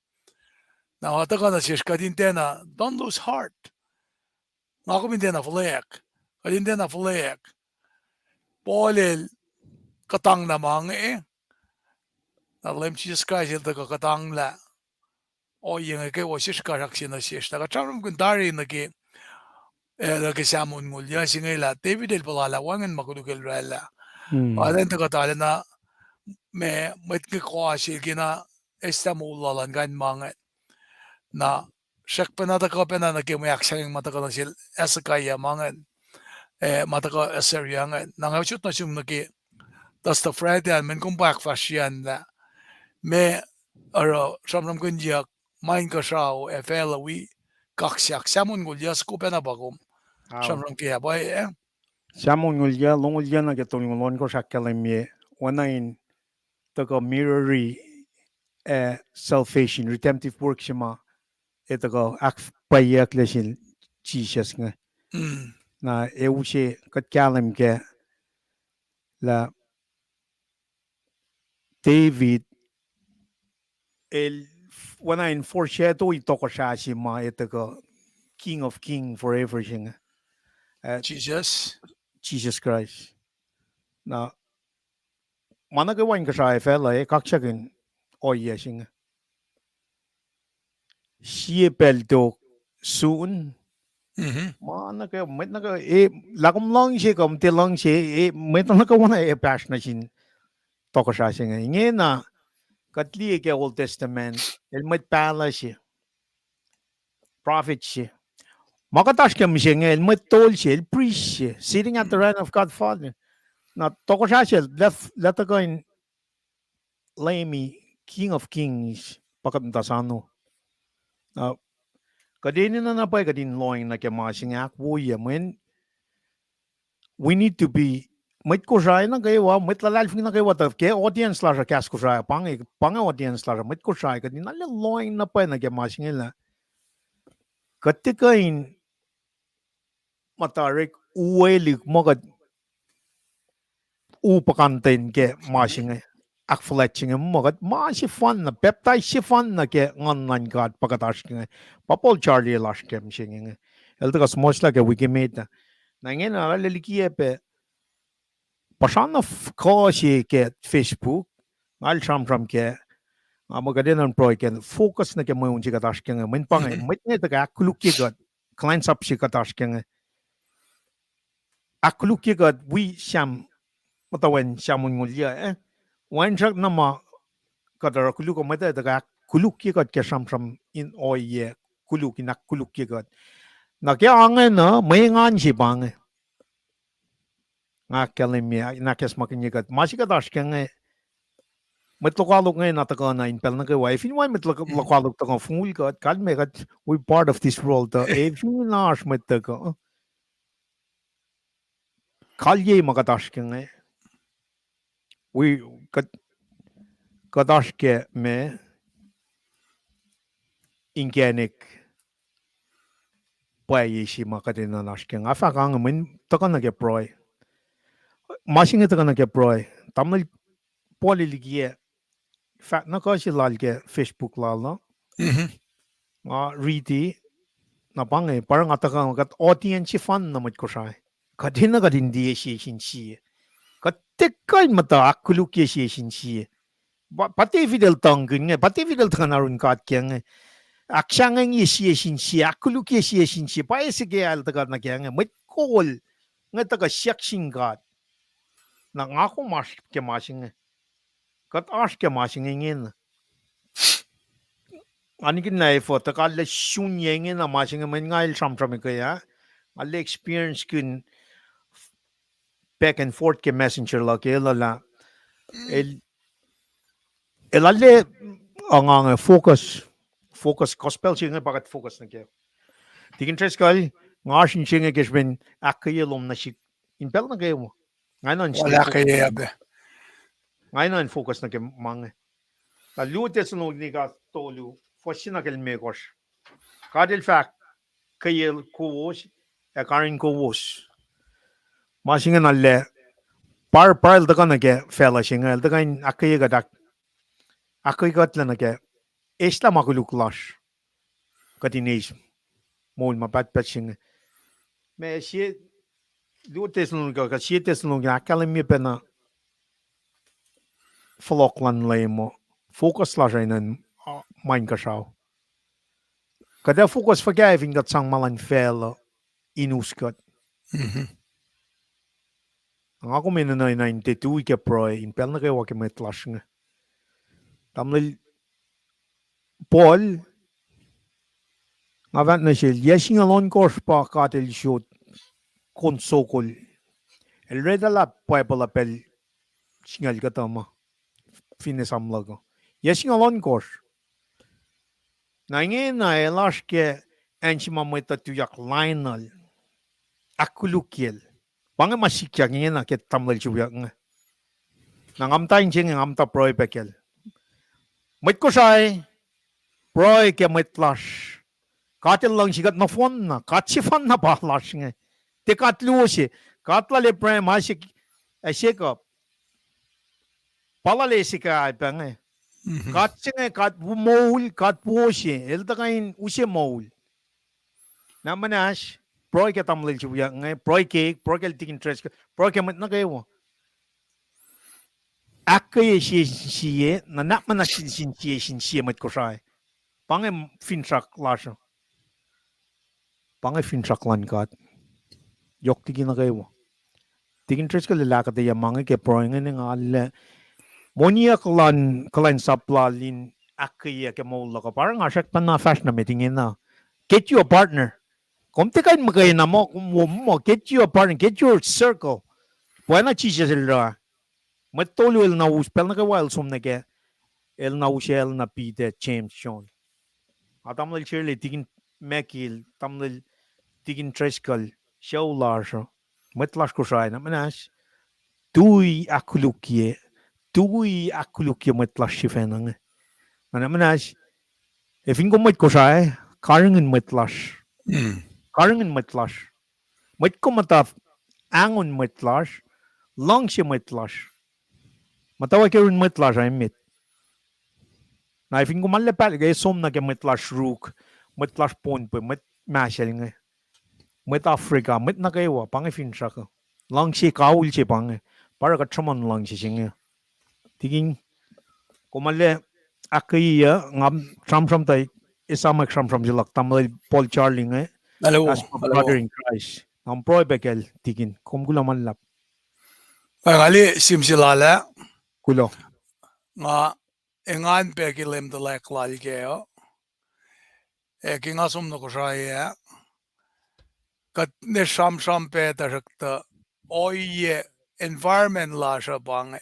Na tuhkuh nuh sesr kuht in tiacna, don't lose heart. Nga kom in tiacna fuhlweack. Kuht in tiacna fuhlweack. Paul el kuhtanglah ma inge, na Leum Jisus Kraist el tuhkuh kuhtanglah ohiyac inge ke wo sesr kasrak se nuh sesr. Na kuht sramsramkihn tari nuh ke, eh, nuh ke Psalm onngoul yuh se inge lah David el puhla lah wacngihn ma koluk el oraclah. Alan tuhkuh arulacna ma mwet inge koasel kena eslah moul lal an kain ma ingacn. Na srackpacna tuhkuh pacna nuh ke mwe ahksahngweng ma tuhkuh nuh sel Hezekiah ma ingacn, eh, ma tuhkuh Assyria ingacn. Na nga usot nuh sum nuh ke Thursday, Friday an, mweyen kom pa ahkfahsrye lah meac oruh sramsramkihnyuck ma inkuhsrao ac facluh wi kaksak Sam onngoul yac, soko pacna pa kom sramsram ke ah pwacye. Sam onngoul yac, longoul yac nuh ke tolngoul ohnkohsr ahkkahlwemye oacna in tuhkuh mirrori, eh, salvation, redemptive work se ma e tuhkuh ahkpwacyeyucklac sin Jisus inge. Na e use kuht kahlwem kac lah David el oacna in foreshadow-i tohkohsrah se ma e tuhkuh King of King forever se inge, Jisus Kraist. Na ma nuh kwewa inkuhsrao ac facluh e kaksakihn ohiyac se inge. Sie pacl tok sun, ma nuh kwewa, mwet nuh kwewa, e, lah kom luhngse kuh kom tiac luhngse, e, mwet nuh kwewa na e pahsr nuh sin tohkohsrah se inge. Ingena kuht liye ke Old Testament, el mwet pahluh se, prophet se. Ma kuht oasr ke mihsenge, el mwet tol se, el priest se, sitting at the right of God Father. Na tohkohsrah se, lah, lah tuhkuh in Leum, King of Kings, pa kuht muhta sano. Na kuht enenuh na pwacye kuht in lohacng nuh ke ma se inge ahkwoye, mweyen we need to be, mwet Kosrae nuh kwewa, mwet luhlahlfongi nuh kwewa, tuh ke audience lasr uh kahs Kosrae, pa inge, pa inge audience lasr uh, mwet Kosrae, kuht in arlac lohacng na pwacye nuh ke ma se inge lah kuht tiac kuh in muhta orek uwaclihk muh kuht u puhkantwen ke ma se inge, ahkfuhlwact se inge muh kuht ma sefanna, pacptais sefanna ke Nguhn luhn God pa kuht oasr ke inge. Pa Paul Charlie el oasr ke mihsenge inge. El tuhkuh suhmuhslah ke wik emet ah. Na ingena arlac likiyac pac puhsra na kuh se ke Facebook, nga el sramsram kac, nga muh kuht enenuh in pruhe ke focus nuh ke mweun se kuht oasr ke inge, mweyen pa inge, mwet inge tuhkuh ahkkolukye kuht, kuhlwacnsap se kuht oasr ke inge. Ahkkolukye kuht wi Sam, muhtwacn Sam onngoul yac, eh? Wacngihn srackna ma kuht oruh koluk uh, mwet uh tuhkuh ahkkolukye kuht ke sramsram in ohiyac, koluk in ahkkolukye kuht. Na ke inge na, mwe engan se pa inge. Nga ahkkahlwemye, in ahkacsmakihnye kuht. Ma se kuht oasr ke inge, mwet lokoalok inge na tuhkuh na in pacl nuh kwewa. Ac fin wacngihn mwet lokoalok tuhkuh fongul kuht, kalmac kuht, we part of this world uh. Ac fin oasr mwet tuhkuh, kalye ma kuht oasr ke inge, wi, kuht, kuht oasr ke ma inkacnek pwacye se ma kuht enenuh in oasr ke inge. Nga fahk ange, mweyen tuhkuh nuh ke pruhe. Ma se inge tuhkuh nuh ke pruhe. Tamuhlwel Paul el likiyac, fahk na kuh se lal ke Facebook lal uh. Nga riti, na pa inge, pa nga tuhkuh, kuht audience sefanna mwet Kosrae. Kuht enenuh kuht in liye sie sin sie. Kuht tiac kuh in muhta ahkkolukye sie sin sie. Pa, pa David el tuhngkihn inge, pa David el tuhkuh in arun God ke inge. Ahksahngwengye sie sin sie, ahkkolukye sie sin sie, pa e se ke el tuhkuh nuh ke inge. Mwet kol inge tuhkuh siyuck sin God. Na nga kom oasr ke ma se inge. Kuht oasr ke ma se inge ingena. Nga nikihn lah efuh tuh kallah sunye ingena ma se inge, mweyen nga el sramsram ke ah. Nga arlac experience kihn back and forth ke messenger luhk el lah el, el arlac, uh, nga inge focus, focus gospel se inge pa kuht focus nuh ke. Tikin Driscoll, nga oasr in se inge ke srihpen ahkkweye lom nuh sihk in pacl nuh kwewa. Nga enenuh in stay focus. Nga enenuh in focus nuh ke ma inge. Na luo Thessalonica tolu, fuhs se nuh ke limekohsr. God el fahk, keyacl kowos, ac karihngihn kowos. Ma se inge na lac, pa, pa el tuhkuh nuh ke facluh se inge, el tuhkuh in ahkkweye kuht, ahk-, ahkkweye kuhtlac nuh ke eslah ma koluk lasr. Kuht in eis moul ma pahtpaht se inge. Ma sie, luo Thessalonica, kuh sie Thessalonica, ahkkahlwemye pacna fohlohk luhn Leum uh, focus lasr uh enenuh in, uh, ma inkuhsrao. Kuht ac focus fuhkah fin kuht sang ma luhn facluh in us kuht? Nga kom enenuh in, in tiac tui ke pruhe in pacl nuh kwewa ke mwet lasr inge. Tamuhlwel Paul, nga fahk nuh sel, yac singucul ohnkohsr pa God el sot kon sokol. El read lah Bible uh pacl singucul kuhtuh ma, finne esam luhk uh. Yac singucul ohnkohsr. Na ingena el oasr ke acn se ma mwet uh tuyak lainuhl, ahkkolukyel. Pa inge ma sikyak ingena ke tamuhlwel se wiyuck inge. Na nga muhta in se inge, nga muhta pruhe pac kacl. Mwet Kosrae, pruhe ke mwet lasr. God El luhngse kuht nohfohnna, God sefanna pa lasr inge. Tiac God luo se, God lal Abraham, Isaac, ac Jacob. Pa lal Hezekiah pa inge. God se inge God moul, God wo se, El tuhkuh in use moul. Na muhnahs, pruhe ke tamuhlwel se wiyuck inge, pruhe ke, pruhe ke Tikin Driscoll, pruhe ke mwet nuh kwewa. Ahkkweye sie sin sie, nuhnak muhnahs sin sie sin sie mwet Kosrae. Pa inge finsrak lasr uh. Pa inge finsrak luhn God. Yohk liki nuh kwewa. Tikin Driscoll el ahkuhtweyac ma inge ke pruhe inge, nga arlac moniyuck luhn kuhlwacnsap lal in ahkkweye ke moul luhk uh. Pa oruh nga srackpacna fahsr nuh met ingena. Get you a partner. Kom tiac kuh in muhkwena muh, kom wo muh, get you a partner, get your circle. Pwacna Jisus El oruh. Mwet tolu El na us, pacl nuh kwewa El som nuh kac, El na us El na Peter, James, John. A tamuhlwel Shirley, Tikin Mekil, tamuhlwel Tikin Driscoll, sucu lasr uh, mwet lasr Kosrae, na muhnahs, tui ahkkolukye, tui ahkkolukye mwet lasr sifacna inge. Na muhnahs, ac fin kom mwet Kosrae, karihngihn mwet lasr. Karihngihn mwet lasr. Mwet kom muhta, ahngon mwet lasr, luhngse mwet lasr. Muhtwacwacack yurin mwet lasr ah emet. Na fin kom arlac pahlyak, som nuh ke mwet lasr Ruk, mwet lasr Pohnpei, mwet Marshall inge, mwet Africa, mwet nuh kwewa, pa inge finsrak uh. Luhngse kawihl se pa inge, pa oruh kuht sruhmuhn luhngse se inge. Tikin, kom arlac ahkkweye uh, nga sramsram tuh esamwack sramsram se luhk tamuhlwel Paul Charlie inge, as my brother in Christ. Na pruhe pac kacl Tikin, kom kuloh ma luhlahp. Nga liye sim se lal ah. Kuloh. Nga engan pac ke Leum tuhlac lal kac uh. Ac ke nga som nuh Kosrae ah, kuht ne sramsram pac tuhsruhktuh ohiyac environment lasr uh pa inge.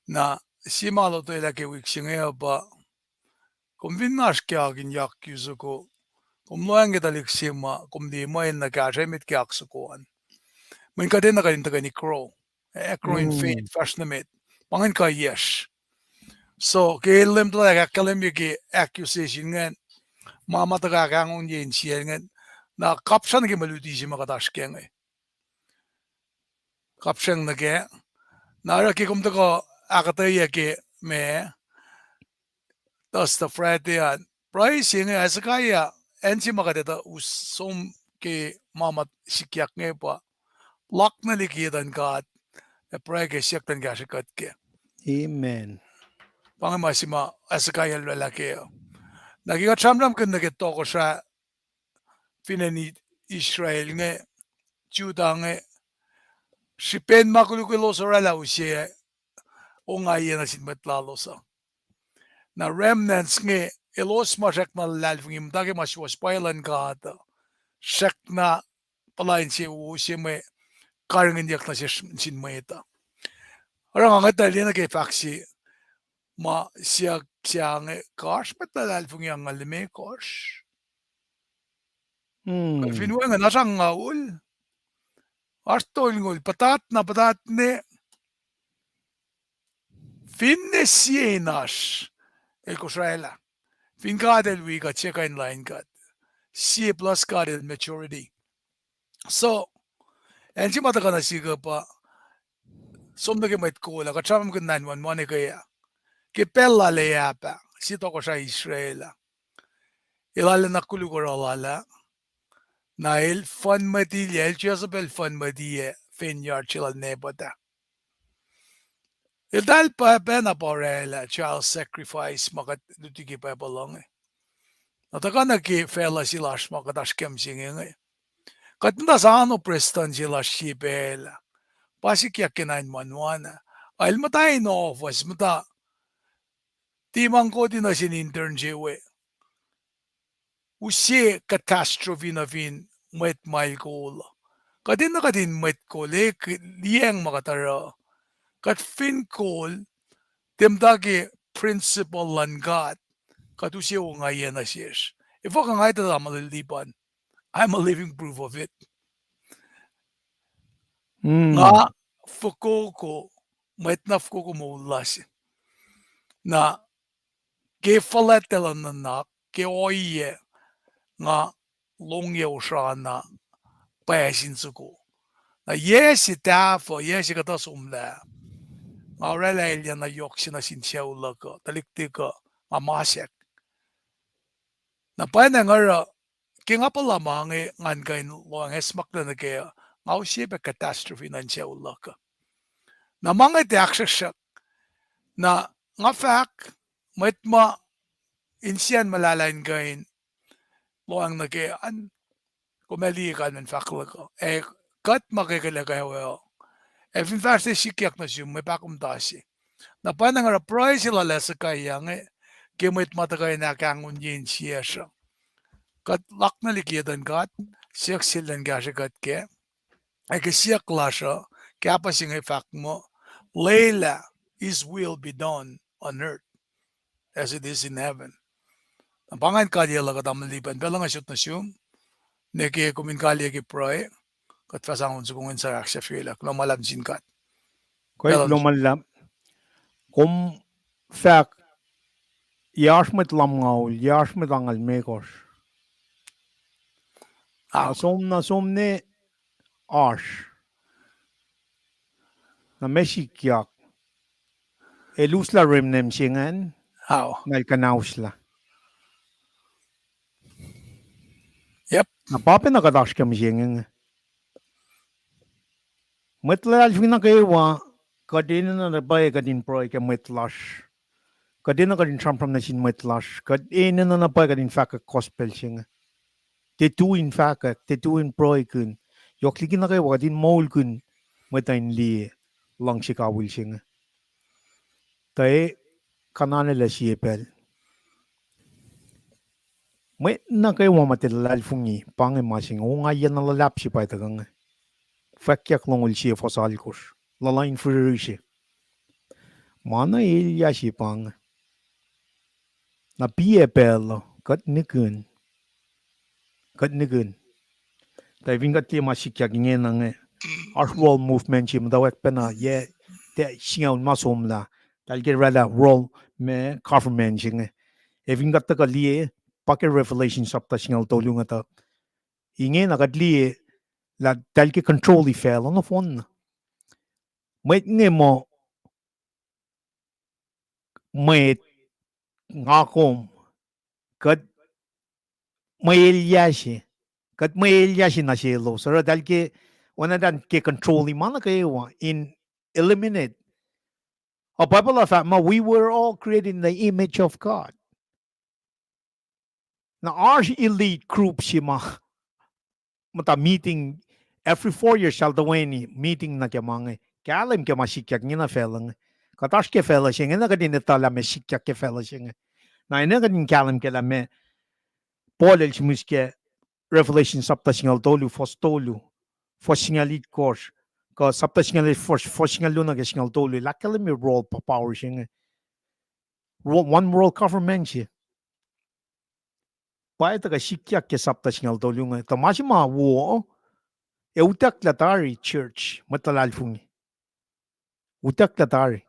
Na sie ma lotwelah ke wik se inge uh pa, kom fin oasr ke akihnyuck soko, kom lohacng ke tuhlihk se ma kom liye muh el nuh kahsruh emet ke oak soko an. Mweyen kuht enenuh kuht in tuhkweni grow, ac grow in faith, fahsr nuh met. Pa ingacn kuhiyacsr. So ke Leum tuhlac ahkkahlwemye ke accusation ingacn, ma ma tuhkuh ahkahngongye insiyacl ingacn, na kapsra nuh ke mwe luti se ma kuht oasr kac inge. Kapsracng nuh kac. Na oruh ke kom tuhkuh ahkuhtweyac ke ma, Thursday, Friday an, pruhe se inge Hezekiah, acn se ma kuht etuh us som ke ma ma sikyak inge pa, luhk nuh liki etuhn God, ac pruhe ke siyuck luhn kahsruh kuht kac. Amen. Pa inge ma se ma Hezekiah el oraclah kac. Na ke kuht sramsramkihn nuh ke tohkohsrah fin acn Israel inge, Judah inge, srihpen ma koluk elos oraclah use ongaiyac nuh sin mwet lalos uh. Na remnants inge, elos ma srackna luhlahlfongi, muhta ke ma suwohs pwacye luhn God uh, srackna puhla insewowo se mwe karihngihnyuck nuh sesr sin mwet uh. Oruh nga ngwetlah liye nuh ke fahk se ma siyuck se inge, kuh oasr mwet luhlahlfongi angngaul limekohsr? Kuh fin wacngihn, oasr angngaul, oasr tolngoul, puhtat na puhtat ne, finne sie in oasr, el kosraclah. Fin God el wi kuht, sie kuh in lain kuht. Sie plus God el maturity. So, acn se ma tuhkuh nuh sihk uh pa, som nuh ke mwet kol ah, kuht sramsramkihn nine one one ekuh ah. Ke pacl lal Ahab ah, sie tohkohsrah Israel ah, el arulacna koluk oruh lal ah. Na el funmwetilac, el Jezebel funmwetiyac vineyard se lal Naboth ah. Eltahl pacna pa oraclah child sacrifice ma kuht luti ke Bible uh inge. Na tuhkuh nuh ke facluh se lasr ma kuht oasr kac mihsenge inge. Kuht muhta soano prestuhn se lasr sie pacl ah, pa sikyak ke nine one one ah. El muhta in ohfohs, muhta tiac ma koti nuh sin intern se we. Use catastrophe nuh fin mwet ma el kol uh. Kuht enenuh kuht in mwet kol, e, liyacacng ma kuht oruh. Kuht fin kol, tiac muhta ke principle luhn God, kuht use ongaiyac nuh sesr. Efuh kuh nga etuh lah ma lilipan? I'm a living proof of it. Nga fokoko, mwet na fokoko moul lasr. Na ke fuhlwactlacna nuhnak, ke ohiyac, nga longyac osra na pwacye sin soko. Na yac se tahfuh, yac se kuhtuh somlah, nga oraclah elyah na yohk se nuh sin sucu luhk uh, tuhlihk tikuh, nga masack. Na pwacnwacng oruh, ke nga puhla ma inge ngan kuh in lohacng acsmaklac nuh kac, nga use pac catastrophe nuh in sucu luhk uh. Na ma inge tiac ahksruhksruhk. Na nga fahk, mwet ma insiyacn muhlahlah in kuh in lohacng nuh kac an, kom ac liye kalmacn fahk luhk uh. Ac kuht ma kwekwelah kwewa uh, ac fin fahsr sikyak nuh sum, mwe pahkomuhta se. Na pwacnwacng oruh pruhe se lal Hezekiah inge, ke mwet ma tuhkuh in ahkkahlwemye insiyacsr uh. Kuht luhk nuh liki etuh in God, siyuck sel in kahsrwe kuht kac. Ac ke siyuck lasr uh, kahpah se inge fahk muh, lwelah, His will be done on earth as it is in heaven. Na pa ingacn kalye luhk uh, tamuhlwel Lipan, pacl uh nga sot nuh sum, ne ke kom in kalye ke pruhe, kuht fah sang on soko ingacn sa ahksahfyelah, kuloh ma luhlahp sin God. Kuloh ma luhlahp. Kom fahk, yac oasr mwet lumngaul, yac oasr mwet angngaul limekohsr. Na som, na som ne oasr. Na meac sikyak? El uslah remnant se ingacn, na el kuhnahoslah. Na pa pacna kuht oasr ke mihsenge inge. Mwet luhlahlfongi nuh kwewa, kuht enenuh na pwacye kuht in pruhe ke mwet lasr. Kuht enenuh kuht in sramsram nuh sin mwet lasr. Kuht enenuh na pwacye kuht in fahkwack gospel se inge. Tiac tui in fahkwack, tiac tui in pruhekihn. Yohk liki nuh kwewa kuht in moulkihn mwet uh in liye luhngse kawihl se inge. Tuh e, kuh na lwelah sie pacl. Mwet nuh kwewa ma tiac luhlahlfongi, pa inge ma se inge, ongaiyac na luhlahp se pa tuhkuh inge. Fwackyuck longoul sie fuhs alkosr, luhluh in fihrihr se. Ma na elyah se pa inge. Na piac pacl uh, kuht nihkihn. Kuht nihkihn. Tuh fin kuht liye ma sikyak ingena inge, oasr world movement se muhtwacwacack pacna yac, tiac singucul ma somlah, eltahl ke oraclah world ma government se inge. Ac fin kuht tuhkuh liye, pa ke Revelation sapta singucul tolu inge tuh, ingena kuht liye lah eltahl ke control-i facluh nohfohn. Mwet inge muh mwet, nga kom, kuht mwe elyah se, kuht mwe elyah se nuh selos, oruh eltahl ke, oacna eltahl ke control-i ma nuh kwewa in eliminate. Uh, Bible uh fahk muh, we were all created in the image of God. Na oasr elite group se ma muhta meeting every four years, eltahl toeni meeting nuh ke ma inge. Kahlwem ke ma sikyak ingena facluh inge. Kuht oasr ke facluh se inge, na kuht in etuh lah meac sikyak ke facluh se inge. Na enenuh kuht in kahlwem ke lah meac Paul el sihmihs ke Revelation sapta singucul tolu, fuhs tolu, fuhs singucul itkohsr, kuh sapta singucul itkohsr, fuhs singucul luo nuh ke singucul tolu, el ahkkahlwemye role pa power se inge. Ro-, one world government se. Pa etuh kuh sikyak ke sapta singucul tolu inge, tuh ma se ma wo, ac utucklah tari church, mwet luhlahlfongi. Utucklah tari.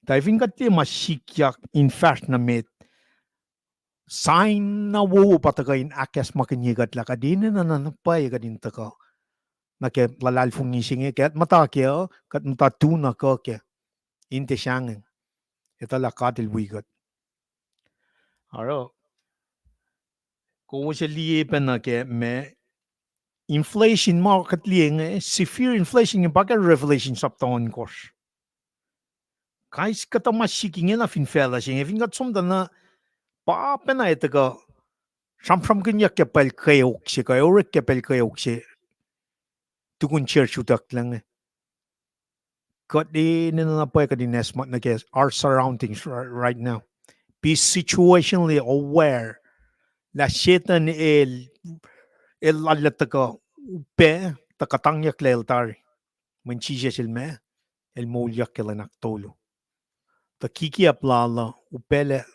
Tuh fin kuht liye ma sikyak in fahsr nuh met, sign na wowo pa tuhkuh in ahkacsmakihnye kuht lah kuht enenuh na pwacye kuht in tuhkuh nuh ke luhlahlfongi se inge, kuht muhta kac, kuht muhta tu na kuh kac in tiac sahngweng. Etuh lah God El wi kuht. Oruh, kowos ac liye pacna ke ma inflation ma kuht liye inge, severe inflation inge pa ke Revelation sapta ohnkohsr. Kais kuhtuh ma sik ingena fin facluh se inge, fin kuht som tuh na pa pacna etuh kuh sramsramkihnyuck ke pacl kweok se, kuh orek ke pacl kweok se, tukun church utucklah inge. Kuht enenuh na pwacye kuht in acsmak nuh ke our surroundings ri-, right now. Be situationally aware lah Satan el, el lal tuhkuh upac, tuh kuhtangyucklac el tari. Mweyen Jisus el ma, El moulyak ke lwen ahktolu. Tuh kikiap lal uh upaclac,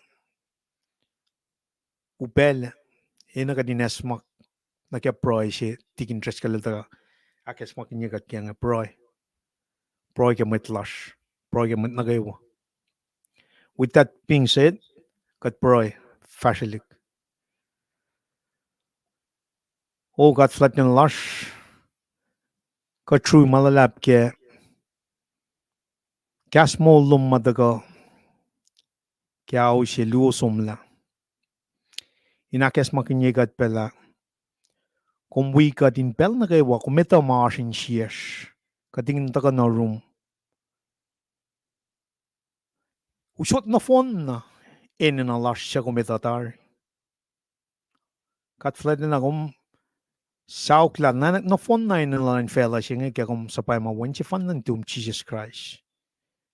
upaclac, enenuh kuht in acsmak nuh ke pruhe se Tikin Driscoll el tuh ahkacsmakihnye kuht ke inge, pruhe. Pruhe ke mwet lasr. Pruhe ke mwet nuh kwewa. With that being said, kuht pruhe fahsrwelihk. O God fuhlwactlana lasr, kuht rui ma luhlahp ke kahs moul lom ma tuhkuh ke ao se luo somlah. In ahkacsmakihnye kuht pac lah kom wi kuht in pacl nuh kwewa, kom etuh ma oasr insiyacsr, kuht in tuhkuh nuh yurum. Usot nohfohnna enenuh lasr suc kom etuh tari. God fuhlwactlana, kom saok lah na nohfohnna enenuh luhn facluh se inge ke kom suhpwacma wen sefanna nuhtum, Jisus Kraist.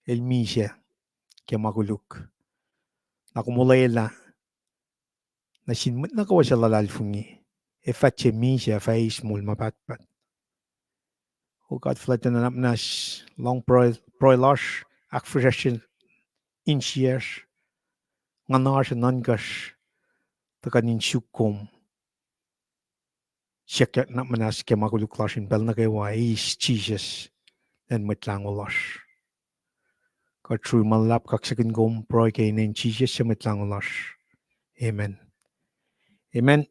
El misac ke ma koluk. Na kom olwelah nuh sin mwet nuh kwewa suc luhlahlfongi, ac fah tiac misac, ac fah eis moul ma pahtpaht. O God fuhlwactlana, nuhnak muhnahs, lohng pruhe, pruhe lasr, ahkfihsracsrye insiyacsr, nguhnasr ac nuhnkacsr, tuh kuht in suk kom siyuckyak nuhnak muhnahs ke ma koluk lasr in pacl nuh kwewa, eis Jisus, Leum Mwet Lahngo lasr. Kuht rui ma luhlahp, kaksakihn kom, pruhe ke inen Jisus su Mwet Lahngo lasr. Amen. Amen.